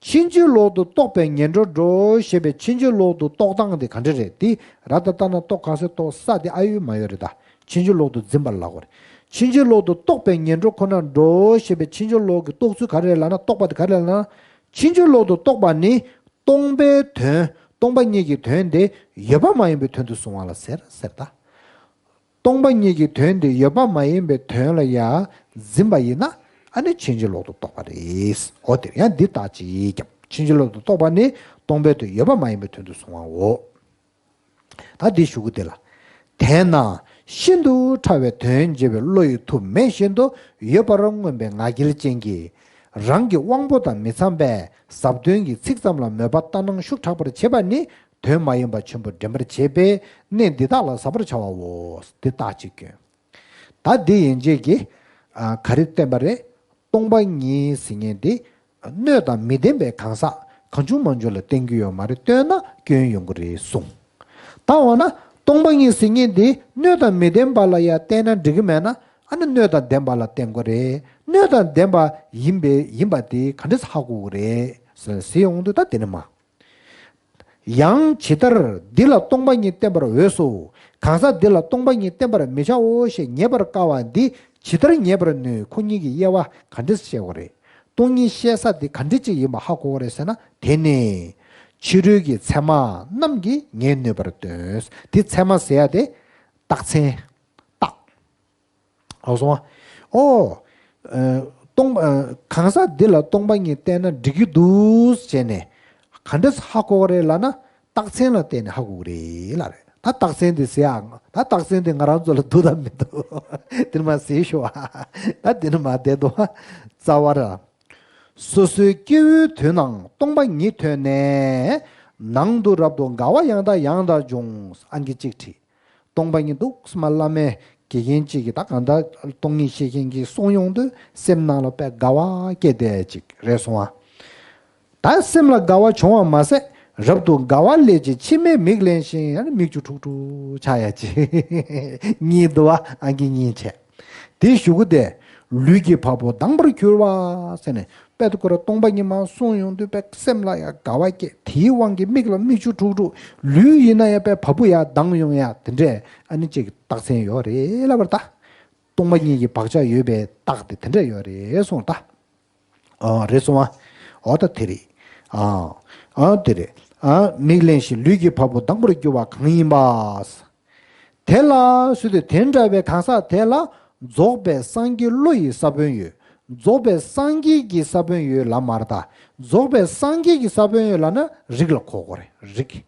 ཕྱིན་ཅི་ལོག་ཏུ་རྟོག་པས་ངན་འགྲོར་འགྲོ་ཞེས་པའི་ཕྱིན་ཅི་ལོག་ཏུ་རྟོག་སྟངས་དེ་ག་འདྲ་རེད། དེ་ར་ཏ་ཏ་ན་རྟོག་ག་ས་རྟོག་ས་དེ་ཨ་ཡོད་མ་ཡོད་རེད་ད། ཕྱིན་ཅི་ལོག་ཏུ་འཛིན་པ་ལབ་དགོས་རེད། ཕྱིན་ཅི་ལོག་ཏུ་རྟོག་པས་ངན་འགྲོ་ཁོ་ནར་འགྲོ་ཞེས་པའི་ཕྱིན་ཅི་ལོག་གི་རྟོག་ཚུལ་ག་རེ་རེད་ལབ་ན། རྟོག་པ་དེ་ག་རེ་རེད་ལབ་ན། ཕྱིན་ཅི་ལོག་ཏུ་རྟོག་པ་ནི་སྟོང་པའི་དོན། སྟོང་པ་ཉིད་ཀྱི་དོན་དེ་ཡོད་པ་མ་ཡིན་པའི་དོན་དུ་གཟུང་བ་ལ་ཟེར་ཟེར་ད། སྟོང་པ་ཉིད་ཀྱི་དོན་དེ་ཡོད་པ་མ་ཡིན་པའི་དོན་ལ་ཡང་འཛིན་པ་ཡིན་ན། ཨ་ནི་ཕྱིན་ཅི་ལོག་ཏུ་རྟོག་པ་རེད། འོ་དེར་ཡང་འདི་ལྟ་ཅི་སྐྱབས། ཕྱིན་ཅི་ལོག་ཏུ་རྟོག་པ་ནི་སྟོང་པའི་དོན་ཡོད་པ་མ་ཡིན་པའི་དོན་དུ་གཟུང་བའོ། ད་འདི་ཞུ་གི་དེ་ལ། དེས་ན་ཤིན་ཏུ་ཕྲ་བའི་དོན་འབྱེད་པའི་བློ་ཡི་མཐུ་མེད་བཞིན་དུ་ཡོད་པར་མངོན་པའི་ང་རྒྱལ་ཅན་གྱིས། རང་གི་དབང་པོ་དང་མི་འཚམ་པས་ཟབ་དོན་གྱི་ཚིག་ཙམ་ལ་མོས་པ་ལྟར་སྣང་ཤུགས་དྲག་པར་བྱེད་པ་ནི། དོན་མ་ཡིན་པ་ཆེན་པོ་འདྲེན་པར་བྱེད་པས་གནད་འདི་དག་ལ་ཟབ་པར་བྱ་བའོ། འདི་རྟགས་གཅིག་སྐྱོན། ད་འདི་ཡན་ཆད་ཀྱིས་ཨ་ག་རེ་བསྟན་པ་རེད། སྟོང་པ་ཉིད་ཟེར་མཁན་འདི་སྣོད་དང་མི་ལྡན་པའི་གང་ཟག་གང་བྱུང་མང་བྱུང་ལ་བསྟན་གྱི་ཡོད་མ་རེད། བསྟན་ན་སྐྱོན་ཡོང་གི་རེད་གསུངས། ད་འོ་ན་སྟོང་པ་ཉིད་ཟེར་མཁན་འདི་སྣོད་དང་མི་ལྡན་པ་ལ་ཡང་བསྟན་ན་འགྲིག་གི་མེད་ན། ཨ་ནི་སྣོད་དང་ལྡན་པ་ལ་བསྟན་དགོས་རེད། སྣོད་དང་ལྡན་པ་ཡིན་པའི་ཡིན་པ་དེ་ག་འདྲས་ཧ་གོ་གི་རེད་ཟེར་ཡོང་དུས། ད་དེ་ནི་མ། ཡང་ཇི་ལྟར་འདི་ལ་སྟོང་པ་ཉིད་བསྟན་པར་འོས་སོ། གང་ཟག་འདི་ལ་སྟོང་པ་ཉིད་བསྟན་པར་མི་བྱའོ་ཞེས་ངེས་པར་དཀའ་བ་འདི་ཇི་ལྟར་ངེས་པར་ནུས། ཁོ་གཉིས་ཀྱི་དབྱེ་བ་ག་འདྲས་བཤད་དགོས་རེད། སྟོང་ཉིད་བཤད་ས་འདི་ག་འདྲས་ཅིག་ཡིན་པ་ཧ་གོ་གི་རེད་ཟེར་ན། དེ་ནི་ཕྱི་རོལ་གྱི་ཚད་མ་རྣམས་ཀྱིས་ངེས་ནུས་པར་སྟོན། འདི་ཚད་མ་ཟེར་ཡ་དེ་རྟགས་མཚན། རྟགས། ཨོ་སོང་ཨ། ཨོ། ཨ་སྟོང་ཨ་གང་ཟག་འདི་ལ་སྟོང་པ་ཉིད་བསྟན་ན་འགྲིག་གི་འདུག་ཟེར་ནས་ག་འདྲས་ཧ་གོ་གི་རེད་ལབ་ན། རྟགས་མཚན་ལ་བརྟེན་ནས་ཧ་གོ་གི་རེད་ལབ་རེད། ད་རྟགས་མཚན་དེ་ཟེར་ཡ། ད་རྟགས་མཚན་དེ་ང་རང་ཚོ་ལ་འདུག་དང་མི་འདུག་དེ་ནི་མ་ཟེར་ཤོག་ཨ། ད་དེ་ནི་མ་བསྡད་དོ། རྩ་བར། སོ་སོའི་སྐྱེ་བོའི་དུས་ནའང་སྟོང་པ་ཉིད་ཐོས་ནས། ནང་དུ་རབ་ཏུ་དགའ་བ་ཡང་དག་ཡང་དག་འབྱུང་། ཨང་ཀི་གཅིག་བྲིས། སྟོང་པ་ཉིད་འདུག་སེ་མ་བླ་མའི་དགེ་རྒན་གཅིག་གིས་ད་གང་ལྟར་སྟོང་ཉིད་ཤེས་མཁན་གྱིས་གསུངས་ཡོང་དུས་སེམས་ནང་ལ་དཔེ་དགའ་བ་སྐྱེས་བསྡད་ཅིག་རེད་སོང་ཨ། ད་སེམས་ལ་དགའ་བ་བྱུང་བ་མ་ཟད། རབ་ཏུ་དགའ་བ་སླེབས་ཀྱི་མཆི་མས་མིག་བརླན་ཞིང་ཡང་མིག་ཆུ་འཁྲུག་འཁྲུག་ཆགས་ཡ་ཅིག་གཉིས་འདུག་བ། ཨང་ཀི་གཉིས་བྱས། དེའི་གཞུག་གུ་དེ། ལུས་ཀྱི་བ་སྤུ་ལྡང་བར་གྱུར་པ་ཟེར་ནས། དཔེ་དེ་ཁོ་ར་སྟོང་པ་ཉིད་མར་གསུངས་ཡོང་དུས་དཔེ་སེམས་ལ་ཡང་དགའ་བ་སྐྱེས། དེའི་དབང་གིས་མིག་ལ་མིག་ཆུ་འཁྲུག་འཁྲུག་ལུས་ཡིན་ན་ཡང་དཔེ་བ་སྤུ་ཡར་ལྡང་ཡོང་ཡ་དེ་འདྲས་ཨ་ནི་ཅིག་རྟགས་མཚན་ཡོད་རེད་ལབ་པ་རེད་ད། སྟོང་པ་ཉིད་ཀྱི་བག་ཆགས་ཡོད་པའི་རྟགས་དེ་དེ་འདྲས་ཡོད་རེད་གསུངས་ད། ཨོ་རེད་སོང་ཨ། ཨོ་ད་དེ་རེད། ཨ་ཨ་དེ་རེད། ཨ་མིག་བརླན་ཞིང་ལུས་ཀྱི་བ་སྤུ་ལྡང་བར་གྱུར་པ་གང་ཡིན་པ། དེ་ལ་ཟེར་དུས་དེ་འདྲ་བའི་གང་ཟག་དེ་ལ་རྫོགས་པའི་སངས་རྒྱས་བློ་ཡི་ས་བོན་ཡོད། རྫོགས་པའི་སངས་རྒྱས་ཀྱི་ས་བོན་ཡོད་ལབ་མ་རེད་ད། རྫོགས་པའི་སངས་རྒྱས་ཀྱི་ས་བོན་ཡོད་ལབ་ན་རིགས་ལ་གོ་དགོས་རེད། རིགས།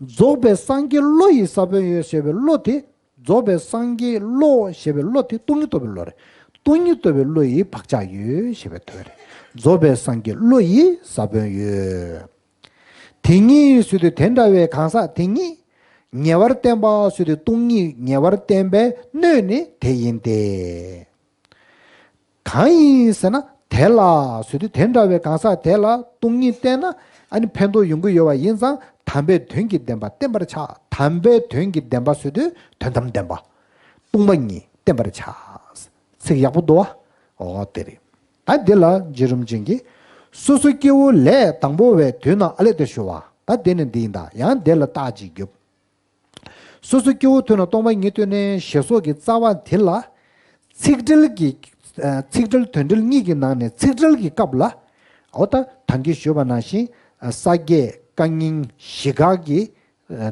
རྫོགས་པའི་སངས་རྒྱས་བློ་ཡི་ས་བོན་ཡོད་ཞེས་པའི་བློ་དེ། རྫོགས་པའི་སངས་རྒྱས་བློ་ཞེས་པའི་བློ་དེ་སྟོང་ཉིད་རྟོགས་པའི་བློ་རེད། སྟོང་ཉིད་རྟོགས་པའི་བློ་ཡི་བག་ཆགས་ཡོད་ཞེས་པའི་དོན་རེད། རྫོགས་པའི་སངས་རྒྱས་བློ་ཡི་ས་བོན་ཡོད། དེ་ཉིད་ཟེར་དུས་དེ་འདྲ་བའི་གང་ཟག་དེ་ཉིད་ཉེ་བར་བསྟན་པ་ཟེར་དུས་སྟོང་ཉིད་ཉེ་བར་བསྟན་པའི་སྣོད་ནི་དེ་ཡིན་ཏེ། གང་ཡིན་ཟེར་ན་དེ་ལ་ཟེར་དུས་དེ་འདྲ་བའི་གང་ཟག་དེ་ལ་སྟོང་ཉིད་བསྟན་ན་ཨ་ནི་ཕན་ཐོགས་ཡོང་གི་ཡོད་པ་ཡིན་ཙང་དམ་པའི་དོན་གྱི་བདེན་པ་བསྟན་པར་བྱ། དམ་པའི་དོན་གྱི་བདེན་པ་ཟེར་དུས་དོན་དམ་བདེན་པ། སྟོང་པ་ཉིད་བསྟན་པར་བྱ། ཚིག་ཡག་པོ་འདུག་བ། འོ་དེ་རེད། ད་འདི་ལ་རྗེ་རིན་པོ་ཆེ་གིས། སོ་སོ་སྐྱེ་བོ་ལས་དང་པོ་བའི་དུས་ན་ཨ་ལས་དེ་ཞུ་བ། ད་དེ་ནི་འདི་ཡིན་ད། ཡང་དེ་ལ་རྟགས་གཅིག་རྒྱོབ། སོ་སོ་སྐྱེ་བོ་དུས་ན་སྟོང་པ་ཉིད་ཐོས་ནས་ཞེས་སོགས་ཀྱི་རྩ་བ་དེ་ལ། ཚིག་འགྲེལ་གྱི། ཚིག་འགྲེལ་དོན་འགྲེལ་གཉིས་ཀྱི་ནང་ནས་ཚིག་འགྲེལ་གྱི་སྐབས་ལ། འོ་ད་ད་གིན་ཞུས་པ་ནང་བཞིན། ས་བརྒྱད་བཀའ་རྙིང་བཞི་ཀ་གི་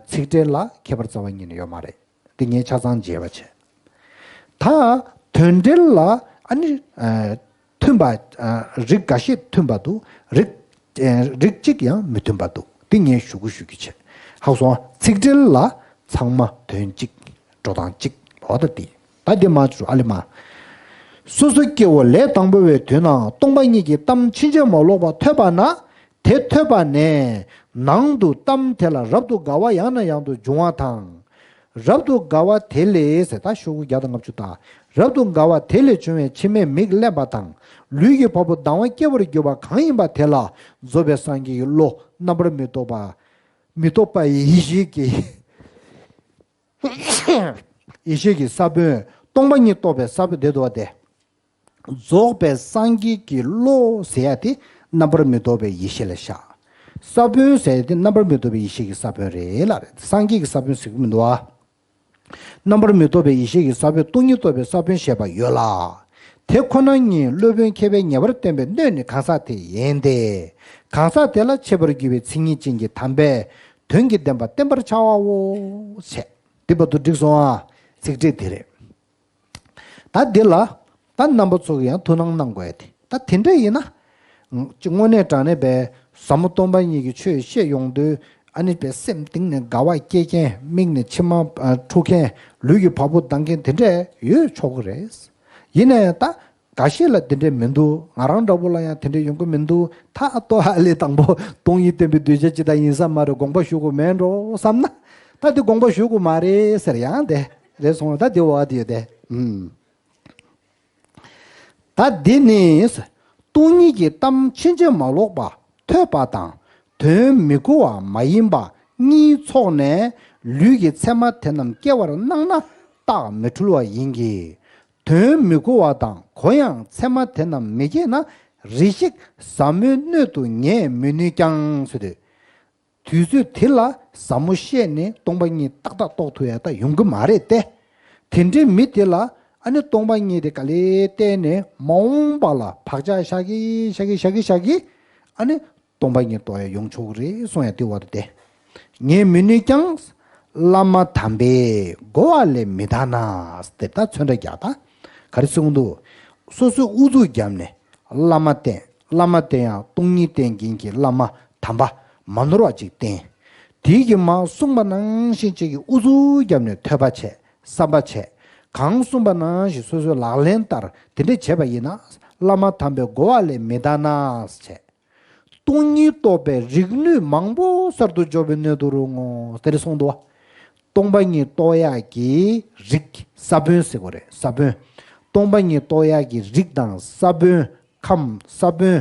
ཚིག་འགྲེལ་ལ་ཁྱད་པར་རྩ་བ་ཉིད་ནས་ཡོད་མ་རེད། དེ་ངས་ཆ་ཚང་བརྗེ་བ་བྱས། ད་དོན་འགྲེལ་ལ་ཨ་ནི། མཐུན་པ། རིགས་འགའ་ཤས་མཐུན་པ་འདུག་རིགས་རིགས་གཅིག་ཡང་མི་མཐུན་པ་འདུག་འདི་ངས་ཞུ་གི་ཞུ་གི་བྱས། ཧ་གོ་སོང་ང་། ཚིག་འགྲེལ་ལ་ཚང་མ་དོན་གཅིག་འགྲོ་སྟངས་གཅིག་འོ་ད་འདི། ད་འདི་མ་བྱུང་ཨ་ལེ་མ། སོ་སོ་སྐྱེ་བོ་ལས་དང་པོ་བའི་དུས་ན་སྟོང་པ་ཉིད་ཀྱི་གཏམ་ཕྱིན་ཅི་མ་ལོག་པ་ཐོས་པ་ན། དེ་ཐོས་པ་ནས་ནང་དུ་གཏམ་དེ་ལ་རབ་ཏུ་དགའ་བ་ཡང་ནས་ཡང་དུ་འབྱུང་བ་དང་། རབ་ཏུ་དགའ་བ་དེ་ལས་ཟེར་ད་ཤོག་གུ་བརྒྱ་དང་ལྔ་བཅུ་དང་། རབ་ཏུ་དགའ་བ་དེ་ལས་བྱུང་བའི་མཆི་མས་མིག་བརླན་པ་དང་། ལུས་ཀྱི་བ་སྤུ་ལྡང་བ་སྐྱེ་བར་གྱུར་པ་གང་ཡིན་པ་དེ་ལ་རྫོགས་པའི་སངས་རྒྱས་ཀྱི་བློ་རྣམ་པར་མི་རྟོག་པ། མི་རྟོག་པ་ཡེ་ཤེས་ཀྱི། ཡེ་ཤེས་ཀྱི་ས་བོན། སྟོང་པ་ཉིད་རྟོགས་པའི་ས་བོན་དེ་འདུག་བ་དེ། རྫོགས་པའི་སངས་རྒྱས་ཀྱི་བློ་ཟེར་ཡ་དེ་རྣམ་པར་མི་རྟོག་པའི་ཡེ་ཤེས་ལ་བཞག་ས་བོན་ཟེར་ཡ་དེ་རྣམ་པར་མི་རྟོག་པའི་ཡེ་ཤེས་ཀྱི་ས་བོན་རེད་ལ། སངས་རྒྱས་ཀྱི་ས་བོན་ཟེར་གྱི་མི་འདུག་ཨ། རྣམ་པར་མི་རྟོག་པའི་ཡེ་ཤེས་ཀྱི་ས་བོན་སྟོང་ཉིད་རྟོགས་པའི་ས་བོན་ཞེས་པ་ཡོད་ལ། དེ་ཁོ་ན་ཉིད་སློབ་དཔོན་མཁས་པས་ངེས་པར་བསྟན་པའི་སྣོད་ནི་གང་ཟག་དེ་ཡིན་ཏེ། གང་ཟག་དེ་ལ་འཆད་པར་འགྱུར་བའི་མཚན་ཉིད་ཅན་གྱི་དམ་པས་དོན་གྱི་བདེན་པ་བསྟན་པར་བྱ་བའོ། ཞེས་འདི་བར་དུ་འགྲིག་སོང་ཨ། ཚིག་འགྲེལ་དེ་རེད། ད་འདི་ལ་ད་རྣམ་པ་ཚོ་གིས་ཡང་ཐུགས་སྣང་གནང་དགོས་ཡ་དེ་ད་དེ་འདྲ་ཡིན་ན། དངོས་གནས་དྲང་གནས་པའི་ཟབ་མོ་སྟོང་པ་ཉིད་ཀྱི་ཆོས་བཤད་ཡོང་དུས་ཨ་ནི་པའི་སེམས་གཏིང་ནས་དགའ་བ་སྐྱེ་མཁན། མིག་ནས་མཆི་མ་འཁྲུ་མཁན། ལུས་ཀྱི་བ་སྤུ་ལྡང་མཁན་དེ་འདྲ་ཡོད་ཆོག་གི་རེད། ཡིན་ན་ཡང་ད་འགའ་ཤས་ལ་དེ་འདྲ་མི་འདུག་ང་རང་འདྲ་པོ་ལ་ཡང་དེ་འདྲ་ཡོང་གི་མི་འདུག་ད་ལྟོ་ཨ་ལེ་དང་པོ་སྟོང་ཉིད་བསྟན་པའི་གདུལ་བྱ་ཅི་ལྟར་ཡིན་ས་མ་རེད། དགོངས་པ་ཞུ་དགོས་མེད་འགྲོ་བསམ་ན། ད་དེ་དགོངས་པ་ཞུ་དགོས་མ་རེད་ཟེར་ཡང་དེ་རེད་སོང་། ད་དེ་འོ་ཨ་དེ་ཡོད་དེ། ད་འདི་ནི། སྟོང་ཉིད་ཀྱི་གཏམ་ཕྱིན་ཅི་མ་ལོག་པ་ཐོས་པ་དང་། དོན་མི་གོ་བ་མ་ཡིན་པ་གཉིས་ཚོགས་ནས་ལུས་ཀྱི་མཚན་མ་དེ་རྣམས་སྐྱེ་བར་སྣང་ན་རྟགས་མི་འཁྲུལ་བ་ཡིན་གྱི། དོན་མི་གོ་བ་དང་གོ་ཡང་མཚན་མ་དེ་རྣམས་མི་སྐྱེ་ན་རེ་ཞིག་ཟབ་མོའི་སྣོད་དུ་ངས་མི་ནུས་ཀྱང་ཟེར་དུས། དུས་ཚོད་དེ་ལ་ཟབ་མོ་བཤད་ནས་སྟོང་པ་ཉིད་ཏག་ཏག་རྟོགས་ཐུབ་ཡ་ད་ཡོང་གི་མ་རེད་དེ། དེ་འདྲའི་མི་དེ་ལ་ཨ་ནི་སྟོང་པ་ཉིད་དེ་ག་ལེར་བསྟན་ནས་མ་འོངས་པ་ལ་བག་ཆགས་བཞག་གི་བཞག་གི་བཞག་གི་བཞག་གི་ཨ་ནི་སྟོང་པ་ཉིད་རྟོགས་ཡ་ཡོང་ཆོག་གི་རེད་གསུང་ཡ་དེ་བ་དེ། ངས་མི་ནུས་ཀྱང་། བླ་མ་དམ་པས་གོ་བ་ལས་མི་འདའ་ན། དེ་ད་ཚོན་ཁྲ་རྒྱག་ད། ག་རེ་གསུང་འདུག་སོ་སོས་ཨུ་ཚུགས་བརྒྱབ་ནས་བླ་མ་བསྟེན། བླ་མ་དེ་ཡང་སྟོང་ཉིད་བསྟན་མཁན་གྱི་བླ་མ་དམ་པ་མ་ནོར་བ་ཅིག་བསྟེན། དེའི་གི་མ་གསུངས་པ་ནང་བཞིན་ཅིག་གི་ཨུ་ཚུགས་བརྒྱབ་ནས་ཐོས་པ་བྱས། བསམ་པ་བྱས། གང་གསུངས་པ་ནང་བཞིན་སོ་སོའི་ལག་ལེན་བསྟར་དེ་འདྲས་བྱས་པ་ཡིན་ན། བླ་མ་དམ་པས་གོ་བ་ལས་མི་འདའ་ན་བྱས། སྟོང་ཉིད་རྟོགས་པའི་རིག་ནུས་མང་པོ་གསར་དུ་འབྱོར་བའི་སྣོད་དུ་རུང་ངོ་། དེ་རེ་གསུངས་འདུག་བ། སྟོང་པ་ཉིད་རྟོགས་ཡག་གི་རིགས་ས་བོན་ཟེར་དགོས་རེད། ས་བོན། སྟོང་པ་ཉིད་རྟོགས་ཡག་གི་རིགས་དང་ས་བོན། ཁམས་ས་བོན།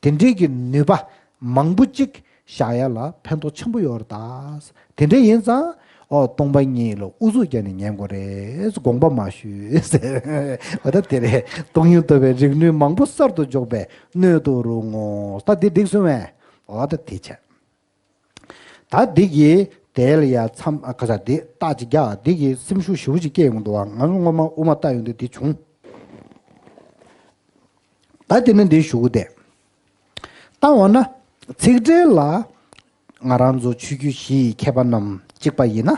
དེ་འདྲའི་གི་ནུས་པ་མང་པོ་གཅིག་བཞག་ཡ་ལ་ཕན་ཐོགས་ཆེན་པོ་ཡོད་རེད་ད། དེ་འདྲ་ཡིན་ཙང་ཨོ་སྟོང་པ་ཉིད་ལ་ཨུ་ཚུགས་བརྒྱབ་ནས་ཉན་དགོས་རེད། དགོངས་པ་མ་ཞུས་ཟེར། འོ་ད་དེ་རེད། སྟོང་ཉིད་རྟོགས་པའི་རིག་ནུས་མང་པོ་གསར་དུ་འཇོག་པའི་སྣོད་དུ་རུང་ངོ་། ད་འདི་འགྲིག་སོང་བས། འོ་ད་དེ་བྱས། ད་འདི་གི་དེ་ལ་ཡ་མཚམས་ཨ་ཁ་ས་འདི་རྟགས་ཅིག་རྒྱག་འདི་གི་སེམས་ཤུགས་ཞེ་པོ་ཅིག་སྐྱེ་ཡོང་འདུག་བ། ང་ཚོ་སྔོན་མ་དབུ་མ་ལྟ་ཡོང་དུས་འདི་བྱུང་། ད་དེ་ནས་འདི་ཞུ་གི་བསྡད། ད་འོ་ན་ཚིག་འགྲེལ་ལ་ང་རང་ཚོ་ཆོས་བརྒྱུད་བཞི་ཡི་མཁས་པ་རྣམས་གཅིག་པ་ཡིན་ན།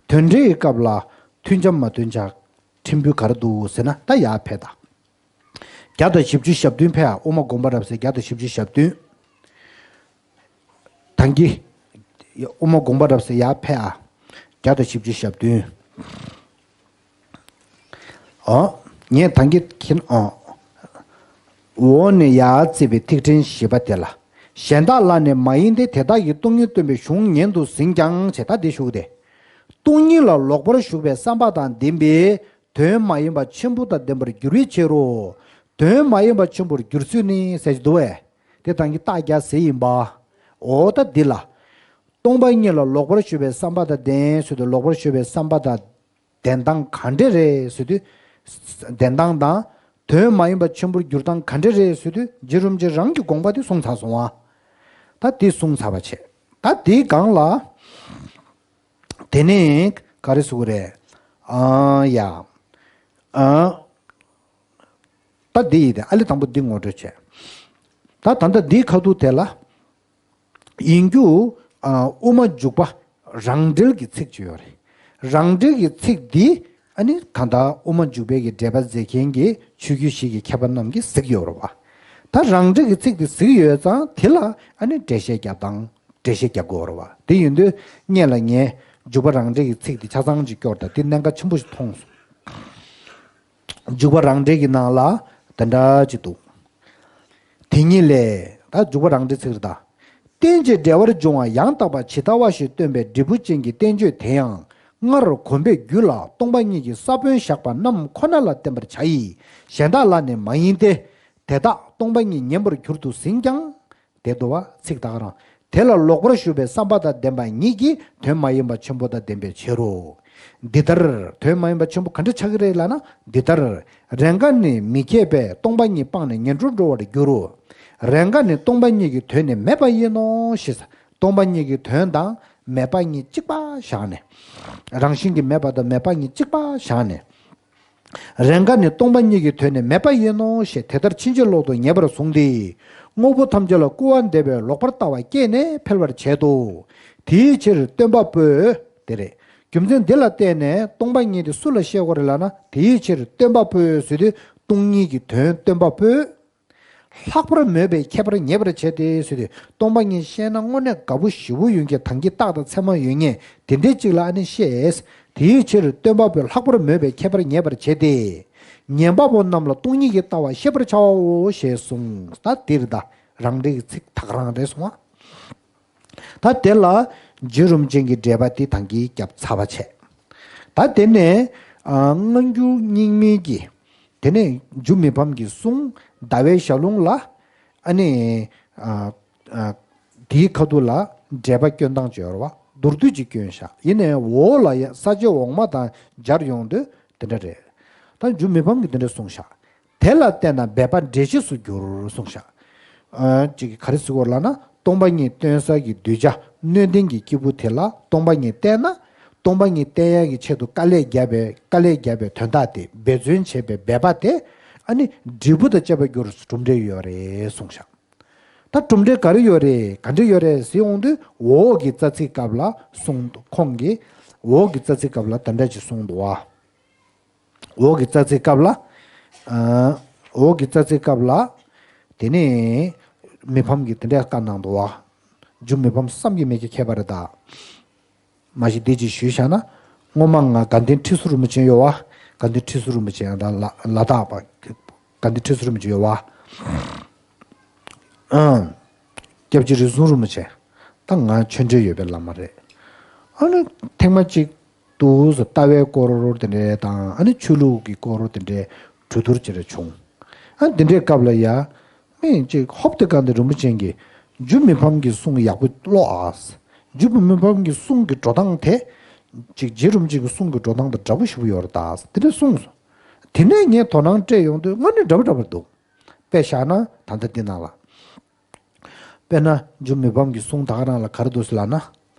དོན་འགྲེལ་གྱི་སྐབས་ལ་མཐུན་ཆ་མ་མཐུན་ཆ་ཕྲན་བུ་ག་རེ་འདུག་ཟེར་ན། ད་ཡར་ཕེབས་དང་། བརྒྱ་དང་བཞི་བཅུ་ཞེ་བདུན་ཕེབས་ཨ། དབུ་མ་དགོངས་པ་རབ་གསལ་བརྒྱ་དང་བཞི་བཅུ་ཞེ་བདུན། ད་གིན་དབུ་མ་དགོངས་པ་རབ་གསལ་ཡར་ཕེབས་ཨ། བརྒྱ་དང་བཞི་བཅུ་ཞེ་བདུན། ཨོ། ངས་ད་གིན་ཁྱེད་ཨོ། འོག་ནས་ཡར་བརྩིས་པའི་ཐིག་ཕྲེང་བཞི་པ་དེ་ལ། གཞན་དག་ལ་ནི་མ་ཡིན་ཏེ། དེ་དག་གི་སྟོང་ཉིད་སྟོན་པའི་གཞུང་ཉན་དུ་ཟིན་ཀྱང་། ཞེས་ད་འདི་ཞུ་གི་སྟེ། སྟོང་ཉིད་ལ་ལོག་པར་ཞུགས་པའི་བསམ་པ་དང་ལྡན་པའི་དོན་མ་ཡིན་པ་ཆེན་པོ་དང་ལྡན་པར་འགྱུར་བའི་ཕྱིར་རོ། དོན་མ་ཡིན་པ་ཆེན་པོར་འགྱུར་ཚུལ་ནི་ཟེར་གྱི་འདུག་བས། དེ་དང་གི་རྟགས་རྒྱག་ཟེར་ཡིན་པ། འོ་ད་འདི་ལ། སྟོང་པ་ཉིད་ལ་ལོག་པར་ཞུགས་པའི་བསམ་པ་དང་ལྡན་ཟེར་དུས་ལོག་པར་ཞུགས་པའི་བསམ་པ་དང་ལྡན་སྟངས་ག་འདྲ་རེད་ཟེར་དུས། ལྡན་སྟངས་དང་། དོན་མ་ཡིན་པ་ཆེན་པོར་འགྱུར་སྟངས་ག་འདྲ་རེད་ཟེར་དུས་རྗེ་རིན་པོ་ཆེ་རང་གི་དགོངས་པ་དེ་གསུངས་ཚར་སོང་བ། ད་དེ་གསུངས་ཚར་བ་བྱས། ད་དེའི་སྒང་ལ། དེ་ནས་ག་རེ་ཟེར་དགོས་རེད། ཨ་ཡ། ཨ། ད་འདི་ཡིན་ཏེ་ཨ་ལེ་དང་པོ་འདི་ངོ་སྤྲོད་བྱས། ད་ད་ལྟ་འདིའི་ཁ་ཐུག་དེ་ལ། ཡིན་རྒྱུ། ཨ། དབུ་མ་འཇུག་པ་རང་འགྲེལ་གྱི་ཚིག་ཅིག་ཡོད་རེད། རང་འགྲེལ་གྱི་ཚིག་འདི་ ཨ་ནི་གང་ལྟར་དབུ་མ་འཇུག་པའི་གི་འགྲེལ་པ་མཛད་མཁན་གྱི་ཆོས་བརྒྱུད་བཞི་གི་མཁས་པ་རྣམས་ཀྱིས་གཟིགས་ཡོད་རེད་བ། ད་རང་འགྲེལ་གྱི་ཚིག་དེ་གཟིགས་ཡོད་ཙང་དེ་ལ་ཨ་ནི་འགྲེལ་བཤད་རྒྱབ་དང་འགྲེལ་བཤད་རྒྱབ་དགོས་རེད་བ། དེ་ཡིན་དུས་སྔོན་ལ་ངས་འཇུག་པ་རང་འགྲེལ་གྱི་ཚིག་དེ་ཆ་ཚང་ཅིག་སྐྱོར་དང་དེ་གནད་འགག་ཆེན་པོ་ཞིག་མཐོང་སོང་། འཇུག་པ་རང་འགྲེལ་གྱི་ནང་ལ་དེ་འདྲ་ཅིག་འདུག་དེ་ཉིད་ལས། ད་འཇུག་པ་རང་འགྲེལ་ཚིག་རེད་ད། རྟེན་ཅིང་འབྲེལ་བར་འབྱུང་བ་ཡང་དག་པ་ཇི་ལྟ་བ་བཞིན་སྟོན་པའི་འབྲས་བུ་ཅན་གྱི་བསྟན་བཅོས་དེ་ཡང་སྔར་གོམས་པའི་རྒྱུད་ལ་སྟོང་པ་ཉིད་ཀྱི་ས་བོན་བཞག་པ་རྣམས་ཁོ་ན་ལ་བརྟེན་པར་བྱ་ཡི། གཞན་དག་ལ་ནི་མ་ཡིན་ཏེ། དེ་དག་སྟོང་པ་ཉིད་ཉན་པར་གྱུར་དུ་ཟིན་ཀྱང་། དེ་འདུ་བ་ཚིག་དག་རང་། དེ་ལ་ལོག་པར་ཞུགས་པའི་བསམ་པ་དང་ལྡན་པ་ཉིད་ཀྱིས་དོན་མ་ཡིན་པ་ཆེན་པོ་དང་ལྡན་པའི་ཕྱིར་རོ། འདི་ལྟར་དོན་མ་ཡིན་པ་ཆེན་པོ་ག་འདྲ་ཆགས་ཀྱི་རེད་ལབ་ན། འདི་ལྟར་རེས་འགའ་ནི་མི་མཁས་པས་སྟོང་པ་ཉིད་སྤངས་ནས་ངན་འགྲོར་འགྲོ་བར་འགྱུར་རོ། རེས་འགའ་ནི་སྟོང་པ་ཉིད་ཀྱི་དོན་ནི་མེད་པ་ཡིན་ནོ་ཞེས། སྟོང་པ་ཉིད་ཀྱི་དོན་དང་མེད་པ་གཉིས་གཅིག་པ་བཞག་ནས། རང་བཞིན་གྱིས་མེད་པ་དང་མེད་པ་གཉིས་གཅིག་པ་བཞག་ནས། རེས་འགའ་ནི་སྟོང་པ་ཉིད་ཀྱི་དོན་ནི་མེད་པ་ཡིན་ནོ་ཞེས་དེ་ལྟར་ཕྱིན་ཅི་ལོག་ཏུ་ངེས་པར་བཟུང་སྟེ། དངོས་པོ་ཐམས་ཅད་ལ་སྐུར་བ་འདེབས་པའི་ལོག་པར་ལྟ་བ་སྐྱེས་ནས་འཕེལ་བར་བྱེད་དོ། དེའི་ཕྱིར་སྟོན་པ་པོས། དེ་རེད། རྒྱུ་མཚན་འདི་ལ་བརྟེན་ནས་སྟོང་པ་ཉིད་དེ་སུ་ལ་བཤད་དགོས་རེད་ལབ་ན། དེའི་ཕྱིར་སྟོན་པ་པོས་ཟེར་དུས་སྟོང་ཉིད་ཀྱི་དོན་སྟོན་པ་པོས། ལྷག་པར་མོས་པའི་ཁྱད་པར་ངེས་པར་བྱས་ཏེ་ཟེར་དུས་སྟོང་པ་ཉིད་ཤེས་ན་དངོས་གནས་དགའ་པོ་ཞེ་པོ་ཡོང་གི་ཐང་གི་རྟགས་དང་མཚན་མ་ཡོད་ངེས་དེ་འདྲའི་གཅིག་ལ་ཨ་ནི་བཤད། དེའི་ཕྱིར་སྟོན་པ་པོས་ལྷག་པར་མོས་པའི་ཁྱད་པར་ངེས་པར་བྱས་ཏེ། ཉན་པ་པོ་རྣམས་ལ་སྟོང་ཉིད་ཀྱི་ལྟ་བ་ཤེས་པར་བྱའོ་ཞེས་གསུངས། ད་འདིར་ད་རང་འགྲེལ་གྱི་ཚིག་དག་རང་རེད་གསུངས་པ། ད་དེ་ལ་རྗེ་རིན་པོ་ཆེ་གི་འགྲེལ་པ་འདི་ཐང་གི་རྒྱབ་ཚར་བ་བྱས། ད་དེ་ནས་ཨ་སྔ་འགྱུར་རྙིང་མའི་གི། དེ་ནས་འཇུ་མི་ཕམ་གྱི་གསུང་ཟླ་བའི་ཞལ་ལུང་ལ། ཨ་ནི། ཨ་ཨ་དེའི་ཁ་ཐུག་ལ་འགྲེལ་པ་སྐྱོན་སྟངས་ཅིག་ཡོད་རེད་བ། མདོར་བསྡུས་ཅིག་སྐྱོན་བཞག་ཡིན་ནའི་འོག་ལ་ཡ་ས་བཅད་འོག་མ་དང་སྦྱར་ཡོང་དུས་དེ་འདྲ་རེད། ད་འཇུ་མི་ཕམ་གྱིས་དེ་འདྲ་གསུངས་བཞག་དེ་ལ་བརྟེན་ན་སྦས་པ་འགྲེལ་བྱེད་སུ་འགྱུར་གསུངས་བཞག་ཨ་ཅིག་ག་རེ་ཟེར་དགོས་ལབ་ན། སྟོང་པ་ཉིད་སྟོན་ས་ཀྱི་གདུལ་བྱ་སྣོད་ལྡན་གྱི་སྐྱེས་བུ་དེ་ལ་སྟོང་པ་ཉིད་བསྟན་ན། སྟོང་པ་ཉིད་བསྟན་ཡག་གི་ཆེད་དུ་དཀའ་ལས་བརྒྱབ་པའི་དཀའ་ལས་བརྒྱབ་པའི་དོན་དག་དེ་འབད་བརྩོན་བྱས་པའི་འབད་པ་དེ་ཨ་ནི་འབྲས་བུ་དང་བཅས་པར་འགྱུར་གྲུབ་འབྲས་ཡོད་རེད་གསུངས་ཤག་ད་གྲུབ་འབྲས་ག་རེ་ཡོད་རེད་ག་འདྲ་ཡོད་རེད་ཟེར་ཡོང་དུས་འོག་གི་རྩ་ཚིག་སྐབས་ལ་གསུངས་འདུག་ཁོང་གིས་འོག་གི་རྩ་ཚིག་སྐབས་ལ་དེ་འདྲ་ཅིག་གསུངས་འདུག་བ། འོག་གི་རྩ་ཚིག་སྐབས་ལ། ཨ་འོག་གི་རྩ་ཚིག་སྐབས་ལ། དེ་ནས་མི་ཕམ་གྱིས་དེ་འདྲ་བཀའ་གནང་འདུག་བ། འཇུ་མི་ཕམ་བསམ་གྱིས་མི་ཁྱབ་མཁས་པ་རེད་ད། མ་གཞི་འདི་ཅིག་ཞུས་བཞག་ན། སྔོན་མ་ང་དགའ་ལྡན་ཁྲི་ཟུར་རིན་པོ་ཆེ་ཡོད་བ། དགའ་ལྡན་ཁྲི་ཟུར་རིན་པོ་ཆེ་ཡང་ད་ལ་ལ་དྭགས་པ། དགའ་ལྡན་ཁྲི་ཟུར་རིན་པོ་ཆེ་ཡོད་བ། ཨང་། སྐྱབས་རྗེ་རིགས་གསུམ་རིན་པོ་ཆེ། ད་ང་ཆོས་འབྲེལ་ཡོད་པའི་བླ་མ་རེད། ཨ་ནི་ཐེངས་མ་གཅིག་ཏུ་ལྟ་བའི་སྐོར་དེ་འདྲའི་དང་ཨ་ནི་ཆོས་ལུགས་ཀྱི་སྐོར་དེ་འདྲའི་གྲོས་བསྡུར་བྱེད་རེ་བྱུང་། ཨ་དེ་འདྲའི་སྐབས་ལ་ཡ། མི་གཅིག་ཧོབ་ཏེ་དགའ་ལྡན་རིན་པོ་ཆེ་གིས་འཇུ་མི་ཕམ་གྱི་གསུང་ཡག་པོ་ཀློག་ཨ། འཇུ་མི་ཕམ་གྱི་གསུང་གི་འགྲོ་སྟངས་དེ། གཅིག་རྗེ་རིན་པོ་ཆེ་གི་གསུང་གི་འགྲོ་སྟངས་དང་འདྲ་པོ་ཞེ་པོ་ཡོད་རེད་ད། དེ་འདྲ་གསུངས་སོང་། དེ་ནས་ངས་དོ་སྣང་སྤྲད་ཡོང་དུས་དངོས་གནས་འདྲ་པོ་འདྲ་པོ་འདུག་དཔེ་བཞག་ན་ད་ལྟ་འདི་ནང་ལ། དཔེར་ན་འཇུ་མི་ཕམ་གྱི་གསུང་ད་ག་རང་ལ་ག་རེ་འདུག་ཟེར་ལབ་ན།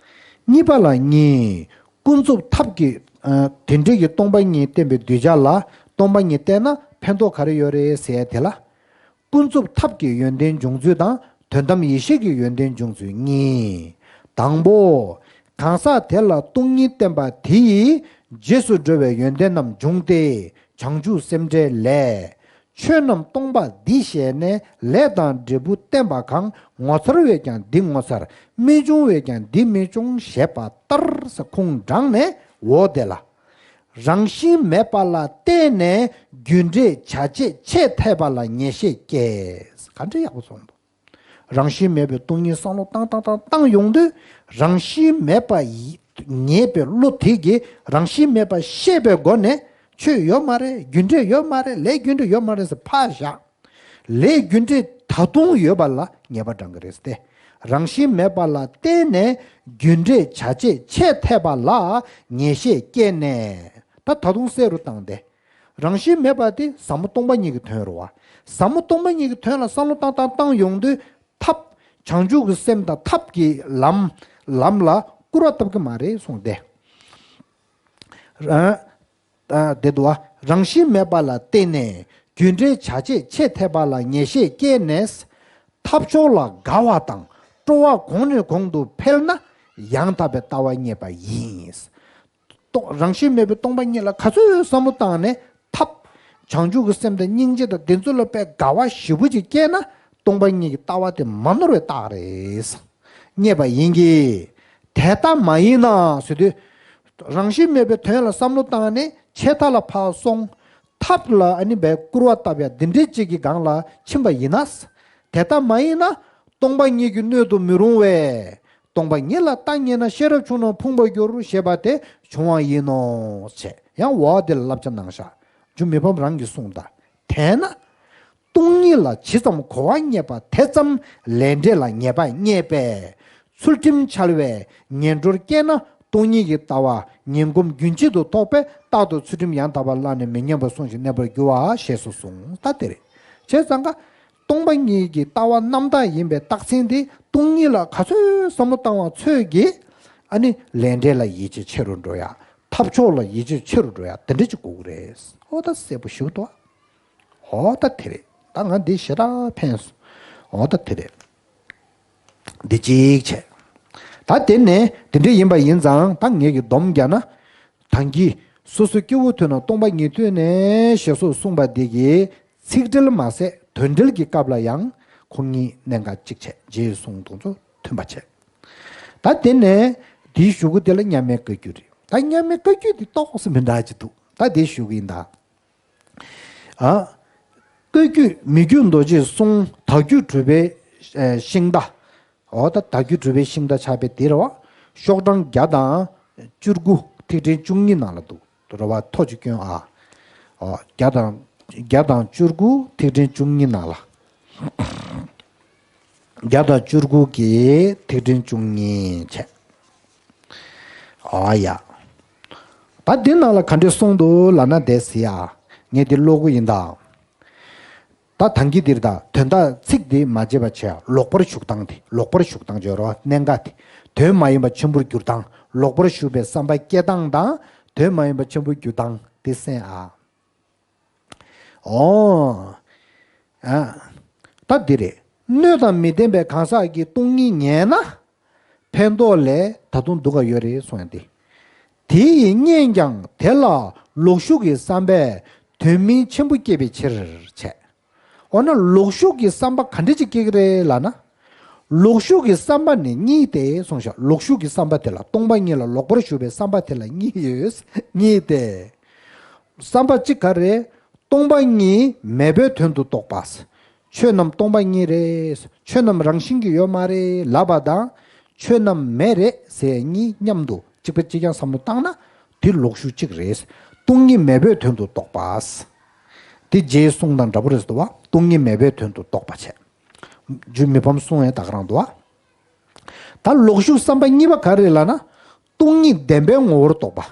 གཉིས་པ་ལ་གཉིས། ཀུན་རྫོབ་ཐབས་ཀྱི། ཨ་དེ་འདྲའི་གི་སྟོང་པ་ཉིད་བསྟན་པའི་གདུལ་བྱ་ལ་སྟོང་པ་ཉིད་བསྟན་ན་ཕན་ཐོགས་ག་རེ་ཡོད་རེད་ཟེར་ཡ་དེ་ལ། ཀུན་རྫོབ་ཐབས་ཀྱི་ཡོན་ཏན་འབྱུང་ཚུལ་དང་དོན་དམ་ཡེ་ཤེས་ཀྱི་ཡོན་ཏན་འབྱུང་ཚུལ་གཉིས། དང་པོ། གང་ཟག་དེ་ལ་སྟོང་ཉིད་བསྟན་པ་དེ་ཡིས་རྗེས་སུ་འགྲོ་བའི་ཡོན་ཏན་རྣམས་འབྱུང་སྟེ་བྱང་ཆུབ་སེམས་འགྲེལ་ལས། ཆོས་རྣམས་སྟོང་པ་འདི་ཞེས་ནས་ལས་དང་འབྲས་བུ་བསྟན་པ་གང་ངོ་མཚར་བས་ཀྱང་འདི་ངོ་མཚར། མི་འབྱུང་བས་ཀྱང་འདི་མི་འབྱུང་ཞེས་པ་ལྟར་ཁུངས་དྲངས་ནས་འོ་དེ་ལ། རང་བཞིན་མེད་པ་ལ་བརྟེན་ནས་རྒྱུ་འབྲས་བྱ་བྱེད་ཆེས་འཐད་པ་ལ་ངེས་ཤེས་སྐྱེས། ག་འདྲ་ཡག་པོ་གསུངས་འདུག་རང་བཞིན་མེད་པའི་སྟོང་ཉིད་བསམ་བློ་བཏང་བཏང་བཏང་བཏང་ཡོང་དུས། རང་བཞིན་མེད་པ་ཡི་ངེས་པའི་བློ་དེ་གིས་རང་བཞིན་མེད་པ་ཤེས་པའི་སྒོ་ནས་ཆོས་ཡོད་མ་རེད། རྒྱུ་འབྲས་ཡོད་མ་རེད། ལས་རྒྱུ་འབྲས་ཡོད་མ་རེད་ཟེར་ཕར་བཞག་ལས་རྒྱུ་འབྲས་ད་དུང་ཡོད་པ་ལ་ངེས་པ་འདྲེན་གྱི་རེད་ཟེར་ཏེ། རང་བཞིན་མེད་པ་ལ་བརྟེན་ནས་རྒྱུ་འབྲས་བྱ་བྱེད་ཆེས་འཐད་པ་ལ་ངེས་ཤེས་སྐྱེས་ནས། ད་ད་དུང་གསལ་རུ་བཏང་སྟེ། རང་བཞིན་མེད་པ་དེ་ཟབ་མོ་སྟོང་པ་ཉིད་ཀྱི་དོན་རེད་བ། ཟབ་མོ་སྟོང་པ་ཉིད་ཀྱི་དོན་ལ་བསམ་བློ་བཏང་བཏང་བཏང་ཡོང་དུས་ཐབས། བྱང་ཆུབ་ཀྱི་སེམས་དང་ཐབས་ཀྱི་ལམ། ལམ་ལ་སྐུར་བ་བཏབ་ཀྱི་མ་རེད་གསུངས་ཏེ། རང་། ཨ་དེ་འདུག་བ། རང་བཞིན་མེད་པ་ལ་བརྟེན་ནས་རྒྱུ་འབྲས་བྱ་བྱེད་ཆེས་འཐད་པ་ལ་ངེས་ཤེས་སྐྱེས་ནས། ཐབས་མཆོག་ལ་དགའ་བ་དང་སྤྲོ་བ་གོང་ནས་གོང་དུ་འཕེལ་ན་ཡང་དག་པའི་ལྟ་བ་རྙེད་པ་ཡིན། སྟོང་རང་བཞིན་མེད་པའི་སྟོང་པ་ཉིད་ལ་ག་ཚོད་བསམ་བློ་བཏང་ནས་ཐབས། བྱང་ཆུབ་ཀྱི་སེམས་དང་སྙིང་རྗེ་དང་དེ་ཚོ་ལ་དཔེ་དགའ་བ་ཞེ་པོ་ཅིག་སྐྱེས་ན་སྟོང་པ་ཉིད་ཀྱི་ལྟ་བ་དེ་མ་ནོར་བའི་རྟགས་རེད། རྙེད་པ་ཡིན་གྱི། དེ་ལྟ་མ་ཡིན་ན་ཟེར་དུས། རང་བཞིན་མེད་པའི་དོན་ལ་བསམ་བློ་བཏང་ནས་ཆད་མཐའ་ལ་ཕར་སོང་། ཐབས་ལ་ཨ་ནི་བས་སྐུར་བ་བཏབ་ཡ་འདི་འདྲའི་ཅིག་གི་སྒང་ལ་ཕྱིན་པ་ཡིན་ན། དེ་ལྟ་མ་ཡིན་ན། སྟོང་པ་ཉིད་ཀྱི་སྣོད་དུ་མི་རུང་བས། སྟོང་པ་ཉིད་ལ་ལྟ་ཉེས་ན་ཤེས་རབ་ཆུང་རྣམས་ཕུང་པོར་འགྱུར་ཞེས་པ་དེ་བྱུང་བ་ཡིན་ནོ། ཞེས་ཡང་འོག་འདི་ལ་བསླབ་བྱ་གནང་བཞག་རྒྱུ་མི་ཕམ་རང་གིས་གསུངས་དང་། དེས་ན། སྟོང་ཉིད་ལ་ཇི་ཙམ་གོ་བ་རྙེད་པ་དེ་ཙམ་ལས་འབྲས་ལ་ངེས་པ་རྙེད་པས། ཚུལ་ཁྲིམས་འཆལ་བས་ངན་འགྲོར་སྐྱེས་ན་སྟོང་ཉིད་ཀྱི་ལྟ་བ་ངན་གོམས་རྒྱུན་གཅིག་ཏུ་ཐོགས་པས་རྟག་ཏུ་ཚུལ་ཁྲིམས་ཡང་དག་པར་བླངས་ནས་མི་ཉམས་པར་བསྲུང་ཞིང་གནས་པར་འགྱུར་བ་ཞེས་སུ་གསུངས། ད་དེ་རེད། བྱས་ཙང་ཀ་སྟོང་པ་ཉིད་ཀྱི་ལྟ་བ་རྣམ་དག་ཡིན་པའི་རྟགས་མཚན་དེ་སྟོང་ཉིད་ལ་ག་ཚོད་བསམ་བློ་བཏང་བ་ཚོད་ཀྱིས་ཨ་ནི་ལས་འབྲས་ལ་ཡིད་ཆེས་ཆེ་རུ་འགྲོ་ཡ། ཐབས་མཆོག་ལ་ཡིད་ཆེས་ཆེ་རུ་འགྲོ་ཡ་དེ་འདྲ་ཅིག་དགོས་ཀྱི་རེད། ཨོ་ད་གསལ་པོ་ཞིག་འདུག་ཨོ་ད་དེ་རེད། ད་ང་འདི་ཞེ་དྲག་ཕན་སོང་། ཨོ་ད་དེ་རེད། འདི་གཅིག་བྱས། ད་དེ་ནས་དེ་འདྲ་ཡིན་པ་ཡིན་ཙང་ད་ངེད་ཀྱི་སྡོམ་རྒྱག་ན། ད་གིན་སོ་སོ་སྐྱེ་བོ་ཐོས་ན་སྟོང་པ་ཉིད་ཐོས་ནས་ཞེས་སོགས་གསུངས་པ་འདི་གི་ཚིག་འགྲེལ་མ་ཟད་དོན་འགྲེལ་གྱི་སྐབས་ལ་ཡང་ཁོང་གཉིས་གནད་འགག་གཅིག་བྱས། རྗེས་གསུངས་དོན་ཚོ་མཐུན་པ་བྱས། ད་དེ་ནས་འདིའི་གཞུག་གུ་དེ་ལ་མཉམ་མེད་བཀའ་བརྒྱུད་རེད། ད་མཉམ་མེད་བཀའ་བརྒྱུད་འདི་ཏོག་ཙམ་མི་འདྲ་ཅིག་འདུག་ད་དེའི་གཞུག་གུ་ཡིན་ད། ཨ། བཀའ་བརྒྱུད་མི་བསྐྱོད་རྡོ་རྗེའི་གསུང་དག་བརྒྱུད་གྲུབ་པའི་ཨེ་ཤིང་རྟ། འོ་ད་དག་བརྒྱུད་གྲུབ་པའི་ཤིང་རྟ་ཆགས་པའི་དེ་རེད་བ། ཤོག་གྲངས་བརྒྱ་དང་བཅུ་དགུ་ཐིག་ཕྲེང་བཅུ་གཉིས་ནང་ལ་འདུག་རེད་བ། ཐོ་ཅིག་སྐྱོན་ཨ། འོ་བརྒྱ་དང་བརྒྱ་དང་བཅུ་དགུ་ཐིག་ཕྲེང་བཅུ་གཉིས་ནང་ལ། བརྒྱ་དང་བཅུ་དགུ་གི་ཐིག་ཕྲེང་བཅུ་གཉིས་བྱས། ཨ་ཡ། ད་འདི་ནང་ལ་ག་འདྲས་གསུངས་འདུག་ལབ་ན་བསྡད་ཟེར་ཡ། ངས་འདི་ཀློག་གི་ཡིན་ད། ད་ཐང་གི་འདིར་ད་དོན་དག་ཚིག་འདི་མ་བརྗེད་པ་བྱས། ལོག་པར་ཞུགས་སྟངས་དེ། ལོག་པར་ཞུགས་སྟངས་སྦྱོར་བ་གནད་འགག་དེ། དོན་མ་ཡིན་པ་ཆེན་པོར་འགྱུར་སྟངས། ལོག་པར་ཞུགས་པའི་བསམ་པ་སྐྱེ་སྟངས་དང་དོན་མ་ཡིན་པ་ཆེན་པོར་འགྱུར་སྟངས་དེ་གསན་ཨ། ཨོ། ཨ། ད་འདི་རེད། སྣོད་དང་མི་ལྡན་པའི་གང་ཟག་གིས་སྟོང་ཉིད་ངེས་ན། ཕན་ཐོགས་ལས་ད་དུང་སྡུག་ག་ཡོད་རེད་གསུངས་ཡ་དེ། དེ་ཡི་གཉེན་ཀྱང་དེ་ལ་ལོག་ཞུགས་ཀྱི་བསམ་པས་དོན་སྨིན་ཆེན་པོ་སྐྱེད་པའི་ཕྱིར་བྱས། འོ་ན་ལོག་ཞུགས་ཀྱི་བསམ་པ་ག་འདྲ་ཅིག་སྐྱེ་གི་རེད་ལབ་ན། ལོག་ཞུགས་ཀྱི་བསམ་པ་ནི་གཉིས་ཏེ་གསུངས་ཤག་ལོག་ཞུགས་ཀྱི་བསམ་པ་དེ་ལ་སྟོང་པ་ཉིད་ལ་ལོག་པར་ཞུགས་པའི་བསམ་པ་དེ་ལ་གཉིས་ཡོད། གཉིས་ཏེ། བསམ་པ་གཅིག་ག་རེ། སྟོང་པ་ཉིད་མེད་པའི་དོན་དུ་རྟོགས་པ། ཆོས་རྣམས་སྟོང་པ་ཉིད་རེད། ཆོས་རྣམས་རང་བཞིན་གྱིས་ཡོད་མ་རེད་ལབ་པ་དང་། ཆོས་རྣམས་མེད་རེད་ཟེར་གཉིས་མཉམ་དུ་གཅིག་པ་གཅིག་རྐྱང་བསམ་བློ་བཏང་ན། དེ་ལོག་ཞུགས་གཅིག་རེད། སྟོང་ཉིད་མེད་པའི་དོན་དུ་རྟོགས་པ། དེ་རྗེའི་གསུང་དང་འདྲ་པོ་རེད་འདུག་བ། སྟོང་ཉིད་མེད་པའི་དོན་དུ་རྟོགས་པ་བྱས། རྒྱུ་མི་ཕམ་གསུང་ཡང་ད་ག་རང་འདུག་བ། ད་ལོག་ཞུགས་བསམ་པ་གཉིས་པ་ག་རེ་ལབ་ན། སྟོང་ཉིད་བདེན་པའི་ངོ་བོར་རྟོགས་པ།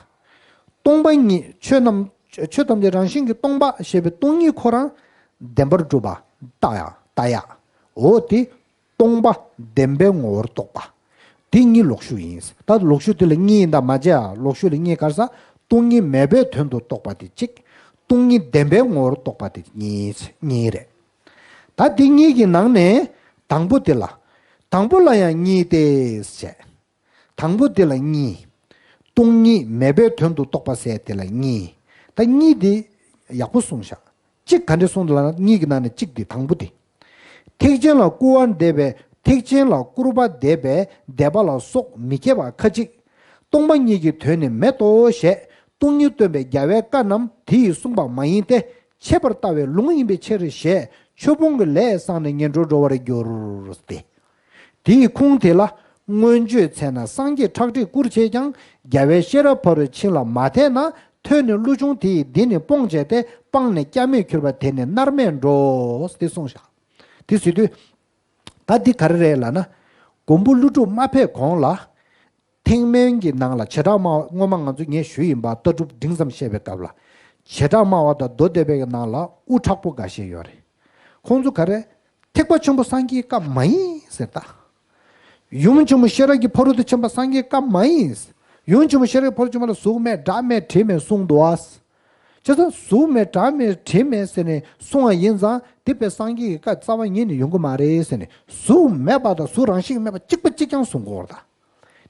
སྟོང་པ་ཉིད་ཆོས་རྣམས་ཆོས་ཐམས་ཅད་རང་བཞིན་གྱིས་སྟོང་པ་ཞེས་པའི་སྟོང་ཉིད་ཁོ་རང་བདེན་པར་གྲུབ་པ་ལྟ་ཡ་ལྟ་ཡ། འོ་དེ་སྟོང་པ་བདེན་པའི་ངོ་བོར་རྟོགས་པ། དེ་གཉིས་ལོག་ཞུགས་ཡིན། ད་ལོག་ཞུགས་དེ་ལ་གཉིས་ཡིན་ད་མ་བྱས་ཨ། ལོག་ཞུགས་ལ་གཉིས་ག་རེ་ཟེར། སྟོང་ཉིད་མེད་པའི་དོན་དུ་རྟོགས་པ་དེ་གཅིག་སྟོང་ཉིད་བདེན་པའི་ངོ་བོར་རྟོགས་པ་དེ་གཉིས་གཉིས་རེད། ད་དེ་གཉིས་ཀྱི་ནང་ནས་དང་པོ་དེ་ལ། དང་པོ་ལ་ཡང་གཉིས་ཏེ་བྱས། དང་པོ་དེ་ལ་གཉིས། སྟོང་ཉིད་མེད་པའི་དོན་དུ་རྟོགས་པ་ཟེར་དེ་ལ་གཉིས། ད་གཉིས་དེ་ཡག་པོ་གསུངས་ཤག་གཅིག་ག་འདྲ་གསུངས་འདུག་ལབ་ན། གཉིས་ཀྱི་ནང་ནས་གཅིག་དེ་དང་པོ་དེ། ཐེག་ཆེན་ལ་སྐུར་བ་འདེབས་པའི་ཐེག་ཆེན་ལ་སྐུར་པ་འདེབས་པའི་འདེབས་པ་ལ་སོགས་མི་སྐྱེ་བ་ཁ་ཅིག་སྟོང་པ་ཉིད་ཀྱི་དོན་ནི་མེད་དོ་ཞེས་སྟོང་ཉིད་སྟོན་པའི་རྒྱལ་བའི་བཀའ་རྣམས་དེ་ཡིས་གསུངས་པ་མ་ཡིན་ཏེ། ཆད་པར་ལྟ་བའི་ལུང་ཡིན་པའི་ཕྱིར་ཞེས་ཆོས་སྤོང་གི་ལས་བསགས་ནས་ངན་འགྲོར་འགྲོ་བར་འགྱུར་ཏེ། དེའི་ཁུངས་དེ་ལ། མངོན་བརྗོད་ཚེ་ན་སངས་རྒྱས་ཁྲག་ཁྲིག་བསྐུར་བྱས་ཀྱང་རྒྱལ་བའི་ཤེས་རབ་ཕ་རོལ་ཕྱིན་ལ་མ་ཐེག་ན། ཐོས་ནས་བསླུ་བྱུང་དེ་ཡིས་འདི་ནི་སྤོང་བྱས་ཏེ། སྤངས་ནས་སྐྱབས་མེད་གྱུར་པ་དེ་ནི་མནར་མེད་འགྲོ། དེ་གསུངས་བཞག་དེ་ཟེར་དུས། ད་འདི་ག་རེ་རེད་ལབ་ན། མགོན་པོ་ཀླུ་སྒྲུབ་མ་ཕེབས་གོང་ལ། ཐེག་དམན་གྱི་ནང་ལ་བྱེ་བྲག་སྨྲ་བ། སྔོན་མ་ང་ཚོ་ངས་ཞུས་ཡིན་པ། ལྟ་གྲུབ་འབྲིང་ཙམ་བཤད་པའི་སྐབས་ལ། བྱེ་བྲག་སྨྲ་བ་དང་མདོ་སྡེ་པའི་ནང་ལ་དབུ་དྲག་པོ་འགའ་ཤས་ཡོད་རེད། ཁོང་ཚོ་ག་རེ། ཐེག་པ་ཆེན་པོ་སངས་རྒྱས་བཀའ་མ་ཡིན་ཟེར་ད། ཡུམ་ཆེན་མོ་ཤེས་རབ་ཀྱི་ཕ་རོལ་ཏུ་ཕྱིན་པ་སངས་རྒྱས་བཀའ་མ་ཡིན། ཡུམ་ཆེན་མོ་ཤེས་རབ་ཀྱི་ཕ་རོལ་ཏུ་ཕྱིན་པ་ལ་གཟུགས་མེད་སྒྲ་མེད་དྲི་མེད་གསུངས་འདུག་བ། བྱས་ཙང་གཟུགས་མེད་སྒྲ་མེད་དྲི་མེད་ཟེར་ནས་གསུང་བ་ཡིན་ཙང་དེ་དཔེ་སངས་རྒྱས་ཀྱི་བཀའ་རྩ་བ་ཉིད་ནས་ཡོང་གི་མ་རེད་ཟེར་ནས། གཟུགས་མེད་པ་དང་གཟུགས་རང་བཞིན་མེད་པ་གཅིག་པ་གཅིག་རྐྱང་གསུང་གི་ཡོད་རེད་ད།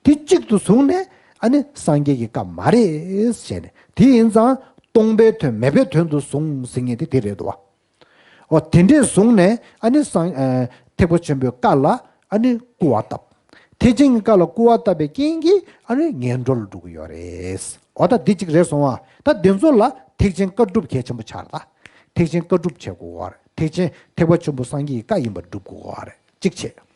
དེ་གཅིག་ཏུ་བཟུང་ནས་ ཨ་ནི་སངས་རྒྱས་ཀྱི་བཀའ་མ་རེད་ཟེར་ནས། དེ་ཡིན་ཙང་སྟོང་པའི་དོན་མེད་པའི་དོན་དུ་བཟུང་ཟེར་མཁན་དེ་དེ་རེད་འདུག་བ། འོ་དེ་འདྲས་བཟུང་ནས་ཨ་ནི་སངས་ཨ་ཐེག་པ་ཆེན་པོའི་བཀའ་ལ་ཨ་ནི་སྐུར་བ་བཏབ། ཐེག་ཆེན་གྱི་བཀའ་ལ་སྐུར་བ་བཏབ་པའི་རྐྱེན་གྱིས་ཨ་ནི་ངན་འགྲོ་ལ་འགྲོ་གི་ཡོད་རེད། འོ་ད་འདི་གཅིག་རེད་སོང་བ། ད་འདི་ཚོ་ལ་ཐེག་ཆེན་བཀའ་སྒྲུབ་གལ་ཆེན་པོ་ཆགས་རེད་ད། ཐེག་ཆེན་བཀའ་སྒྲུབ་བྱེད་དགོས་བ་རེད། ཐེག་ཆེན་ཐེག་པ་ཆེན་པོ་སངས་རྒྱས་ཀྱི་བཀའ་ཡིན་པ་སྒྲུབ་དགོས་བ་རེད། གཅིག་བྱས།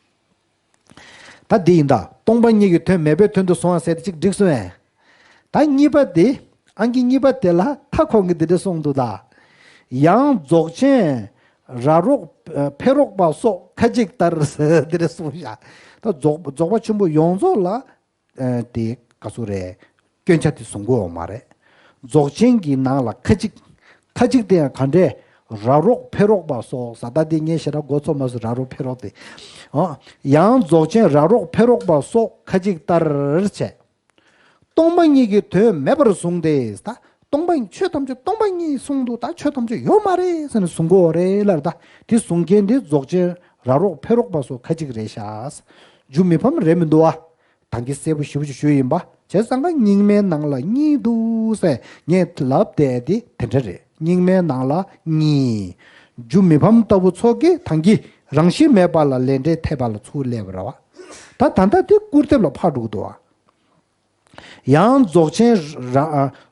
ད་འདི་ཡིན་ད། སྟོང་པ་ཉིད་ཀྱི་དོན་མེད་པའི་དོན་དུ་བཟུང་བ་ཟེར་ཏེ་གཅིག་འགྲིག་སོང་ངས། ད་གཉིས་པ་དེ། ཨང་ཀི་གཉིས་པ་དེ་ལ་ད་ཁོང་གིས་འདི་འདྲ་གསུངས་འདུག་ད། ཡང་རྫོགས་ཆེན་ར་རོག་ཕེ་རོག་པ་སོགས་ཁ་ཅིག་ལྟར་འདི་འདྲ་གསུངས་བཞག་ད་རྫོགས་རྫོགས་པ་ཆེན་པོ་ཡོངས་རྫོགས་ལ། ཨ་དེ་ག་ཚོད་རེད། སྐྱོན་ཆ་དེ་བཟུང་དགོས་བ་མ་རེད། རྫོགས་ཆེན་གྱི་ནང་ལ་ཁ་ཅིག་ཁ་ཅིག་དེ་ཡང་ག་འདྲས། ར་རོག་ཕེ་རོག་པ་སོགས་ཟེར། ད་དེ་ངས་ཞེ་དྲག་མགོ་ཚོས་མ་སོང་། ར་རོག་ཕེ་རོག་དེ། ཨོ། ཡང་རྫོགས་ཆེན་ར་རོག་ཕེ་རོག་པ་སོགས་ཁ་ཅིག་ལྟར་བྱས། སྟོང་པ་ཉིད་ཀྱི་དོན་མེད་པར་བཟུང་སྟེ་ད། སྟོང་པ་ཆོས་ཐམས་ཅད་སྟོང་པ་ཉིད་གསུངས་འདུག་ད་ཆོས་ཐམས་ཅད་ཡོད་མ་རེད་ཟེར་ནས་བཟུང་གི་ཡོད་རེད་ལབ་རེད་ད། དེ་བཟུང་མཁན་དེ་རྫོགས་ཆེན་ར་རོག་ཕེ་རོག་པ་སོགས་ཁ་ཅིག་རེད་ཤག་རྒྱུ་མི་ཕམ་རེད་མི་འདུག་བ། ད་གིན་གསལ་པོ་ཞེ་པོ་ཅིག་ཞུས་ཡིན་པ། བྱས་ཙང་ཀ་རྙིང་མའི་ནང་ལ་གཉིས་འདུག་ཟེར་ངས་ལབ་བསྡད་དེ་དེ་འདྲ་རེད། རྙིང་མའི་ནང་ལ་གཉིས། རྒྱུ་མི་ཕམ་ལྟ་བུ་ཚོ་གིས་ད་གིན་རང་བཞིན་མེད་པ་ལ་ལས་འབྲས་འཐེབ་པ་ལ་ཚུར་སླེབས་པ་རེད་བ། ད་ད་ལྟ་དེ་སྐུར་འདེབས་ལ་ཕར་འགྲོ་གི་འདུག་བ། ཡང་རྫོགས་ཆེན་ར་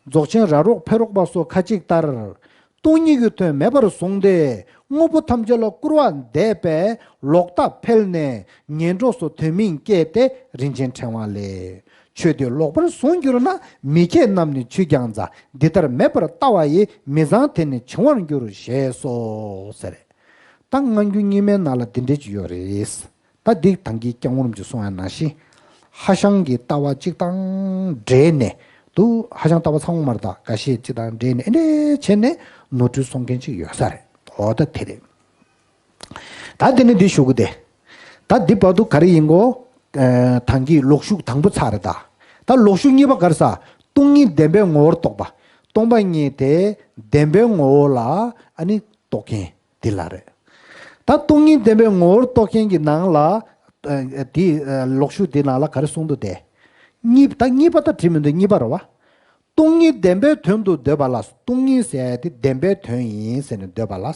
རྫོགས་ཆེན་ར་རོག་ཕེ་རོག་པ་སོགས་ཁ་ཅིག་ལྟར། སྟོང་ཉིད་ཀྱི་དོན་མེད་པར་བཟུང་སྟེ་དངོས་པོ་ཐམས་ཅད་ལ་སྐུར་བ་འདེབས་པས་ལོག་ལྟ་འཕེལ་ནས་ངན་འགྲོ་སོགས་དོན་མིན་སྐྱེས་ཏེ་རིན་ཆེན་ཕྲེང་བ་ལས། ཆོས་དེ་ལོག་པར་བཟུང་གྱུར་ན་མི་ཁྱད་རྣམས་ནི་ཆུས་ཀྱང་ཚ། འདི་ལྟར་མེད་པར་ལྟ་བ་ཡིས་མི་ཚང་དེ་ནི་བྱིང་བར་འགྱུར་ཞེས་སོ་ཟེར། ད་སྔ་འགྱུར་རྙིང་མའི་ནང་ལ་འདི་འདྲས་ཅིག་ཡོད་རེད། ད་འདི་ད་གིན་སྐྱབས་མགོན་རིན་པོ་ཆེས་གསུངས་ཡ་ནང་བཞིན། ཧྭ་ཤང་གི་ལྟ་བ་གཅིག་དང་འབྲེལ་ནས་འདུག་ཧྭ་ཤང་ལྟ་བ་ཚང་མ་མ་རེད་ད། འགའ་ཤས་གཅིག་དང་འབྲེལ་ནས་ཨེ་འདྲས་བྱས་ནས་ནོར་འཁྲུལ་སོང་མཁན་ཅིག་ཡོད་ས་རེད། འོ་ད་དེ་རེད། ད་དེ་ནས་འདི་ཞུ་གི་དེ། ད་འདི་བར་དུ་ག་རེ་ཡིན་གོ། ཨ་ད་གིན་ལོག་ཞུགས་དང་པོ་ཚར་རེད་ད། ད་ལོག་ཞུགས་གཉིས་པ་ག་རེ་ཟེར། སྟོང་ཉིད་བདེན་པའི་ངོ་བོར་རྟོགས་པ། སྟོང་པ་ཉིད་དེ་བདེན་པའི་ངོ་བོ་ལ་ཨ་ནི་རྟོགས་མཁན། འདི་ལ་རེད། ད་སྟོང་ཉིད་བདེན་པའི་ངོ་བོར་རྟོགས་མཁན་གྱི་ནང་ལ། ཨ་དེ་ཨ་ལོག་ཞུགས་འདི་ནང་ལ་ག་རེ་གསུངས་འདུག་དེ། གཉིས་ད་གཉིས་པ་ད་བྲིས་མི་འདུག་གཉིས་པ་རེད་བ། སྟོང་ཉིད་བདེན་པའི་དོན་དུ་འདོད་པ་ལ། སྟོང་ཉིད་ཟེར་ཡ་དེ་བདེན་པའི་དོན་ཡིན་ཟེར་ནས་འདོད་པ་ལ།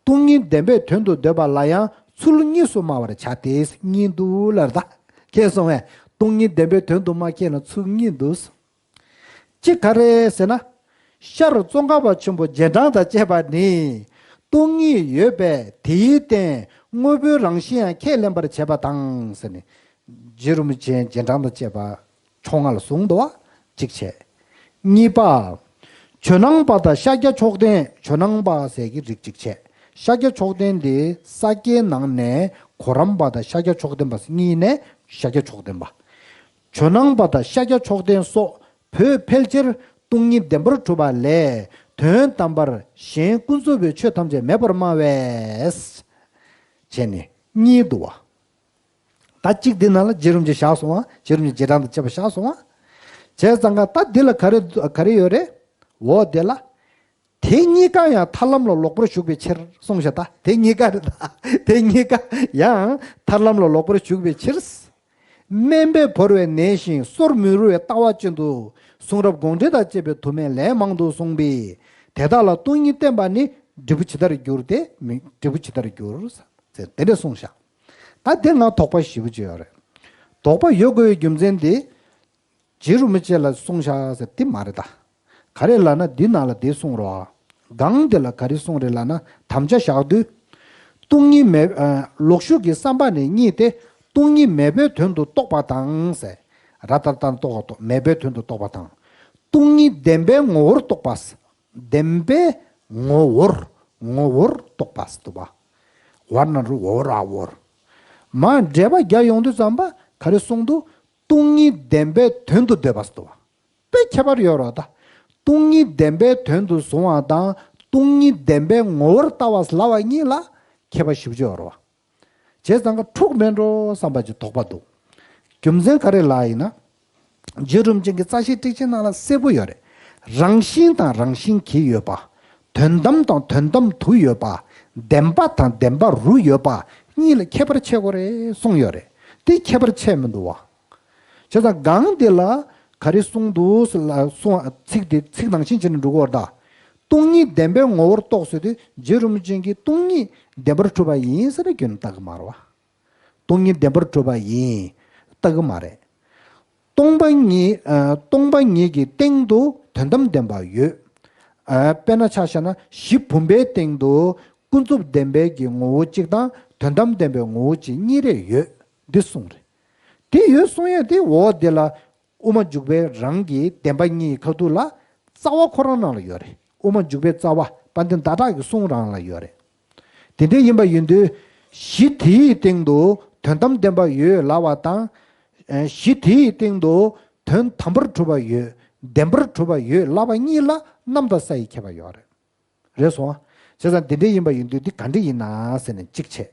སྟོང་ཉིད་བདེན་པའི་དོན་དུ་འདོད་པ་ལ་ཡང་ཚུལ་གཉིས་སུ་སྨྲ་བར་བྱ་སྟེ། གཉིས་འདུག་ལབ་རེད་ད། མཁྱེན་སོང་ངས། སྟོང་ཉིད་བདེན་པའི་དོན་དུ་སྨྲ་མཁན་ལ་ཚུལ་གཉིས་འདུག་གཅིག་ག་རེ་ཟེར་ན། ཤར་ཙོང་ཁ་པ་ཆེན་པོ་རྗེས་འབྲང་དང་བཅས་པ་ནི། སྟོང་ཉིད་ཡོད་པས་དེའི་རྟེན་དངོས་པོའི་རང་བཞིན་ཡང་ཁས་ལེན་པར་བྱེད་པ་དང་ཟེར་ནས། རྗེ་རིན་པོ་ཆེ་རྗེས་འབྲང་དང་བཅས་པ་ཕྱོགས་སྔ་ལ་གསུངས་འདུག་བ། གཅིག་བྱས། གཉིས་པ། ཇོ་ནང་པ་དང་ཤཱཀྱ་མཆོག་ལྡན། ཇོ་ནང་པ་ཟེར་གྱི་རིགས་གཅིག་བྱས། ཤཱཀྱ་མཆོག་ལྡན་དེ་ས་སྐྱའི་ནང་ནས་གོ་རམས་པ་དང་ཤཱཀྱ་མཆོག་ལྡན་པ་གཉིས་ནས་ཤཱཀྱ་མཆོག་ལྡན་པ། ཇོ་ནང་པ་དང་ཤཱཀྱ་མཆོག་ལྡན་སོགས་བོད་ཕལ་ཆེར་སྟོང་ཉིད་བདེན་པར་གྲུབ་པ་ལས་དོན་དམ་པར་གཞན་ཀུན་རྫོབ་པའི་ཆོས་ཐམས་ཅད་མེད་པར་སྨྲ་བས། བྱས་ནས་གཉིས་འདུག་བ། ད་གཅིག་འདི་ནང་ལ་རྗེ་རིན་པོ་ཆེ་བཞག་སོང་བ། རྗེ་རིན་པོ་ཆེ་རྗེས་འབྲང་དང་བཅས་པ་བཞག་སོང་བ། བྱས་ཙང་ཀ་ད་འདི་ལ་ག་རེ་ག་རེ་ཡོད་རེད། འོ་དེ་ལ། དེ་གཉིས་ཀ་ཡང་ཐར་ལམ་ལ་ལོག་པར་ཞུགས་པའི་ཕྱིར་གསུངས་ཤག་ད་དེ་གཉིས་ཀ་རེད་ད། དེ་གཉིས་ཀ་ཡང་ཐར་ལམ་ལ་ལོག་པར་ཞུགས་པའི་ཕྱིར། དམན་པས་བོར་བའི་ནད་བཞིན་སོར་མི་རུལ་བའི་ལྟ་བ་ཅན་དུ་གསུང་རབ་དགོངས་འགྲེལ་དང་བཅས་པའི་དུ་མས་ལན་མང་དུ་གསུངས་པས། དེ་དག་ལ་སྟོང་ཉིད་བསྟན་པ་ནི་འབྲས་བུ་ཇི་ལྟར་འགྱུར་ཏེ་མི་འབྲས་བུ་ཇི་ལྟར་འགྱུར་ཟེར་དེ་འདྲ་གསུངས་ཤག་ད་དེ་ང་དོགས་པ་ཞེ་པོ་ཅིག་ཡོད་རེད། དོགས་པ་ཡོད་དགོས་པའི་རྒྱུ་མཚན་དེ། རྗེ་རིན་པོ་ཆེ་ལ་གསུངས་ཤག་ཟེར་དེ་མ་རེད་ད། ག་རེ་ལབ་ན་འདི་ནང་ལ་དེ་གསུངས་རོགས། སྒང་དེ་ལ་ག་རེ་གསུངས་རེད་ལབ་ན་དམ་བཅའ་བཞག་དུས། སྟོང་ཉིད་མེད་ཨ་ལོག་ཞུགས་ཀྱི་བསམ་པ་ནི་གཉིས་ཏེ། སྟོང་ཉིད་མེད་པའི་དོན་དུ་རྟོགས་པ་དང་ཟེར། ར་ཏ་རྟ་རྟོགས་པ་རྟོགས་མེད་པའི་དོན་དུ་རྟོགས་པ་དང་། སྟོང་ཉིད་བདེན་པའི་ངོ་བོར་རྟོགས་པ། བདེན་པའི་ངོ་བོར་ངོ་བོར་རྟོགས་པ་ཟེར་འདུག་བ། བར་ན་རུ་འོ་ར་འོར། མ་འགྲེལ་པ་རྒྱག་ཡོང་དུས་ཙམ་པ་ག་རེ་གསུངས་འདུག་སྟོང་ཉིད་བདེན་པའི་དོན་དུ་འདོད་པ་ཟེར་འདུག་བ། དཔེ་ཁྱད་པར་ཡོད་རེད་ད། སྟོང་ཉིད་བདེན་པའི་དོན་དུ་བཟུང་བ་དང་སྟོང་ཉིད་བདེན་པའི་ངོ་བོར་ལྟ་བ་ལབ་པ་གཉིས་ལ་ཁྱད་པར་ཞེ་པོ་ཅིག་ཡོད་རེད་བ། བྱས་ཙང་ཀ་འཁྲུག་མེད་འགྲོ་བསམ་པ་ཅིག་དོགས་པ་འདུག་རྒྱུ་མཚན་ག་རེ་ལབ་ཡིན་ན། རྗེ་རིན་པོ་ཆེ་གི་རྩ་ཤེ་ཊཱིཀ་ཆེན་ནང་ལ་གསལ་པོ་ཡོད་རེད། རང་བཞིན་དང་རང་བཞིན་གྱིས་ཡོད་པ། དོན་དམ་དང་དོན་དམ་དུ་ཡོད་པ། བདེན་པ་དང་བདེན་པ་རུ་ཡོད་པ་གཉིས་ལ་ཁྱད་པར་ཕྱེ་དགོས་རེད་གསུངས་ཡོད་རེད། དེ་ཁྱད་པར་ཕྱེ་མི་འདུག་བ། བྱས་ཙང་སྒང་དེ་ལ་ ག་རེ་གསུངས་འདུག་ཟེར་ལ་གསུང་ཚིག་དེ་ཚིག་ནང་བཞིན་བྱས་ནས་འགྲོ་གི་ཡོད་རེད་ད། སྟོང་ཉིད་བདེན་པའི་ངོ་བོར་རྟོགས་ཟེར་དུས་རྗེ་རིན་པོ་ཆེ་གིས་སྟོང་ཉིད་བདེན་པར་གྲུབ་པ་ཡིན་ཟེར་ནས་རྒྱུན་བཏགས་ཀྱི་མ་རེད་བ། སྟོང་ཉིད་བདེན་པར་གྲུབ་པ་ཡིན་བཏགས་ཀྱི་མ་རེད། སྟོང་པ་ཉིད་ཨ། སྟོང་པ་ཉིད་ཀྱི་སྟེང་དུ་དོན་དམ་བདེན་པ་ཡོད། ཨ། དཔེར་ན་ཆ་བཞག་ན་གཞི་བུམ་པའི་སྟེང་དུ་ཀུན་རྫོབ་བདེན་པའི་གི་ངོ་བོ་གཅིག་དང་དོན་དམ་བདེན་པའི་ངོ་བོ་གཅིག་གཉིས་རེ་ཡོད། འདི་གསུངས་རེད། དེ་ཡོད་གསུང་ཡས་དེ་འོ་དེ་ལ་དབུ་མ་འཇུག་པའི་རང་གི་བདེན་པ་གཉིས་ཁ་ཐུག་ལ་རྩ་བ་ཁོ་རང་ནང་ལ་ཡོད་རེད། དབུ་མ་འཇུག་པའི་རྩ་བ་དཔལ་ལྡན་ཟླ་གྲགས་ཀྱི་གསུང་རང་ལ་ཡོད་རེད། དེ་འདྲ་ཡིན་པ་ཡིན་དུས་གཞི་དེའི་སྟེང་དུ་དོན་དམ་བདེན་པ་ཡོད་ལབ་པ་དང་། གཞི་དེའི་སྟེང་དུ་དོན་དམ་པར་གྲུབ་པ་ཡོད། བདེན་པར་གྲུབ་པ་ཡོད་ལབ་པ་གཉིས་ལ་གནམ་དང་ས་ཡི་ཁྱད་པར་ཡོད་རེད། རེད་སོང་ཨ། བྱས་ཙང་འདི་འདྲ་ཡིན་པ་ཡིན་དུས་འདི་ག་འདྲ་ཡིན་ན་ཟེར་ནས་གཅིག་བྱས།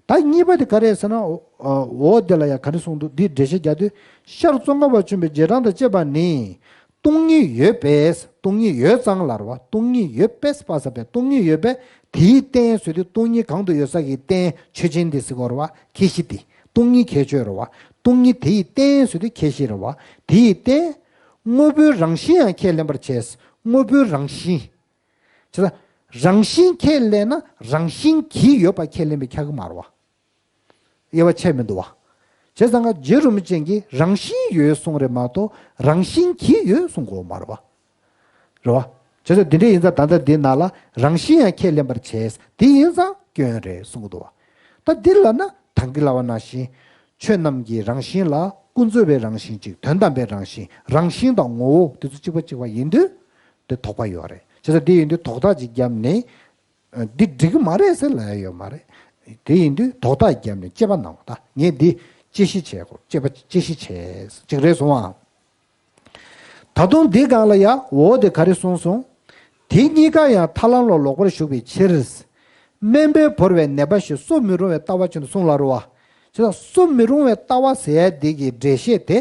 ད་གཉིས་པ་དེ་ག་རེད་ཟེར་ན། འོ་འོ་དེ་ལ་ཡང་ག་རེ་གསུངས་འདུག་འདི་འགྲེལ་བཤད་རྒྱག་དུས་ཤར་ཙོང་ཁ་པ་ཆེན་པོའི་རྗེས་འབྲང་དང་བཅས་པ་ནི། སྟོང་ཉིད་ཡོད་པས། སྟོང་ཉིད་ཡོད་ཙང་ལ་རེད་བ། སྟོང་ཉིད་ཡོད་པས་པ་ས་པས་སྟོང་ཉིད་ཡོད་པས་དེའི་རྟེན་ཟེར་དུས་སྟོང་ཉིད་གང་དུ་ཡོད་ས་གི་རྟེན་ཆོས་ཅན་དེ་ཟེར་གོ་རེད་བ། ཁྱད་གཞི་དེ་སྟོང་ཉིད་ཁྱད་ཆོས་རེད་བ། སྟོང་ཉིད་དེའི་རྟེན་ཟེར་དུས་ཁྱད་གཞི་རེད་བ། དེའི་རྟེན་དངོས་པོའི་རང་བཞིན་ཡང་ཁས་ལེན་པར་བྱས། དངོས་པོའི་རང་བཞིན། བྱས་ཙང་རང་བཞིན་ཁས་ལེན་ན་རང་བཞིན་གྱིས་ཡོད་པ་ཁས་ལེན་པའི་ཁྱད་གི་མ་རེད་བ། དབྱེ་བ་ཕྱེ་མི་འདུག་བ། བྱས་ཙང་ཀ་རྗེ་རིན་པོ་ཆེ་གིས་རང་བཞིན་ཡོད་གསུངས་རེད་མ་གཏོགས་རང་བཞིན་གྱིས་ཡོད་གསུང་གོ་མ་རེད་བ། རེད་བ། བྱས་ཙང་འདི་འདྲ་ཡིན་ཙང་ད་ལྟ་འདི་ནང་ལ་རང་བཞིན་ཡང་ཁས་ལེན་པར་བྱས། དེ་ཡིན་ཙང་སྐྱོན་རེད་གསུང་གི་འདུག་བ། ད་འདི་ལ་ན་དང་གི་ལ་བ་ནང་བཞིན་ཆོས་རྣམས་ཀྱི་རང་བཞིན་ལ་ཀུན་རྫོབ་པའི་རང་བཞིན་གཅིག་དོན་དམ་པའི་རང་བཞིན། རང་བཞིན་དང་ངོ་བོ་དེ་ཚོ་གཅིག་པ་གཅིག་པ་ཡིན་དུས་དེ་དོགས་པ་ཡོད་རེད། བྱས་ཙང་འདི་ཡིན་དུས་དོགས་ཐག་ཅིག་བརྒྱབ་ནས། འདི་འགྲིག་གི་མ་རེད་ཟེར་ལབ་ཡ་ཡོད་མ་རེད། དེ་ཡིན་དུས་དོགས་ཐག་བརྒྱབ་ནས་དཔྱད་པ་གནང་བ། ད་ངས་འདི་དཔྱད་ཞིབ་བྱས་གོ། དཔྱད་པ་དཔྱད་ཞིབ་བྱས་ཅིག་རེད་སོང་ཨ། ད་དུང་འདི་སྒང་ལ་ཡ་འོ་དེ་ག་རེ་གསུངས་སོང་། དེ་གཉིས་ཀ་ཡང་ཐར་ལམ་ལ་ལོག་པར་ཞུགས་པའི་ཕྱིར། དམན་པས་བོར་བའི་ནད་པ་བཞིན་གསོ་མི་རུང་བའི་ལྟ་བ་ཅན་དུ་གསུངས་ལ་རུ་བ། བྱས་ཙང་གསོ་མི་རུང་བའི་ལྟ་བ་ཟེར་ཡ་འདི་གི་འགྲེལ་བཤད་དེ་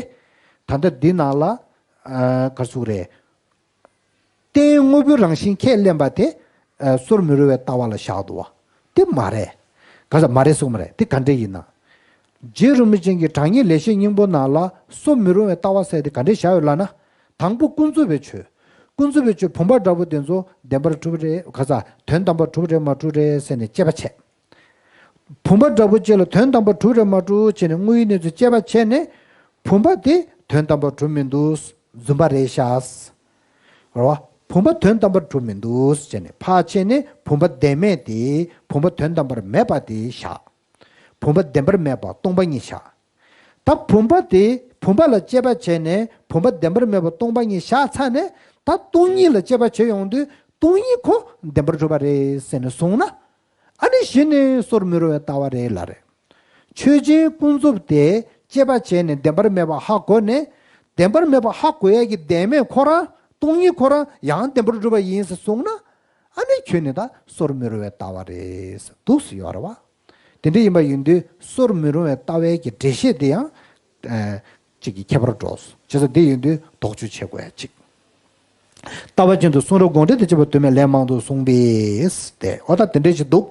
ད་ལྟ་འདི་ནང་ལ་ག་རེ་ཟེར་དགོས་རེད། རྟེན་དངོས་པོའི་རང་བཞིན་ཁས་ལེན་པ་དེ་གསོར་མི་རུང་བའི་ལྟ་བ་ལ་བཞག་འདུག་བ། དེ་མ་རེད། ག་ས་མ་རེད་གསུངས་མ་རེད། དེ་ག་འདྲ་ཡིན་ན། རྗེ་རིན་པོ་ཆེ་གིས་དྲང་ངེས་ལེགས་བཤད་སྙིང་པོ་ནང་ལ་གསོ་མི་རུང་བའི་ལྟ་བ་ཟེར་དེ་ག་འདྲ་བཞག་ཡོད་ལབ་ན། དང་པོ་ཀུན་རྫོབ་པའི་ཆོས། ཀུན་རྫོབ་པའི་ཆོས་བུམ་པ་འདྲ་པོ་དེ་ཚོ་བདེན་པར་གྲུབ་རེད། ག་ས་དོན་དམ་པར་གྲུབ་རེད་མ་གྲུབ་རེད་ཟེར་ནས་དཔྱད་པ་བྱས། བུམ་པ་འདྲ་པོ་ཅིག་ལ་དོན་དམ་པར་གྲུབ་རེད་མ་གྲུབ་བྱས་ནས་དངོས་ཡོད་གནས་ཚུལ་དཔྱད་པ་བྱས་ནས་བུམ་པ་དེ་དོན་དམ་པར་གྲུབ་མི་འདུག་རྫུན་པ་རེད་ཤག་རེད་བ། བུམ་པ་དོན་དམ་པར་གྲུབ་མི་འདུག་བྱས་ནས་ཕར་ཕྱེ་ནས་བུམ་པ་བདེན་མེད་དེ་བུམ་པ་དོན་དམ་པར་མེད་པ་དེ་བཞག་བུམ་པ་བདེན་པར་མེད་པ་སྟོང་པ་ཉིད་བཞག་ད་བུམ་པ་དེ་བུམ་པ་ལ་དཔྱད་པ་བྱས་ནས་བུམ་པ་བདེན་པར་མེད་པ་སྟོང་པ་ཉིད་བཞག་ཚར་ནས་ད་སྟོང་ཉིད་ལ་དཔྱད་པ་བྱེད་ཡོང་དུས་སྟོང་ཉིད་ཁོ་བདེན་པར་གྲུབ་པ་རེད་ཟེར་ནས་གསུངས་ན། ཨ་ནི་གཞི་ནས་གསོར་མི་རུང་བའི་ལྟ་བ་རེད་ལབ་རེད། ཆོས་ཅན་ཀུན་རྫོབ་དེ་དཔྱད་པ་བྱས་ནས་བདེན་པར་མེད་པ་ཧ་གོ་ནས། བདེན་པར་མེད་པ་ཧ་གོ་ཡས་ཀྱི་བདེན་མེད་ཁོ་རང་སྟོང་ཉིད་ཁོ་རང་ཡང་བདེན་པར་གྲུབ་པ་ཡིན་ཟེར་གསུངས་ན། ཨ་ནི་ཁྱོད་ནི་ད་གསོར་མི་རུང་བའི་ལྟ་བ་རེད་ཟེར་འདུག་སེ་ཡོད་རེད་བ། དེ་འདྲ་ཡིན་པ་ཡིན་དུས་གསོར་མི་རུང་བའི་ལྟ་བའི་གི་འགྲེལ་བཤད་དེ་ཡང་། ཨ། གཅིག་གི་ཁྱད་པར་འགྲོ། བྱས་ཙང་དེ་ཡིན་དུས་དོགས་གཅོད་བྱེད་དགོས་ཡ་གཅིག་ལྟ་བ་ཅན་དུ་གསུང་རབ་དགོངས་འགྲེལ་དང་བཅས་པ་དུ་མས་ལན་མང་དུ་གསུངས་པས་ཏེ། འོ་ད་དེ་འདྲ་ཞིག་འདུག་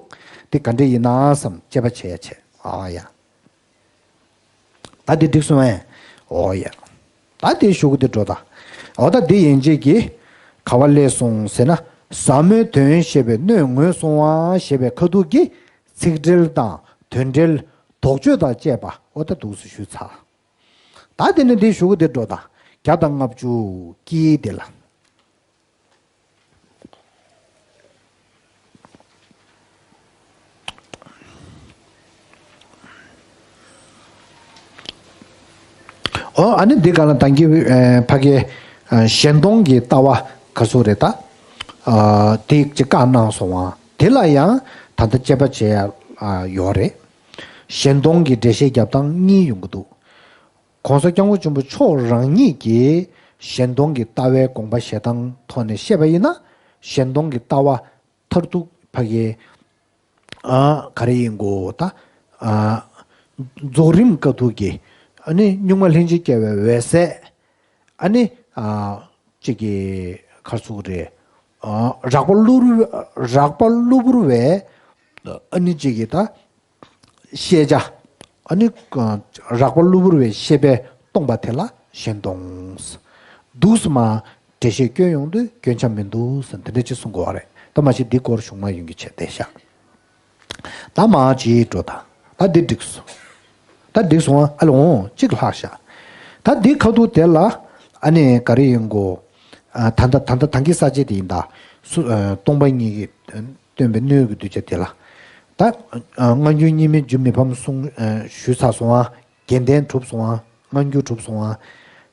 དེ་ག་འདྲ་ཡིན་ན་བསམ་དཔྱད་པ་བྱས་ཡ་བྱས། ཨ་ཡ། ད་དེ་འགྲིག་སོང་ངས། འོ་ཡ། ད་དེ་ཞུ་གི་དེ་འགྲོ་ད། འོ་ད་དེ་ཡན་ཆད་ཀྱིས་ག་བ་སླེབས་སོང་ཟེར་ན། ཟབ་མོའི་དོན་བཤད་པའི་སྣོད་ངོས་བཟུང་བ་ཞེས་པའི་ཁ་ཐུག་གི་ཚིག་འགྲེལ་དང་དོན་འགྲེལ་དོགས་གཅོད་དང་བཅས་པ་འོ་ད་འདུག་སེ་ཞུས་ཚར། ད་དེ་ནི་འདི་ཞུ་གི་དེ་འགྲོ་དང་བརྒྱ་དང་ལྔ་བཅུ་གི་དེ་ལ། ཨོ་ཨ་ནི་འདི་ག་ལ་དང་གི་ཕ་གའི་གཞན་སྟོང་གི་ལྟ་བ་ག་ཚོད་རེད་ད། དེ་ཅིག་བཀའ་གནང་སོང་བ་དེ་ལ་ཡང་ད་ལྟ་དཔྱད་པ་བྱེད་ཡ་ཡོད་རེད། གཞན་སྟོང་གི་འགྲེལ་བཤད་རྒྱབ་སྟངས་གཉིས་ཡོང་གི་འདུག་གོང་ས་སྐྱབས་མགོན་ཆེན་པོ་མཆོག་རང་ཉིད་ཀྱིས་གཞན་སྟོང་གི་ལྟ་བའི་དགོངས་པ་བཞེས་སྟངས་ཐོག་ནས་བཤད་པ་ཡིན་ན། གཞན་སྟོང་གི་ལྟ་བ་མཐར་ཐུག་ཕ་གི་ཨ་ག་རེ་ཡིན་དགོས་ད། ཨ་རྫོགས་རིམ་དཀའ་ཐུབ་ཀྱི་ཨ་ནི་གཉུག་མ་ལྷན་ཅིག་སྐྱེས་པའི་འོད་གསལ། ཨ་ནི་ཨ་གཅིག་གི་ག་རེ་ཟེར་དགོས་རེད། ཨ་རགས་པ་གློ་རགས་པ་གློ་བུར་བའི་ཨ་ནི་གཅིག་གི་ད། ཤེས་བྱ། ཨ་ནི་རགས་པ་གློ་བུར་བའི་ཤེས་པས་སྟོང་པ་དེ་ལ་གཞན་སྟོང་། འདུག་སེ་མར་འགྲེལ་བཤད་སྐྱོན་ཡོང་དུས་སྐྱོན་ཆ་མི་འདུག་ཟེར་དེ་འདྲ་ཅིག་གསུང་དགོས་པ་རེད། ད་མ་གཞི་འདི་སྐོར་གཞུང་མ་ཡོང་གི་བྱས་བསྡད་ཤག་ད་མར་ཅིག་འགྲོ་དང་། ད་འདི་འགྲིག་སོང་། ད་འགྲིག་སོང་ཨ། ཨ་ལ་འོང་གཅིག་ལྷག་ཤག་ད་འདི་ཁ་ཐུག་དེ་ལ་ཨ་ནི་ག་རེ་ཡིན་གོ། ཨ། ད་ལྟ་ད་ལྟ་ཐང་གི་ས་བཅད་དེ་ཡིན་ད། སུ། ཨ། སྟོང་པ་ཉིད་ཀྱིས་སྟོན་པའི་སྣོད་ཀྱི་གདུལ་བྱ་དེ་ལ། ད། ཨ། སྔ་འགྱུར་རྙིང་མའི་རྒྱུ་མི་ཕམ་གསུང་། ཨ། ཞུས་ཚར་སོང་ཨ། རྒྱན་ལྡན་གྲུབ་སོང་ཨ། སྔ་འགྱུར་གྲུབ་སོང་ཨ།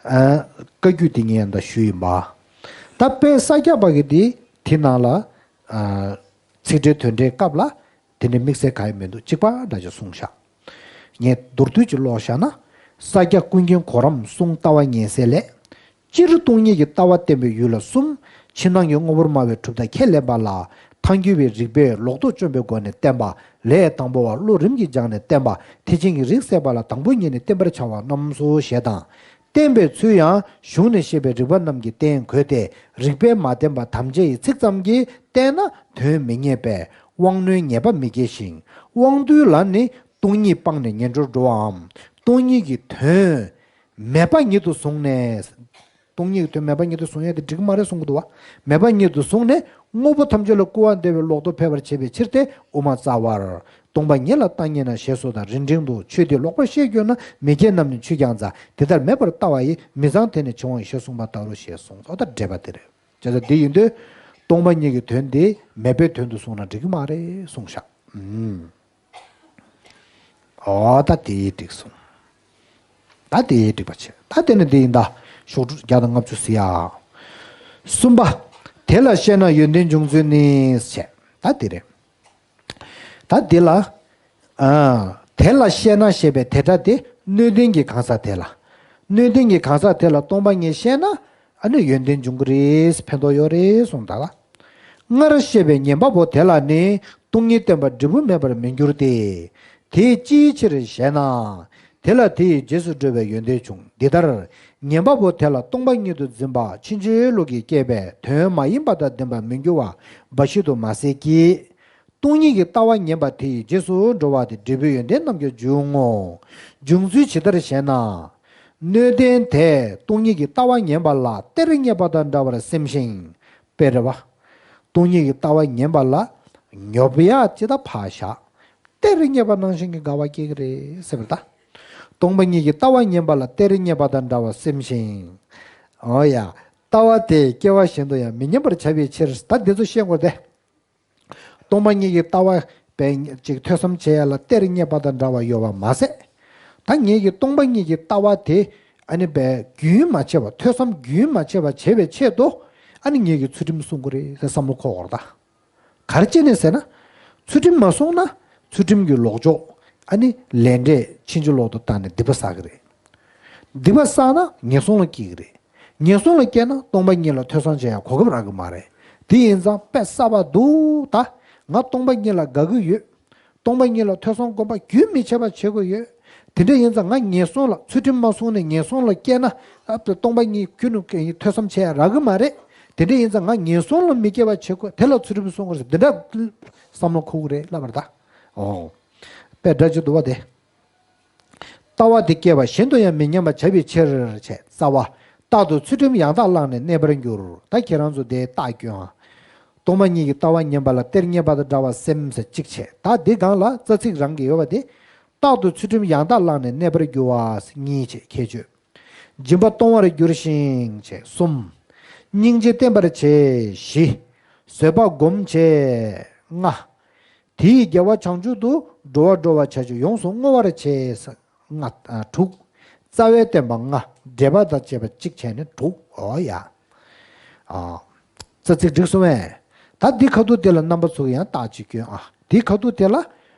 ཨ། བཀའ་བརྒྱུད་དེ་ངས་ཡང་ད་ཞུས་ཡིན་པ། ད་དཔལ་ས་སྐྱ་པ་གི་དེ་དེ་ནང་ལ། ཨ། ཚིག་འགྲེལ་དོན་འགྲེལ་སྐབས་ལ་དེ་འདྲའི་དམིགས་བསལ་གང་ཡང་མི་འདུག་གཅིག་པ་འདྲ་ཅིག་གསུངས་ཤག་ངས་མདོར་བསྡུས་ཅིག་ཀློག་བཞག་ན། ས་སྐྱ་ཀུན་མཁྱེན་གོ་རམས་གསུང་ལྟ་བ་ཉན་གསལ་ལས། སྤྱིར་སྟོང་ཉིད་ཀྱི་ལྟ་བ་བསྟན་པའི་ཡུལ་ལ་གསུམ། ཕྱི་ནང་གི་དངོས་པོར་སྨྲ་བའི་གྲུབ་མཐའ་ཁས་ལེན་པ་ལ། ཐལ་འགྱུར་བའི་རིགས་པས་ལོག་རྟོག་བཅོམ་པའི་སྒོ་ནས་བསྟན་པ་ལས། དང་པོ་བ་བློ་རིམ་གྱིས་སྦྱངས་ནས་བསྟན་པ། ཐེག་ཆེན་གྱི་རིགས་སད་པ་ལ་དང་པོ་ཉིད་ནས་བསྟན་པར་བྱ་བ་རྣམས་སོ་ཞེས་དང་། བསྟན་པའི་ཚུལ་ཡང་གཞུང་ནས་བཤད་པའི་རིགས་པ་རྣམས་ཀྱིས་བསྟན་དགོས་ཏེ། རིགས་པས་མ་བསྟན་པ་དམ་བཅའ་ཡི་ཚིག་ཙམ་གྱིས་བསྟན་ན་དོན་མི་རྙེད་པས་དབང་རྣོན་ངེས་པ་མི་སྐྱེ་ཞིང་། དབང་རྟུལ་ལ་ནི་སྟོང་ཉིད་སྤངས་ནས་ངན་འགྲོར་འགྲོ་བའམ། སྟོང་ཉིད་ཀྱི་དོན་མེད་པ་ཉིད་དུ་བཟུང་ནས། སྟོང་ཉིད་ཀྱི་དོན་མེད་པ་ཉིད་དུ་བཟུང་ཡ་དེ་འགྲིག་གི་མ་རེད་གསུང་གི་འདུག་བ། མེད་པ་ཉིད་དུ་བཟུང་ནས་དངོས་པོ་ཐམས་ཅད་ལ་སྐུར་བ་འདེབས་པའི་ལོག་རྟོག་འཕེལ་བར་བྱེད་པའི་ཕྱིར་ཏེ། དབུ་མ་རྩ་བར། སྟོང་པ་ཉིད་ལ་ལྟ་ཉེས་ན་ཞེས་སོགས་དང་རིམ་བྱོན་དུ། ཆོས་འདི་ལོག་པར་ཤེས་གྱུར་ན། མི་སྐྱེ་རྣམས་ནི་ཆོས་ཀྱང་རྩ། དེ་ལྟར་མེད་པར་ལྟ་བ་ཡི། མི་ཚངས་དེ་ནི་བྱིང་བ་ཡིན། ཞེས་གསུངས་པ་ལྟ་བུར་ཞེས་གསུངས་སོ། ད་འགྲེལ་པ་དེ་རེད། བྱས་ཙང་འདི་ཡིན་དུས་སྟོང་པ་ཉིད་ཀྱི་དོན་འདི་མེད་པའི་དོན་དུ་བཟུང་ན་འགྲིག་གི་མ་རེད་གསུངས་ཤག་ཨུམ། ཨོ་ད་དེ་འགྲིག་སོང་། ད་དེ་འགྲིག་པ་བྱས། ད་དེ་ནི་འདི་ཡིན་ད། ཤོག་དྲུག་བརྒྱ་དང་ལྔ་བཅུ་ཟེར་ཡ། གསུམ་པ། དེ་ལ་བཤད་ན་ཡོན་ཏན་འབྱུང་ཚུལ་ནི་བྱས། ད་དེ་རེད། ད་འདི་ལ། ཨ། དེ་ལ་བཤད་ན་ཞེས་པའི་དེ་སྒྲ་དེ་སྣོད་ལྡན་གྱི་གང་ཟག་དེ་ལ། སྣོད་ལྡན་གྱི་གང་ཟག་དེ་ལ་སྟོང་པ་ཉིད་བཤད་ན། ཨ་ནི་ཡོན་ཏན་འབྱུང་གི་རེད། ཕན་ཐོགས་ཡོད་རེད་གསུངས་ད་ལ། སྔར་བཤད་པའི་ཉན་པ་པོ་དེ་ལ་ནི་སྟོང་ཉིད་བསྟན་པ་འབྲས་བུ་མེད་པར་མི་འགྱུར་ཏེ། དེ་ཅིའི་ཕྱིར་ཞེ་ན། དེ་ལ་དེ་ཡི་རྗེས་སུ་འགྲོ་བའི་ཡོན་ཏན་འབྱུང་། འདི་ལྟར། ཉན་པ་པོ་དེ་ལ་སྟོང་པ་ཉིད་དུ་འཛིན་པ་ཕྱིན་ཅི་ལོག་གིས་བསྐྱེད་པའི་དོན་མ་ཡིན་པ་དང་ལྡན་པར་མི་འགྱུར་བ་འབའ་ཞིག་ཏུ་མ་ཟད་ཀྱི། སྟོང་ཉིད་ཀྱི་ལྟ་བ་ཉན་པ་དེ་ཡི་རྗེས་སུ་འགྲོ་བ་དེ་འབྲས་བུའི་ཡོན་ཏན་རྣམས་ཀྱང་འབྱུང་ངོ་། འབྱུང་ཚུལ་ཇི་ལྟར་ཞེ་ན། སྣོད་ལྡན་དེས་སྟོང་ཉིད་ཀྱི་ལྟ་བ་ཉན་པ་ལ་གཏེར་རྙེད་པ་དང་འདྲ་བར་སེམས་ཤིང་། དཔེ་རེད་བ། སྟོང་ཉིད་ཀྱི་ལྟ་བ་ཉན་པ་ལ་ཉོབ་ཡག་ཅི་ལྟ་བ་བཞག་གཏེར་རྙེད་པ་ནང་བཞིན་གྱི་དགའ་བ་སྐྱེ་གི་རེད་ཟེར་བ་ད། སྟོང་པ་ཉིད་ཀྱི་ལྟ་བ་ཉན་པ་ལ་གཏེར་རྙེད་པ་དང་འདྲ་བར་སེམས་ཤིང་། འོ་ཡ། ལྟ་བ་དེ་སྐྱེ་བ་གཞན་དུ་ཡང་མི་ཉན་པར་བྱ་བའི་ཕྱིར། ད་འདི་ཚོ་ཤེས་དགོས་ཏེ། སྟོང་པ་ཉིད་ཀྱི་ལྟ་བ་པའི་ཅིག་ཐོས་བསམ་བྱེད་ཡ་ལ་གཏེར་རྙེད་པ་དང་འདྲ་བ་ཡོད་པ་མ་ཟད། ད་ངེད་ཀྱི་སྟོང་པ་ཉིད་ཀྱི་ལྟ་བ་དེ་ཨ་ནི་པའི་རྒྱུན་མ་ཆད་པ་ཐོས་བསམ་རྒྱུན་མ་ཆད་པ་བྱེད་པའི་ཆེད་དུ་ཨ་ནི་ངེད་ཀྱི་ཚུལ་ཁྲིམས་སྲུང་གི་རེད་ཟེར་བསམ་བློ་འཁོར་བར་ད། ག་རེ་བྱས་ནས་ཟེར་ན། ཚུལ་ཁྲིམས་མ་སྲུང་ན་ཚུལ་ཁྲིམས་ཀྱི་ལོག་ཕྱོགས་ཨ་ནི་ལས་འབྲས་ཕྱིན་ཅི་ལོག་ཏུ་བཏང་ནས་སྡིག་པ་བསགས་ཀྱི་རེད། སྡིག་པ་བསགས་ན་ངན་སོང་ལ་སྐྱེ་གི་རེད། ངན་སོང་ལ་སྐྱེས་ན་སྟོང་པ་ཉིད་ལ་ཐོས་བསམ་བྱེད་ཡ་གོ་སྐབས་རག་གི་མ་རེད། དེ་ཡིན་ཙང་དཔེ་གསར་པ་འདུག་ད་ང་སྟོང་པ་ཉིད་ལ་དགའ་གི་ཡོད། སྟོང་པ་ཉིད་ལ་ཐོས་བསམ་སྒོམ་པ་རྒྱུན་མི་ཆད་པ་བྱེད་དགོས་ཡོད། དེ་འདྲ་ཡིན་ཙང་ང་ངན་སོང་ལ་ཚུལ་ཁྲིམས་མ་སྲུང་ནས་ངན་སོང་ལ་སྐྱེས་ན་ཨ་སྟོང་པ་ཉིད་ཁྱོད་ནི་ཐོས་བསམ་བྱེད་ཡ་རག་གི་མ་རེད། དེ་འདྲ་ཡིན་ཙང་ང་ངན་སོང་ལ་མི་སྐྱེ་བ་བྱེད་དགོས། དེ་ལ་ཚུལ་ཁྲིམས་སྲུང་དགོས་ཟེར་འདི་འདྲ་བསམ་བློ་འཁོར་གི་རེད་ལབ་པ་རེད་ད། ཨོ། དཔེ་འདྲ་ཅིག་འདུག་བ་དེ། ལྟ་བ་དེ་སྐྱེ་བ་གཞན་དུ་ཡང་མི་ཉན་པར་བྱ་བའི་ཕྱིར་བྱས། རྩ་བ། རྟག་ཏུ་ཚུལ་ཁྲིམས་ཡང་དག་བླངས་ནས་གནས་པར་འགྱུར། ད་ཁྱེད་རང་ཚོ་དེ་རྟགས་སྐྱོན་ཨ། སྟོང་པ་ཉིད་ཀྱི་ལྟ་བ་ཉན་པ་ལ་གཏེར་རྙེད་པ་དང་འདྲ་བར་སེམས་ཟེར་གཅིག་བྱས། ད་འདི་སྒང་ལ་རྩ་ཚིག་རང་གི་ཡོད་པ་དེ། རྟག་ཏུ་ཚུལ་ཁྲིམས་ཡང་དག་བླངས་ནས་གནས་པར་འགྱུར་བ་གཉིས་བྱས་ཁྱད་ཆོས། སྦྱིན་པ་གཏོང་བར་འགྱུར་ཞིང་བྱས་གསུམ། སྙིང་རྗེ་བསྟེན་པར་བྱེད་བཞི། བཟོད་པ་སྒོམ་བྱེད་ལྔ། དེ་ཡི་དགེ་བ་བྱང་ཆུབ་ཏུ། འགྲོ་བ་སྒྲོལ་བར་བྱ་ཕྱིར་ཡོངས་སུ་བསྔོ་བར་བྱེད། ལྔ། ཨ། དྲུག་རྩ་བའི་བསྟན་པ་ལྔ། འགྲེལ་པ་དང་བཅས་པ་གཅིག་བྱས་ནས་དྲུག་འོ་ཡ། ཨ། རྩ་ཚིག་འགྲིག་སོང་བས། ད་འདི་ཁ་ཐུག་དེ་ལ་རྣམ་པ་ཚོ་གིས་ཡང་རྟགས་གཅིག་སྐྱོན་ཨ། འདི་ཁ་ཐུག་དེ་ལ།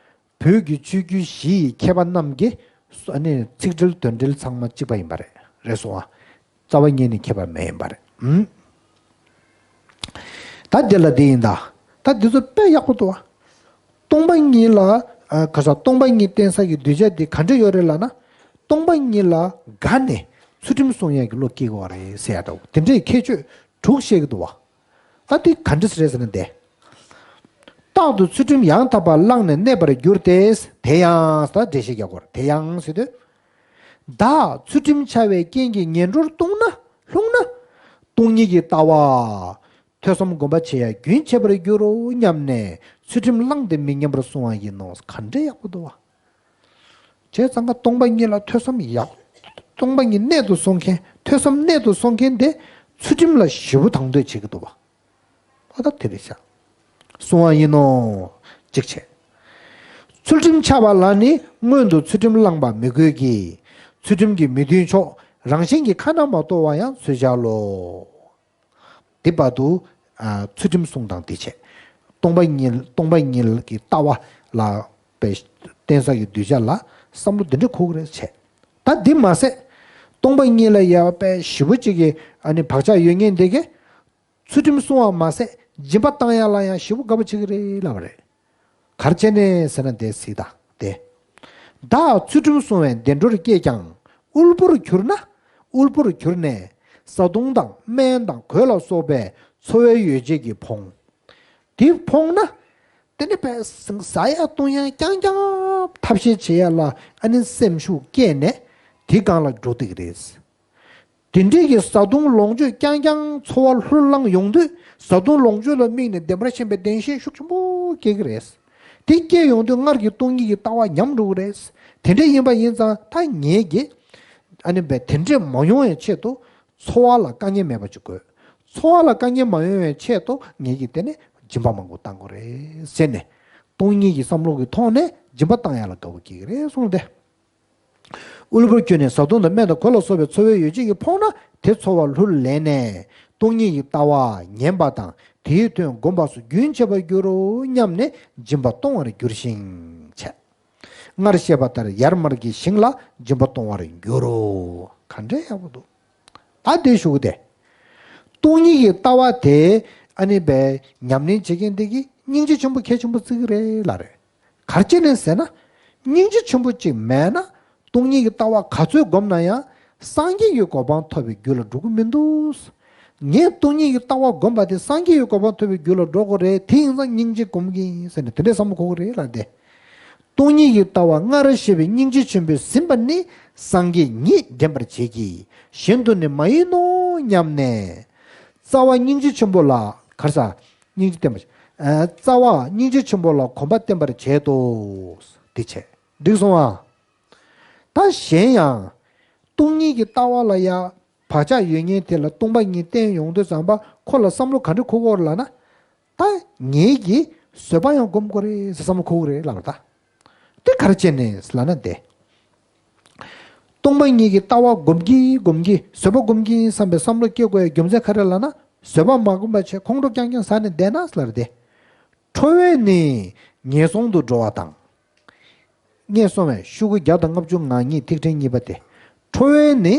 བོད་ཀྱི་ཆོས་བརྒྱུད་བཞི་ཡི་མཁས་པ་རྣམས་ཀྱི་ཨ་ནི་ཚིག་འགྲེལ་དོན་འགྲེལ་ཚང་མ་གཅིག་པ་ཡིན་པ་རེད། རེད་སོང་ཨ། རྩ་བ་ཉིད་ནས་ཁྱད་པར་མེད་ཡིན་པ་རེད། ཨུམ། ད་འདི་ལ་འདི་ཡིན་ད། ད་འདི་ཚོ་དཔེ་ཡག་པོ་འདུག་བ། སྟོང་པ་ཉིད་ལ། ཨ། ག་ས་སྟོང་པ་ཉིད་བསྟན་ས་ཀྱི་གདུལ་བྱ་འདི་ག་འདྲ་ཡོད་རེད་ལབ་ན། སྟོང་པ་ཉིད་ལ་དགའ་ནས་ཚུལ་ཁྲིམས་སྲུང་ཡས་ཀྱི་བློ་སྐྱེ་དགོས་པ་རེད་ཟེར་ཡ་འདྲ་བོ་དེ་འདྲའི་ཁྱད་ཆོས་དྲུག་བཤད་ཀྱི་འདུག་བ། ད་འདི་ག་འདྲ་རེད་ཟེར་ན་འདི། རྟག་ཏུ་ཚུལ་ཁྲིམས་ཡང་དག་པ་བླངས་ནས་གནས་པར་འགྱུར་ཏེ། དེ་ཡང་ད་འགྲེལ་བཤད་རྒྱག་དགོས་རེད། དེ་ཡང་ཟེར་དུས། བདག་ཚུལ་ཁྲིམས་འཆལ་བའི་རྐྱེན་གྱིས་ངན་འགྲོར་ལྟུང་ན་ལྷུང་ན། སྟོང་ཉིད་ཀྱི་ལྟ་བ། ཐོས་བསམ་སྒོམ་པ་བྱེད་ཡ་རྒྱུན་ཆད་པར་འགྱུར་རོ་སྙམ་ནས་ཚུལ་ཁྲིམས་བླངས་ཏེ་མི་ཉམས་པར་བསྲུང་བ་ཡིན་ནོ། ག་འདྲའི་ཡག་པོ་འདུག་བ། བྱས་ཙང་ཀ་སྟོང་པ་ཉིད་ལ་ཐོས་བསམ་ཡག་སྟོང་པ་ཉིད་གནད་དུ་སོང་མཁན། ཐོས་བསམ་གནད་དུ་སོང་མཁན་དེ་ཚུལ་ཁྲིམས་ལ་ཞེ་པོ་དང་དོད་བྱེད་ཀྱི་འདུག་བ། ཨ་ད་དེ་རེད་ཤག་བསྲུང་བ་ཡིན་ནོ། གཅིག་བྱས། ཚུལ་ཁྲིམས་འཆལ་བ་ལ་ནི་སྔོན་དུ་ཚུལ་ཁྲིམས་བླངས་པ་མི་དགོས་ཀྱི། ཚུལ་ཁྲིམས་ཀྱི་མི་མཐུན་ཕྱོགས་རང་བཞིན་གྱིས་ཁ་ན་མ་ཐོ་བ་ཡང་འཚོལ་བྱ་ལོ། དེ་བར་དུ་ཨ་ཚུལ་ཁྲིམས་བསྲུང་དང་དེ་བྱས། སྟོང་པ་ཉིད་སྟོང་པ་ཉིད་ཀྱི་ལྟ་བ་ལ་པའི་བརྟེན་ས་ཀྱི་གདུལ་བྱ་ལ་བསམ་བློ་འདི་འདྲ་འཁོར་གྱི་རེད་བྱས། ད་འདི་མ་ཟད། སྟོང་པ་ཉིད་ལ་ཡ་པའི་ཞེ་པོ་ཅིག་གི་ཨ་ནི་བག་ཆགས་ཡོད་མཁན་དེ་གས། ཚུལ་ཁྲིམས་བསྲུང་བ་མ་ཟད་སྦྱིན་པ་བཏང་ཡ་ལ་ཡང་ཞེ་པོ་དགའ་པོ་བྱེད་ཀྱི་རེད་ལབ་པ་རེད། ག་རེ་བྱས་ནས་ཟེར་ན་དེ་གཟིགས་དང་དེ། བདག་ཚུལ་ཁྲིམས་བསྲུང་བའི་བདེ་འགྲོར་སྐྱེས་ཀྱང་དབུལ་པོར་གྱུར་ན། དབུལ་པོར་གྱུར་ནས་བཟའ་བཏུང་དང་སྨན་དང་གོས་ལ་སོགས་པའི་འཚོ་བའི་ཡོ་བྱད་ཀྱིས་ཕོངས། དེ་ཕོངས་ན། དེ་ནི་པས་ཟ་ཡ་བཏུང་ཡ་རྐྱང་རྐྱང་ཐབས་ཤེས་བྱེད་ཡ་ལ་ཨ་ནི་སེམས་ཤུགས་སྐྱེས་ནས་དེ་སྒང་ལ་འགྲོ་བསྡད་ཀྱི་རེད། དེ་འདྲས་ཀྱི་བཟའ་བཏུང་ལོངས་སྤྱོད་རྐྱང་རྐྱང་འཚོ་བ་ལྷུར་བླངས་ཡོང་དུས་བཟའ་བཏུང་ལོངས་སྤྱོད་ལ་དམིགས་ནས་བདེན་པར་ཞེན་པའི་བདེན་ཞེན་ཤུགས་ཆེན་པོ་སྐྱེ་གི་རེད། དེ་སྐྱེ་ཡོང་དུས་སྔར་གྱི་སྟོང་ཉིད་ཀྱི་ལྟ་བ་ཉམས་འགྲོ་གི་རེད། དེ་འདྲས་ཡིན་པ་ཡིན་ཙང་ད་ངེད་ཀྱིས་ཨ་ནི་བས་དེ་འདྲས་མ་ཡོང་བའི་ཆེད་དུ་འཚོ་བ་ལ་དཀའ་ངལ་མེད་པ་ཅིག་དགོས། འཚོ་བ་ལ་དཀའ་ངལ་མ་ཡོང་བའི་ཆེད་དུ་ངེད་ཀྱིས་དེ་ནས་སྦྱིན་པ་མང་པོ་བཏང་དགོས་རེད་ཟེར་ནས། སྟོང་ཉིད་ཀྱི་བསམ་བློ་གི་ཐོག་ནས་སྦྱིན་པ་བཏང་ཡ་ལ་དགའ་བོ་སྐྱེ་གི་རེད་གསུངས་ཏེ། དབུལ་པོར་གྱུར་ནས་བཟའ་བཏུང་དང་སྨན་དང་གོས་ལ་སོགས་པའི་འཚོ་བའི་ཡོ་བྱད་ཀྱིས་ཕོངས་ན་དེ་འཚོ་བ་ལྷུར་ལེན་ནས་སྟོང་ཉིད་ཀྱི་ལྟ་བ་ཉན་པ་དང་དེའི་དོན་བསྒོམ་པ་སོགས་རྒྱུན་ཆད་པར་འགྱུར་རོ་སྙམ་ནས་སྦྱིན་པ་གཏོང་བར་འགྱུར་ཞིང་བྱས། སྔར་བཤད་པ་ལྟར་ཡར་མར་གྱི་ཞིང་ལ་སྦྱིན་པ་གཏོང་བར་འགྱུར་རོ། ག་འདྲའི་ཡག་པོ་འདུག་ད་དེ་ཞུ་གི་དེ། སྟོང་ཉིད་ཀྱི་ལྟ་བ་དེ་ཨ་ནི་བས་ཉམས་ལེན་བྱེད་མཁན་དེ་གིས་སྙིང་རྗེ་ཆེན་པོ་གལ་ཆེན་པོ་བརྩི་གི་རེད་ལབ་རེད། ག་རེ་བྱས་ནས་ཟེར་ན། སྙིང་རྗེ་ཆེན་པོ་གཅིག་མེད་ན་སྟོང་ཉིད་ཀྱི་ལྟ་བ་ག་ཚོད་བསྒོམས་ན་ཡང་སངས་རྒྱས་ཀྱི་གོ་འཕང་ཐོབ་པའི་རྒྱུ་ལ་འགྲོ་གི་མི་འདུག་ངས་སྟོང་ཉིད་ཀྱི་ལྟ་བ་བསྒོམས་པ་དེ་སངས་རྒྱས་ཀྱི་གོ་འཕང་ཐོབ་པའི་རྒྱུ་ལ་འགྲོ་དགོས་རེད། དེ་ཡིན་ཙང་སྙིང་རྗེ་སྒོམ་གྱིན་ཟེར་ནས་དེ་འདྲའི་བསམ་བློ་འཁོར་གི་རེད་ལབ་སྟེ། སྟོང་ཉིད་ཀྱི་ལྟ་བ་སྔར་བཤད་པའི་སྙིང་རྗེ་ཆེན་པོས་ཟིན་པ་ནི་སངས་རྒྱས་ཉིད་འདྲེན་པར་བྱེད་ཀྱི། གཞན་དུ་ནི་མ་ཡིན་ནོ་སྙམ་ནས། རྩ་བ་སྙིང་རྗེ་ཆེན་པོ་ལ་གར་ས། སྙིང་རྗེ་བསྟན་པ། ཨ། རྩ་བ་སྙིང་རྗེ་ཆེན་པོ་ལ་གོམས་པ་བསྟེན་པར་བྱེད་དོ། འདི་བྱས། འགྲིག་སོང་ཨ། ད་གཞན་ཡང་། སྟོང་ཉིད་ཀྱི་ལྟ་བ་ལ་ཡང་བག་ཆགས་ཡོད་མཁན་དེ་ལ་སྟོང་པ་ཉིད་བསྟན་ཡོང་དུས་ཙམ་པ་ཁོ་ལ་བསམ་བློ་ག་འདྲ་འཁོར་གྱི་ཡོད་རེད་ལབ་ན། ད་ངེད་ཀྱིས་བཟོད་པ་ཡང་སྒོམ་དགོས་རེད་ཟེར་བསམ་བློ་འཁོར་གྱི་རེད་ལབ་པ་ད། དེ་ག་རེ་བྱས་ནས་ལབ་ན་དེ། སྟོང་པ་ཉིད་ཀྱི་ལྟ་བ་སྒོམ་གྱིན་སྒོམ་གྱིན་བཟོད་པ་སྒོམ་གྱིན་བསམ་པའི་བསམ་བློ་སྐྱེ་དགོས་ཡའི་རྒྱུ་མཚན་ག་རེ་ལབ་ན། བཟོད་པ་མ་སྒོམ་པ་བྱས་ཁོང་ཁྲོ་རྐྱང་རྐྱང་ཟ་ནས་བསྡད་ན་ལབ་རེད་དེ། ཁྲོ་བས་ནི་ངན་སོང་དུ་འགྲོ་བ་དང་། ངས་སོང་བས་ཤོག་གུ་བརྒྱ་དང་ལྔ་བཅུ་ང་གཉིས་ཐིག་ཕྲེང་གཉིས་པ་སྟེ། ཁྲོ་བས་ནི་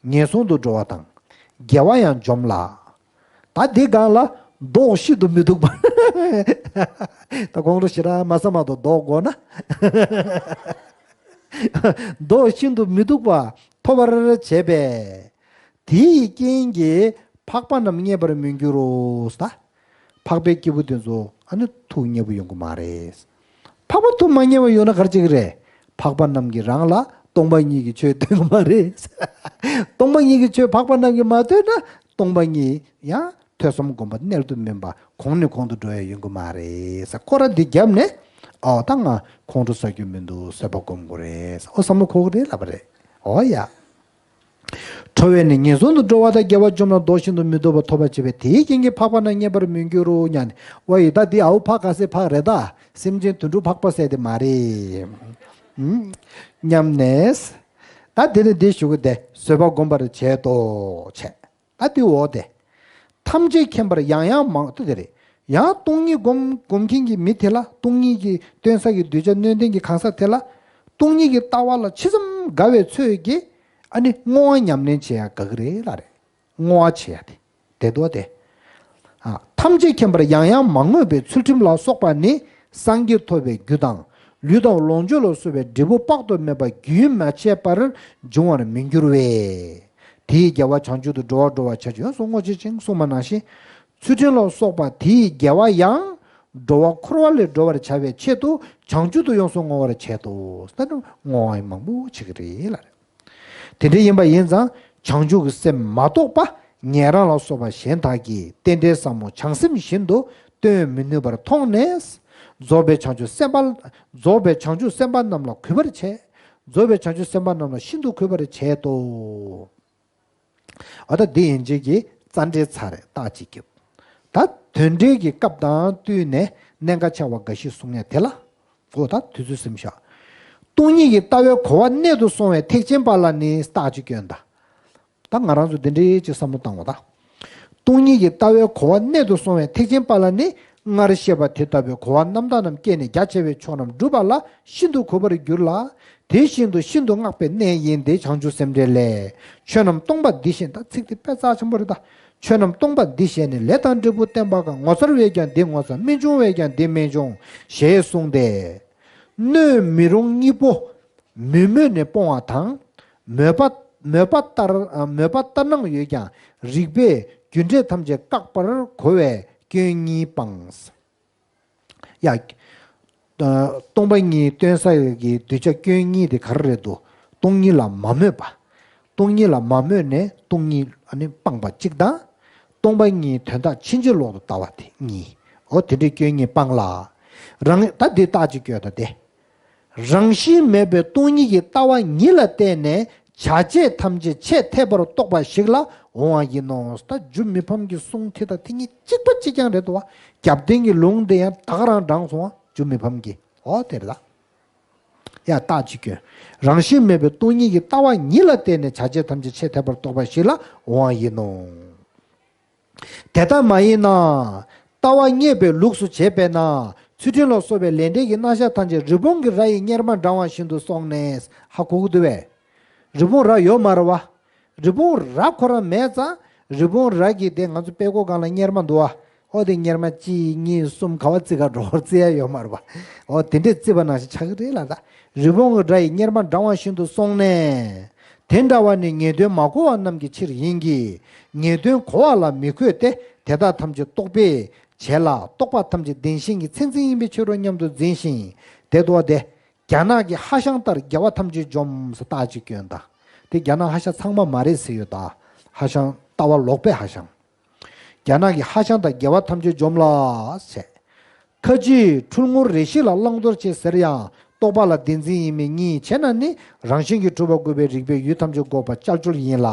ངན་སོང་དུ་འགྲོ་བ་དང་། དགེ་བ་ཡང་འཇོམས་ལ། ད་འདི་སྒང་ལ་མདོག་ཤིན་ཏུ་མི་སྡུག་པ། ད་ཁོང་ཁྲོ་ཞེ་དྲག་མ་ཟ་མ་གཏོགས་མདོག་དགོས་ན། མདོག་ཤིན་ཏུ་མི་སྡུག་པ་ཐོབ་པར་བྱེད་པས། དེའི་རྐྱེན་གྱིས་འཕགས་པ་རྣམས་མཉེས་པར་མི་འགྱུར་རོ། ད་འཕགས་པའི་སྐྱེས་བུ་དེ་ཚོ་ཨ་ནི་ཐུགས་མཉེས་པོ་ཡོང་གི་མ་རེད། འཕགས་པ་ཐུགས་མ་མཉེས་པ་ཡོང་ན་ག་རེ་བྱེད་ཀྱི་རེད། འཕགས་པ་རྣམས་ཀྱིས་རང་ལ་སྟོང་པ་ཉིད་ཀྱི་ཆོས་སྟོན་གྱི་མ་རེད། སྟོང་པ་ཉིད་ཀྱི་ཆོས་འཕགས་པ་རྣམས་ཀྱིས་མ་སྟོན་ན་སྟོང་པ་ཉིད་ཡང་ཐོས་བསམ་སྒོམ་པ་གནད་དུ་སྨིན་པ་གོང་ནས་གོང་དུ་འགྲོ་ཡ་ཡོང་གི་མ་རེད། ཁོ་རང་འདི་བརྒྱབ་ནས། ཨོ་ད་ང་ཁོང་ཁྲོ་ཟ་རྒྱུ་མི་འདུག་བཟོད་པ་སྒོམ་དགོས་རེད། ཨོ་བསམ་བློ་འཁོར་གྱི་རེད་ལབ་པ་རེད། ཨོ་ཡ། ཁྲོ་བས་ནི་ངན་སོང་དུ་འགྲོ་བ་དང་། དགེ་བ་འཇོམས་ལ་མདོག་ཤིན་ཏུ་མི་སྡུག་པ་ཐོབ་པར་བྱེད་པས། དེའི་རྐྱེན་གྱིས་འཕགས་པ་རྣམས་མཉེས་པར་མི་འགྱུར་རོ་སྙམ་ནས། ཝ་ཡི་ད་འདི་ཨའུ་འཕགས་ག་སེ་འཕགས་རེད་ད། སེམས་ཅན་དུད་འགྲོ་འཕགས་པ་ཟེར་དེ་མ་རེད། ཨུམ། སྙམ་ནས། ད་དེ་ནི་འདི་ཞུ་གི་དེ་བཟོད་པ་སྒོམ་པར་བྱེད་དོ་བྱས། ད་དེ་འོ་དེ། ཐམས་ཅད་མཁྱེན་པར་ཡང་ཡང་མང་དུ་དེ་རེད། ཡང་སྟོང་ཉིད་སྒོམ་སྒོམ་མཁན་གྱི་མི་དེ་ལ། སྟོང་ཉིད་ཀྱི་སྟོན་ས་ཀྱི་གདུལ་བྱ་སྣོད་ལྡན་གྱི་གང་ཟག་དེ་ལ། སྟོང་ཉིད་ཀྱི་ལྟ་བ་ལ་ཇི་ཙམ་དགའ་བའི་ཚོད་ཀྱིས་ཨ་ནི་བསྔོ་བ་ཉམས་ལེན་བྱེད་ཡ་དགའ་གི་རེད་ལབ་རེད། བསྔོ་བ་བྱེད་ཡ་དེ་དེ་འདུག་སྟེ། ཨ། ཐམས་ཅད་མཁྱེན་པར་ཡང་ཡང་མ་བསྔོས་པའི་ཚུལ་ཁྲིམས་ལ་སོགས་པ་ནི་སངས་རྒྱས་ཐོབ་པའི་རྒྱུ་དང་། ལུས་དང་ལོངས་སྤྱོད་ལ་སོགས་པའི་འབྲས་བུ་དཔག་ཏུ་མེད་པ་རྒྱུན་མ་ཆད་པར་འབྱུང་བར་མི་འགྱུར་བས། དེའི་དགེ་བ་བྱང་ཆུབ་ཏུ་འགྲོ་བ་འགྲོ་བར་བྱ་ཕྱིར་ཡོངས་སུ་བསྔོ་བྱེད་ཅིང་གསུངས་པ་ནང་བཞིན། ཚུལ་ཁྲིམས་ལ་སོགས་པ་དེའི་དགེ་བ་ཡང་། འགྲོ་བ་འཁོར་བ་ལས་སྒྲོལ་བར་བྱ་བའི་ཆེད་དུ་བྱང་ཆུབ་ཏུ་ཡོངས་སུ་བསྔོ་བར་བྱེད་དོ། ད་ནི་བསྔོ་བ་མང་པོ་བྱེད་ཀྱི་རེད་ལ། དེ་འདྲ་ཡིན་པ་ཡིན་ཙང་བྱང་ཆུབ་ཀྱི་སེམས་མ་གཏོགས་པ་ ཉན་རང་ལ་སོགས་པ་གཞན་དག་གིས་རྟེན་འབྲེལ་ཟབ་མོ་བྱང་སེམས་བཞིན་དུ་སྟོན་མི་ནུས་པར་མཐོང་ནས། རྫོགས་པའི་བྱང་ཆུབ་སེམས་དཔའ། རྫོགས་པའི་བྱང་ཆུབ་སེམས་དཔའ་རྣམས་ལ་གུས་པར་བྱས། རྫོགས་པའི་བྱང་ཆུབ་སེམས་དཔའ་རྣམས་ལ་ཤིན་ཏུ་གུས་པར་བྱས་ཏོ། འོ་ད་འདི་ཡན་ཆད་ཀྱི་རྩ་འགྲེལ་ཚར་རེད། རྟགས་གཅིག་གྱུར། ད་དོན་འགྲེལ་གྱི་སྐབས་དང་བསྟུན་ནས་གནད་འགག་ཆེ་བ་འགའ་ཞིག་གསུང་ཡ་དེ་ལ། འོ་ད་དུས་ཚོད་ཟིན་ཤག་སྟོང་ཉིད་ཀྱི་ལྟ་བའི་གོ་བ་གནད་དུ་སོང་བའི་ཐེག་ཆེན་པ་ལ་ནི་རྟགས་གཅིག་སྐྱོན་དང་། ད་ང་རང་ཚོ་འདི་འདྲའི་ཅིག་བསམ་བློ་བཏང་བ་དང་། སྟོང་ཉིད་ཀྱི་ལྟ་བའི་གོ་བ་གནད་དུ་སོང་བའི་ཐེག་ཆེན་པ་ལ་ནི། སྔར་བཤད་པ་དེ་ལྟ་བུའི་གོ་བ་རྣམ་དག་རྣམས་སྐྱེས་ནས་རྒྱ་ཆེ་བའི་ཕྱོགས་རྣམས་བསྒྲུབ་པ་ལ་ཤིན་ཏུ་གུས་པར་འགྱུར་ལ། དེ་བཞིན་དུ་ཤིན་ཏུ་བསྔགས་པའི་གནས་ཡིན་ཏེ། བྱང་ཆུབ་སེམས་འགྲེལ་ལས། ཆོས་རྣམས་སྟོང་པ་འདི་ཞེས། ད་ཚིག་དེ་དཔེ་རྩ་ཆེན་པོ་རེད་ད། ཆོས་རྣམས་སྟོང་པ་འདི་ཞེས་ནས། ལས་དང་འབྲས་བུ་བསྟན་པ་གང་། ངོ་མཚར་བས་ཀྱང་འདི་ངོ་མཚར། རྨད་བྱུང་བས་ཀྱང་འདི་རྨད་བྱུང་། ཞེས་གསུངས་ཏེ། སྣོད་མི་རུང་གཉིས་པོ། མོས་མོས་ནས་སྤོང་བ་དང་། མོས་པ། མོས་པ་ལྟར། མོས་པ་ལྟར་སྣང་ཡོད་ཀྱང་རིགས་པས་རྒྱུ་འབྲས་ཐམས་ཅད་བཀག་པར་གོ་བས་སྐྱོན་གཉིས་སྤངས། ཡ། སྟོང་པ་ཉིད་སྟོན་ས་ཀྱི་གདུལ་བྱ་སྐྱོན་གཉིས་དེ་ག་རེ་རེད་འདུག་སྟོང་ཉིད་ལ་མ་མོས་པ། སྟོང་ཉིད་ལ་མ་མོས་ནས་སྟོང་ཉིད་ཨ་ནི་སྤངས་པ་གཅིག་དང་། སྟོང་པ་ཉིད་དོན་དག་ཕྱིན་ཅི་ལོག་ཏུ་ལྟ་བ་དེ་གཉིས། འོ་དེ་འདྲའི་སྐྱོན་གཉིས་སྤངས་ལ། རང་ད་འདི་རྟགས་གཅིག་སྐྱོན་དང་སྟེ། རང་བཞིན་མེད་པའི་སྟོང་ཉིད་ཀྱི་ལྟ་བ་ཉིད་ལ་བརྟེན་ནས་བྱ་བྱེད་ཐམས་ཅད་ཆེས་འཐད་པར་རྟོགས་པ་ཞིག་ལ་འོང་བ་ཡིན་ནོ། ད་རྒྱུ་མི་ཕམ་གྱི་གསུང་དེ་དང་དེ་གཉིས་གཅིག་པ་གཅིག་རྐྱང་རེད་དོ། རྒྱབ་རྟེན་གྱི་ལུང་དེ་ཡང་ད་ག་རང་དྲངས་སོང་བ། རྒྱུ་མི་ཕམ་གྱི། འོ་དེ་རེད་ད། ཡ་རྟགས་གཅིག་སྐྱོན། རང་བཞིན་མེད་པའི་སྟོང་ཉིད་ཀྱི་ལྟ་བ་ཉིད་ལ་བརྟེན་ནས་བྱ་བྱེད་ཐམས་ཅད་ཆེས་འཐད་པར་རྟོགས་པ་ཞིག་ལ་འོང་བ་ཡིན་ནོ། དེ་ལྟ་མ་ཡིན་ན། ལྟ་བ་རྙེད་པའི་ལུགས་སུ་བྱེད་པས་ན། ཚུལ་ཁྲིམས་ལ་སོགས་པའི་ལས་འབྲས་ཀྱི་རྣམ་གཞག་ཐམས་ཅད་རི་བོང་གི་རྭ་ཡི་གཉེར་མ་འབྲང་བ་བཞིན་དུ་སོང་ནས། ཧ་གོ་གི་འདུག་བས། རི་བོང་རྭ་ཡོད་མ་རེད་བ། རི་བོང་རྭ་ཁོ་རང་མེད་ཙང་། རི་བོང་རྭ་གི་དེ་ང་ཚོ་པད་ཀོ་སྒང་ལ་གཉེར་མ་འདུག་བ། ཨོ་དེ་གཉེར་མ་གཅིག་གཉིས་གསུམ་ག་བ་བརྩི་ག་འགྲོ་བར་བརྩི་ཡ་ཡོད་མ་རེད་བ། ཨོ་དེ་འདྲས་བརྩི་བ་ནང་བཞིན་ཆགས་ཀྱི་རེད་ལ་ད། རི་བོང་གི་རྭ་ཡི་གཉེར་མ་འབྲང་བ་བཞིན་དུ་སོང་ནས། དེ་འདྲ་བ་ནི་ངེས་དོན་མ་གོ་བ་རྣམས་ཀྱི་ཕྱིར་ཡིན་གྱི། ངེས་དོན་གོ་བ་ལ་མི་འཁོད་དེ། དེ་དག་ཐམས་ཅད་རྟོག་པས་བྱས་ལ། རྟོག་པ་ཐམས་ཅད་བདེན་ཞེན་གྱི་མཚན་འཛིན་ཡིན་པའི་ཕྱིར་རོ་སྙམ་དུ་འཛིན་ཞིང་། དེ་ལྟ་བུ་དེ། རྒྱ་ནག་གི་ཧྭ་ཤང་ལྟར་དགེ་བ་ཐམས་ཅད་འཇོམས་སུ་རྟགས་གཅིག་སྐྱོན་དང་། དེ་རྒྱ་ནག་ཧྭ་ཤང་ཚང་མ་མ་རེད་ཟེར་ཡོད་ད། ཧྭ་ཤང་ལྟ་བ་ལོག་པའི་ཧྭ་ཤང་། རྒྱ་ནག་གི་ཧྭ་ཤང་དང་དགེ་བ་ཐམས་ཅད་འཇོམས་ལ་ཟེར། ཁ་ཅིག་འཁྲུལ་ངོར་རེ་ཞིག་ལ་བླང་དོར་བྱེད་ཟེར་ཡང་རྟོག་པ་ལ་བདེན་འཛིན་ཡིན་མིན་གཉིས་བྱས་ན་ནི་རང་བཞིན་གྱིས་གྲུབ་པ་དགོས་པའི་རིགས་པས་ཡུལ་ཐམས་ཅད་འགོག་པ་ཅལ་ཅོལ་ཡིན་ལ།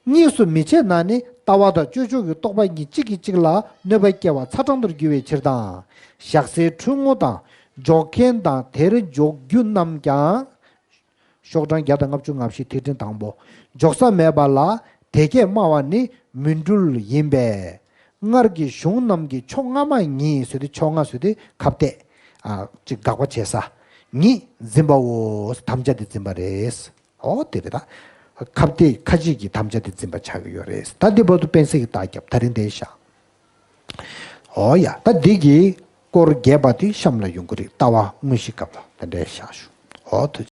གཉིས་སུ་མི་ཕྱེ་ན་ནི་ལྟ་བ་དང་དཔྱོད་ཕྱོགས་ཀྱི་རྟོག་པ་གཉིས་གཅིག་གིས་གཅིག་ལ་གནོད་པ་སྐྱེལ་བ་ཚ་གྲང་དུ་འགྱུར་བའི་ཕྱིར་དང་། བཞག་སའི་འཁྲུལ་ངོ་དང་འཇོག་མཁན་དང་དེར་འཇོག་རྒྱུ་རྣམས་ཀྱང་། ཤོག་གྲངས་བརྒྱ་དང་ལྔ་བཅུ་ང་བཞི་ཐིག་ཕྲེང་དང་པོ། འཇོག་ས་མེད་པ་ལ་དེ་སྐད་སྨྲ་བ་ནི་མི་འགྲུལ་ཡིན་པས། སྔར་གྱི་གཞུང་རྣམས་ཀྱི་ཕྱོགས་སྔ་མ་ཉིད་ཟེར་ཏེ་ཕྱོགས་སྔ་ཟེར་ཏེ་ཁ་གཏད། ཨ་ཅིག་དགག་པ་བྱེད་ས། ཉིད་འཛིན་པའོ། དམ་བཅའ་དེ་འཛིན་པ་རེད། ཨོ་དེ་རེད་ད། ཁ་གཏད་ཁ་ཅིག་གི་དམ་བཅའ་དེ་འཛིན་པ་ཆགས་ཀྱི་ཡོད་རེད། ད་འདི་བར་དུ་སྤེན་སྲེག་གི་རྟགས་བརྒྱབ། ད་རིང་འདིར་བཞག་ཨོ་ཡ། ད་འདི་གི་སྐོར་རྒྱས་པ་དེ་གཤམ་ལ་ཡོང་གི་རེད། ལྟ་བ་དངོས་གཞིའི་སྐབས་ལ་དེ་འདྲའི་བཞག་ཞུ། ཨོ་ཐུགས་རྗེ་ཆེ།